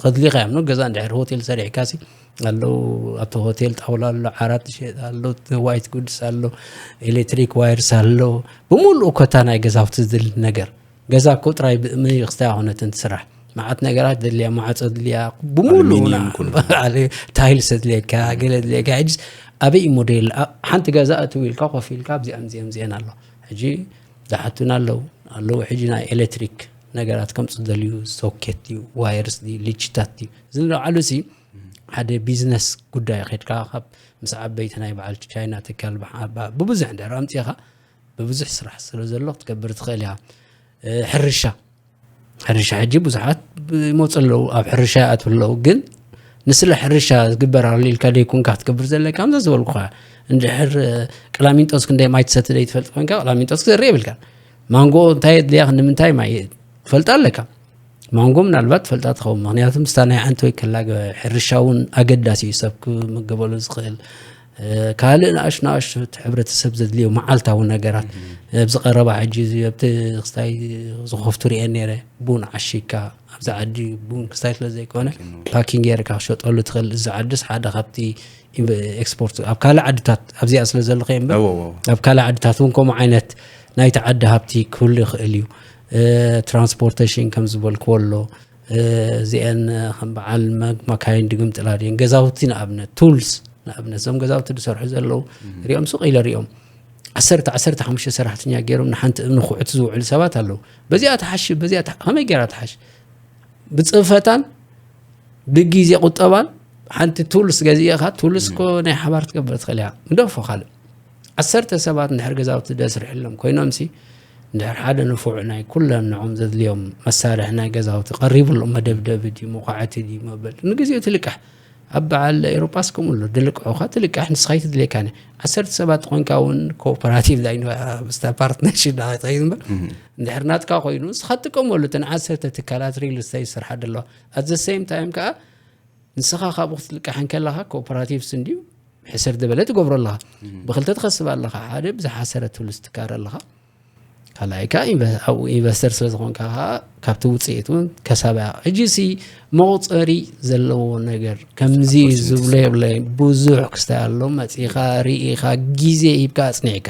ከድሊካ እዮም ገዛ እንድሕር ሆቴል ሰሪሕካ ሲ ኣለዉ ኣብቲ ሆቴል ጣውላ ኣሎ ዓራት ሸጥ ኣሎ ዋይት ጉድስ ኣሎ ኤሌክትሪክ ዋይርስ ኣሎ ብምሉእ ኮታ ናይ ገዛውቲ ዝድሊ ነገር ገዛ እኮ ጥራይ ብእምኒ ክስታይ ኣይኮነትን ትስራሕ መዓት ነገራት ደልያ ማዕፆ ድልያ ብምሉኡ ታይልስ ድልየካ ገለ ድልየካ ሕጅስ ኣበይ ሞዴል ሓንቲ ገዛ እትው ኢልካ ኮፍ ኢልካ ኣብዚኣም ዚኦም ዚአን ኣሎ ሕጂ ዝሓቱና ኣለዉ ኣለዉ ሕጂ ናይ ኤሌክትሪክ ነገራት ከምፁ ደልዩ ሶኬት እዩ ዋይርስ ድዩ ልችታት ድዩ እዚ ንለዓሉ ሲ ሓደ ቢዝነስ ጉዳይ ኸድካ ካብ ምስ ዓበይቲ ናይ በዓል ቻይና ትካል ብብዙሕ እንድሕር ኣምፂኻ ብብዙሕ ስራሕ ስለ ዘሎ ክትገብር ትኽእል ኢኻ። ሕርሻ ሕርሻ ሕጂ ብዙሓት ይመፁ ኣለዉ ኣብ ሕርሻ ይኣትዉ ኣለዉ ግን ንስለ ሕርሻ ዝግበር ኣሎ ኢልካ ደይኮንካ ክትገብር ዘለካ ከምዛ ዝበልኩኻ እንድሕር ቀላሚንጦስ ክንደይ ማይ ትሰቲ ደይ ትፈልጥ ኮንካ ቀላሚንጦስ ክዘርእ የብልካ ማንጎ እንታይ የድልያ ክንዲ ምንታይ ማይ ትፈልጣ ኣለካ ማንጎ ምናልባት ትፈልጣ ትኸውን ምክንያቱ ምስታ ናይ ዓንተ ወይ ከላ ሕርሻ እውን ኣገዳሲ እዩ ሰብ ክምገበሉ ዝኽእል ካልእ ንኣሽ ንኣሽ ሕብረተሰብ ዘድልዮ መዓልታዊ ነገራት ኣብዚ ቀረባ ሕጂ ኣብቲ ክስታይ ዝኸፍቱ ርኤ ነረ ቡን ዓሺካ ኣብዚ ዓዲ ቡን ክስታይ ስለ ዘይኮነ ፓኪንግ ጌርካ ክሸጠሉ ትኽእል እዚ ዓድስ ሓደ ካብቲ ኤክስፖርት ኣብ ካልእ ዓድታት ኣብዚኣ ስለ ዘለኸ እምበር ኣብ ካልእ ዓድታት እውን ከምኡ ዓይነት ናይቲ ዓዲ ሃብቲ ክህሉ ይኽእል እዩ ትራንስፖርቴሽን ከም ዝበልክዎ ኣሎ እዚአን ከም በዓል መካይን ድግምጥላ ድየን ገዛውቲ ንኣብነት ቱልስ ንኣብነት እዞም ገዛውቲ ዝሰርሑ ዘለዉ ሪኦም ሱቅ ኢለ ሪኦም ዓሰርተ ዓሰርተ ሓሙሽተ ሰራሕተኛ ገይሮም ንሓንቲ እምኒ ኩዕቲ ዝውዕሉ ሰባት ኣለዉ። በዚኣ ትሓሽ፣ በዚኣ ትሓ-፣ ከመይ ገይራ ትሓሽ? ብጽፈታን ብግዜ ቁጠባን ሓንቲ ቱልስ ገዚእኻ፣ ቱልስ እኮ ናይ ሓባር ትገብር ትኽእል እያ። ግደፎ ካልእ። ዓሰርተ ሰባት እንድሕር ገዛውቲ ደስርሕሎም ኮይኖምሲ፣ እንድሕር ሓደ ንፉዕ ናይ ኩለን ንዖም ዘድልዮም መሳርሒ ናይ ገዛውቲ ቀሪቡሎም፣ መደብደቢ ድዩ፣ መኳዕቲ ድዩ፣ መበል ንግዜኡ ትልቃሕ። ኣብ በዓል ኤሮጳስ ከምኡ ኣሎ፣ ድልቅዑኻ ትልቃሕ፣ ንስኻ ኣይትድልየካን እያ። ዓሰርተ ሰባት ኮይንካ እውን ኮኦፐራቲቭ ዳይ ምስታ ፓርትነርሺፕ ዳ ትኸይድ እምበር፣ እንድሕር ናትካ ኮይኑ ንስኻ ትጥቀመሉ፣ እተን ዓሰርተ ትካላት ሪል ስቴት ዝሰርሓ ደለዋ። ኣት ዘ ሴም ታይም ከኣ ንስኻ ካብኡ ክትልቃሕ እንከለኻ ኮኦፐራቲቭስ እንድዩ ሕስር ዝበለ ትገብሮ ኣለኻ። ብክልተ ትኸስብ ኣለኻ። ሓደ ብዝሓሰረ ቱልስ ትካረ ኣለኻ። ካልኣይ ከኣ ኢንቨ-፣ ኣብኡ ኢንቨስተር ስለ ዝኾንካ ከኣ ካብቲ ውጽኢት እውን ከሳብ ኢኻ። ሕጂ ሲ መቑጸሪ ዘለዎ ነገር ከምዚ እዩ ዝብሎ የብለይን። ብዙሕ ክስታይ ኣሎ። መጺኻ ርኢኻ ግዜ ሂብካ ኣጽኒዕካ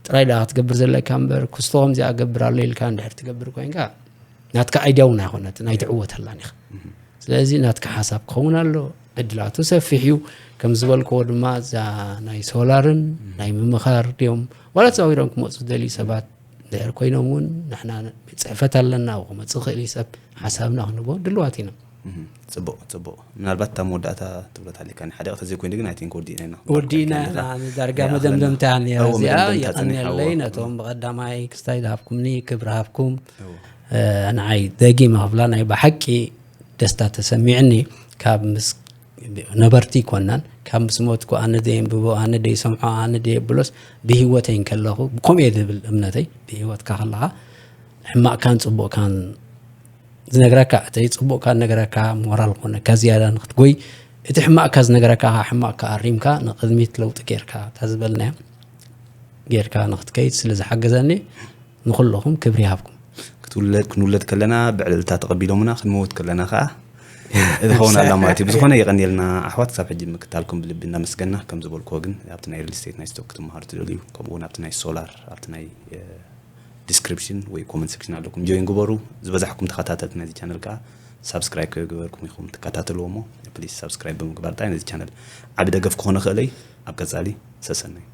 ጥራይ ደኣ ክትገብር ዘለካ እምበር፣ ክስቶ ከምዚኣ እገብር ኣሎ ኢልካ እንድሕር ትገብር ኮይንካ ናትካ ኣይድያ እውን ኣይኮነትን፣ ኣይትዕወተላን ኢኻ። ስለዚ ናትካ ሓሳብ ክኸውን ኣሎ፣ ዕድላቱ ሰፊሕ እዩ። ከም ዝበልክዎ ድማ እዛ ናይ ሶላርን ናይ ምምኻር ድዮም ዋላ ተዛዊሮም ክመፁ ዝደልዩ ሰባት እንድሕር ኮይኖም እውን ንሕና ቤት ፅሕፈት ኣለና፣ ኣብኡ ክመፅእ ይኽእል እዩ ሰብ፣ ሓሳብና ክንቦ ድልዋት ኢና። ጽቡቕ ጽቡቕ። ምናልባት እታ መወዳእታ ትብሎ ታሊካ ሓደ ተዘይኮይኑ ግን ኣይ ቲንክ ወዲእና ኢና። ወዲእና ኢና። ዳርጋ መደምደምታ እያ ነይራ እዚኣ። የቐንየለይ ነቶም ብቐዳማይ ክስታይ ዝሃብኩምኒ ክብሪ ሃብኩም። ንዓይ ደጊመ ክብላ ናይ ብሓቂ ደስታ ተሰሚዕኒ። ካብ ምስ ነበርቲ ይኮናን፣ ካብ ምስ ሞትኩ ኣነ ደየንብቦ፣ ኣነ ደይሰምዖ፣ ኣነ ደየብሎስ ብህይወተይ እንከለኹ፣ ከምኡ እየ ዝብል እምነተይ። ብህይወትካ ከለኻ ሕማቕካን ጽቡቕካን ዝነግረካ፣ እቲ ጽቡቕካ ዝነግረካ ሞራል ኮነካ ዝያዳ ንክትጎይ፣ እቲ ሕማቕካ ዝነግረካ ከዓ ሕማቕካ ኣሪምካ ንቕድሚት ለውጢ ጌርካ፣ እታ ዝበልናያ ጌርካ ንክትከይድ ስለ ዝሓገዘኒ ንኩልኹም ክብሪ ይሃብኩም። ክትውለድ ክንውለድ ከለና ብዕልልታ ተቐቢሎምና ክንመውት ከለና ከዓ ዝኸውን ኣላ ማለት እዩ። ብዝኾነ የቐንየልና ኣሕዋት፣ ክሳብ ሕጂ ምክታልኩም ብልቢ እናመስገና። ከም ዝበልክዎ ግን ኣብቲ ናይ ሪል ስቴት ናይ ስቶክ ክትመሃሩ ትደልዩ፣ ከምኡ እውን ኣብቲ ናይ ሶላር ኣብቲ ናይ ዲስክሪፕሽን ወይ ኮመንት ሴክሽን ኣለኩም፣ ጆይን ግበሩ። ዝበዛሕኩም ተኸታተልቲ ናይዚ ቻነል ከዓ ሳብስክራይብ ከይገበርኩም ኢኹም ትከታተልዎ እሞ ፕሊስ ሳብስክራይብ ብምግባር ጥራይ ነዚ ቻነል ዓቢ ደገፍ ክኾነ ክእለይ። ኣብ ቀጻሊ ሰሰናዩ።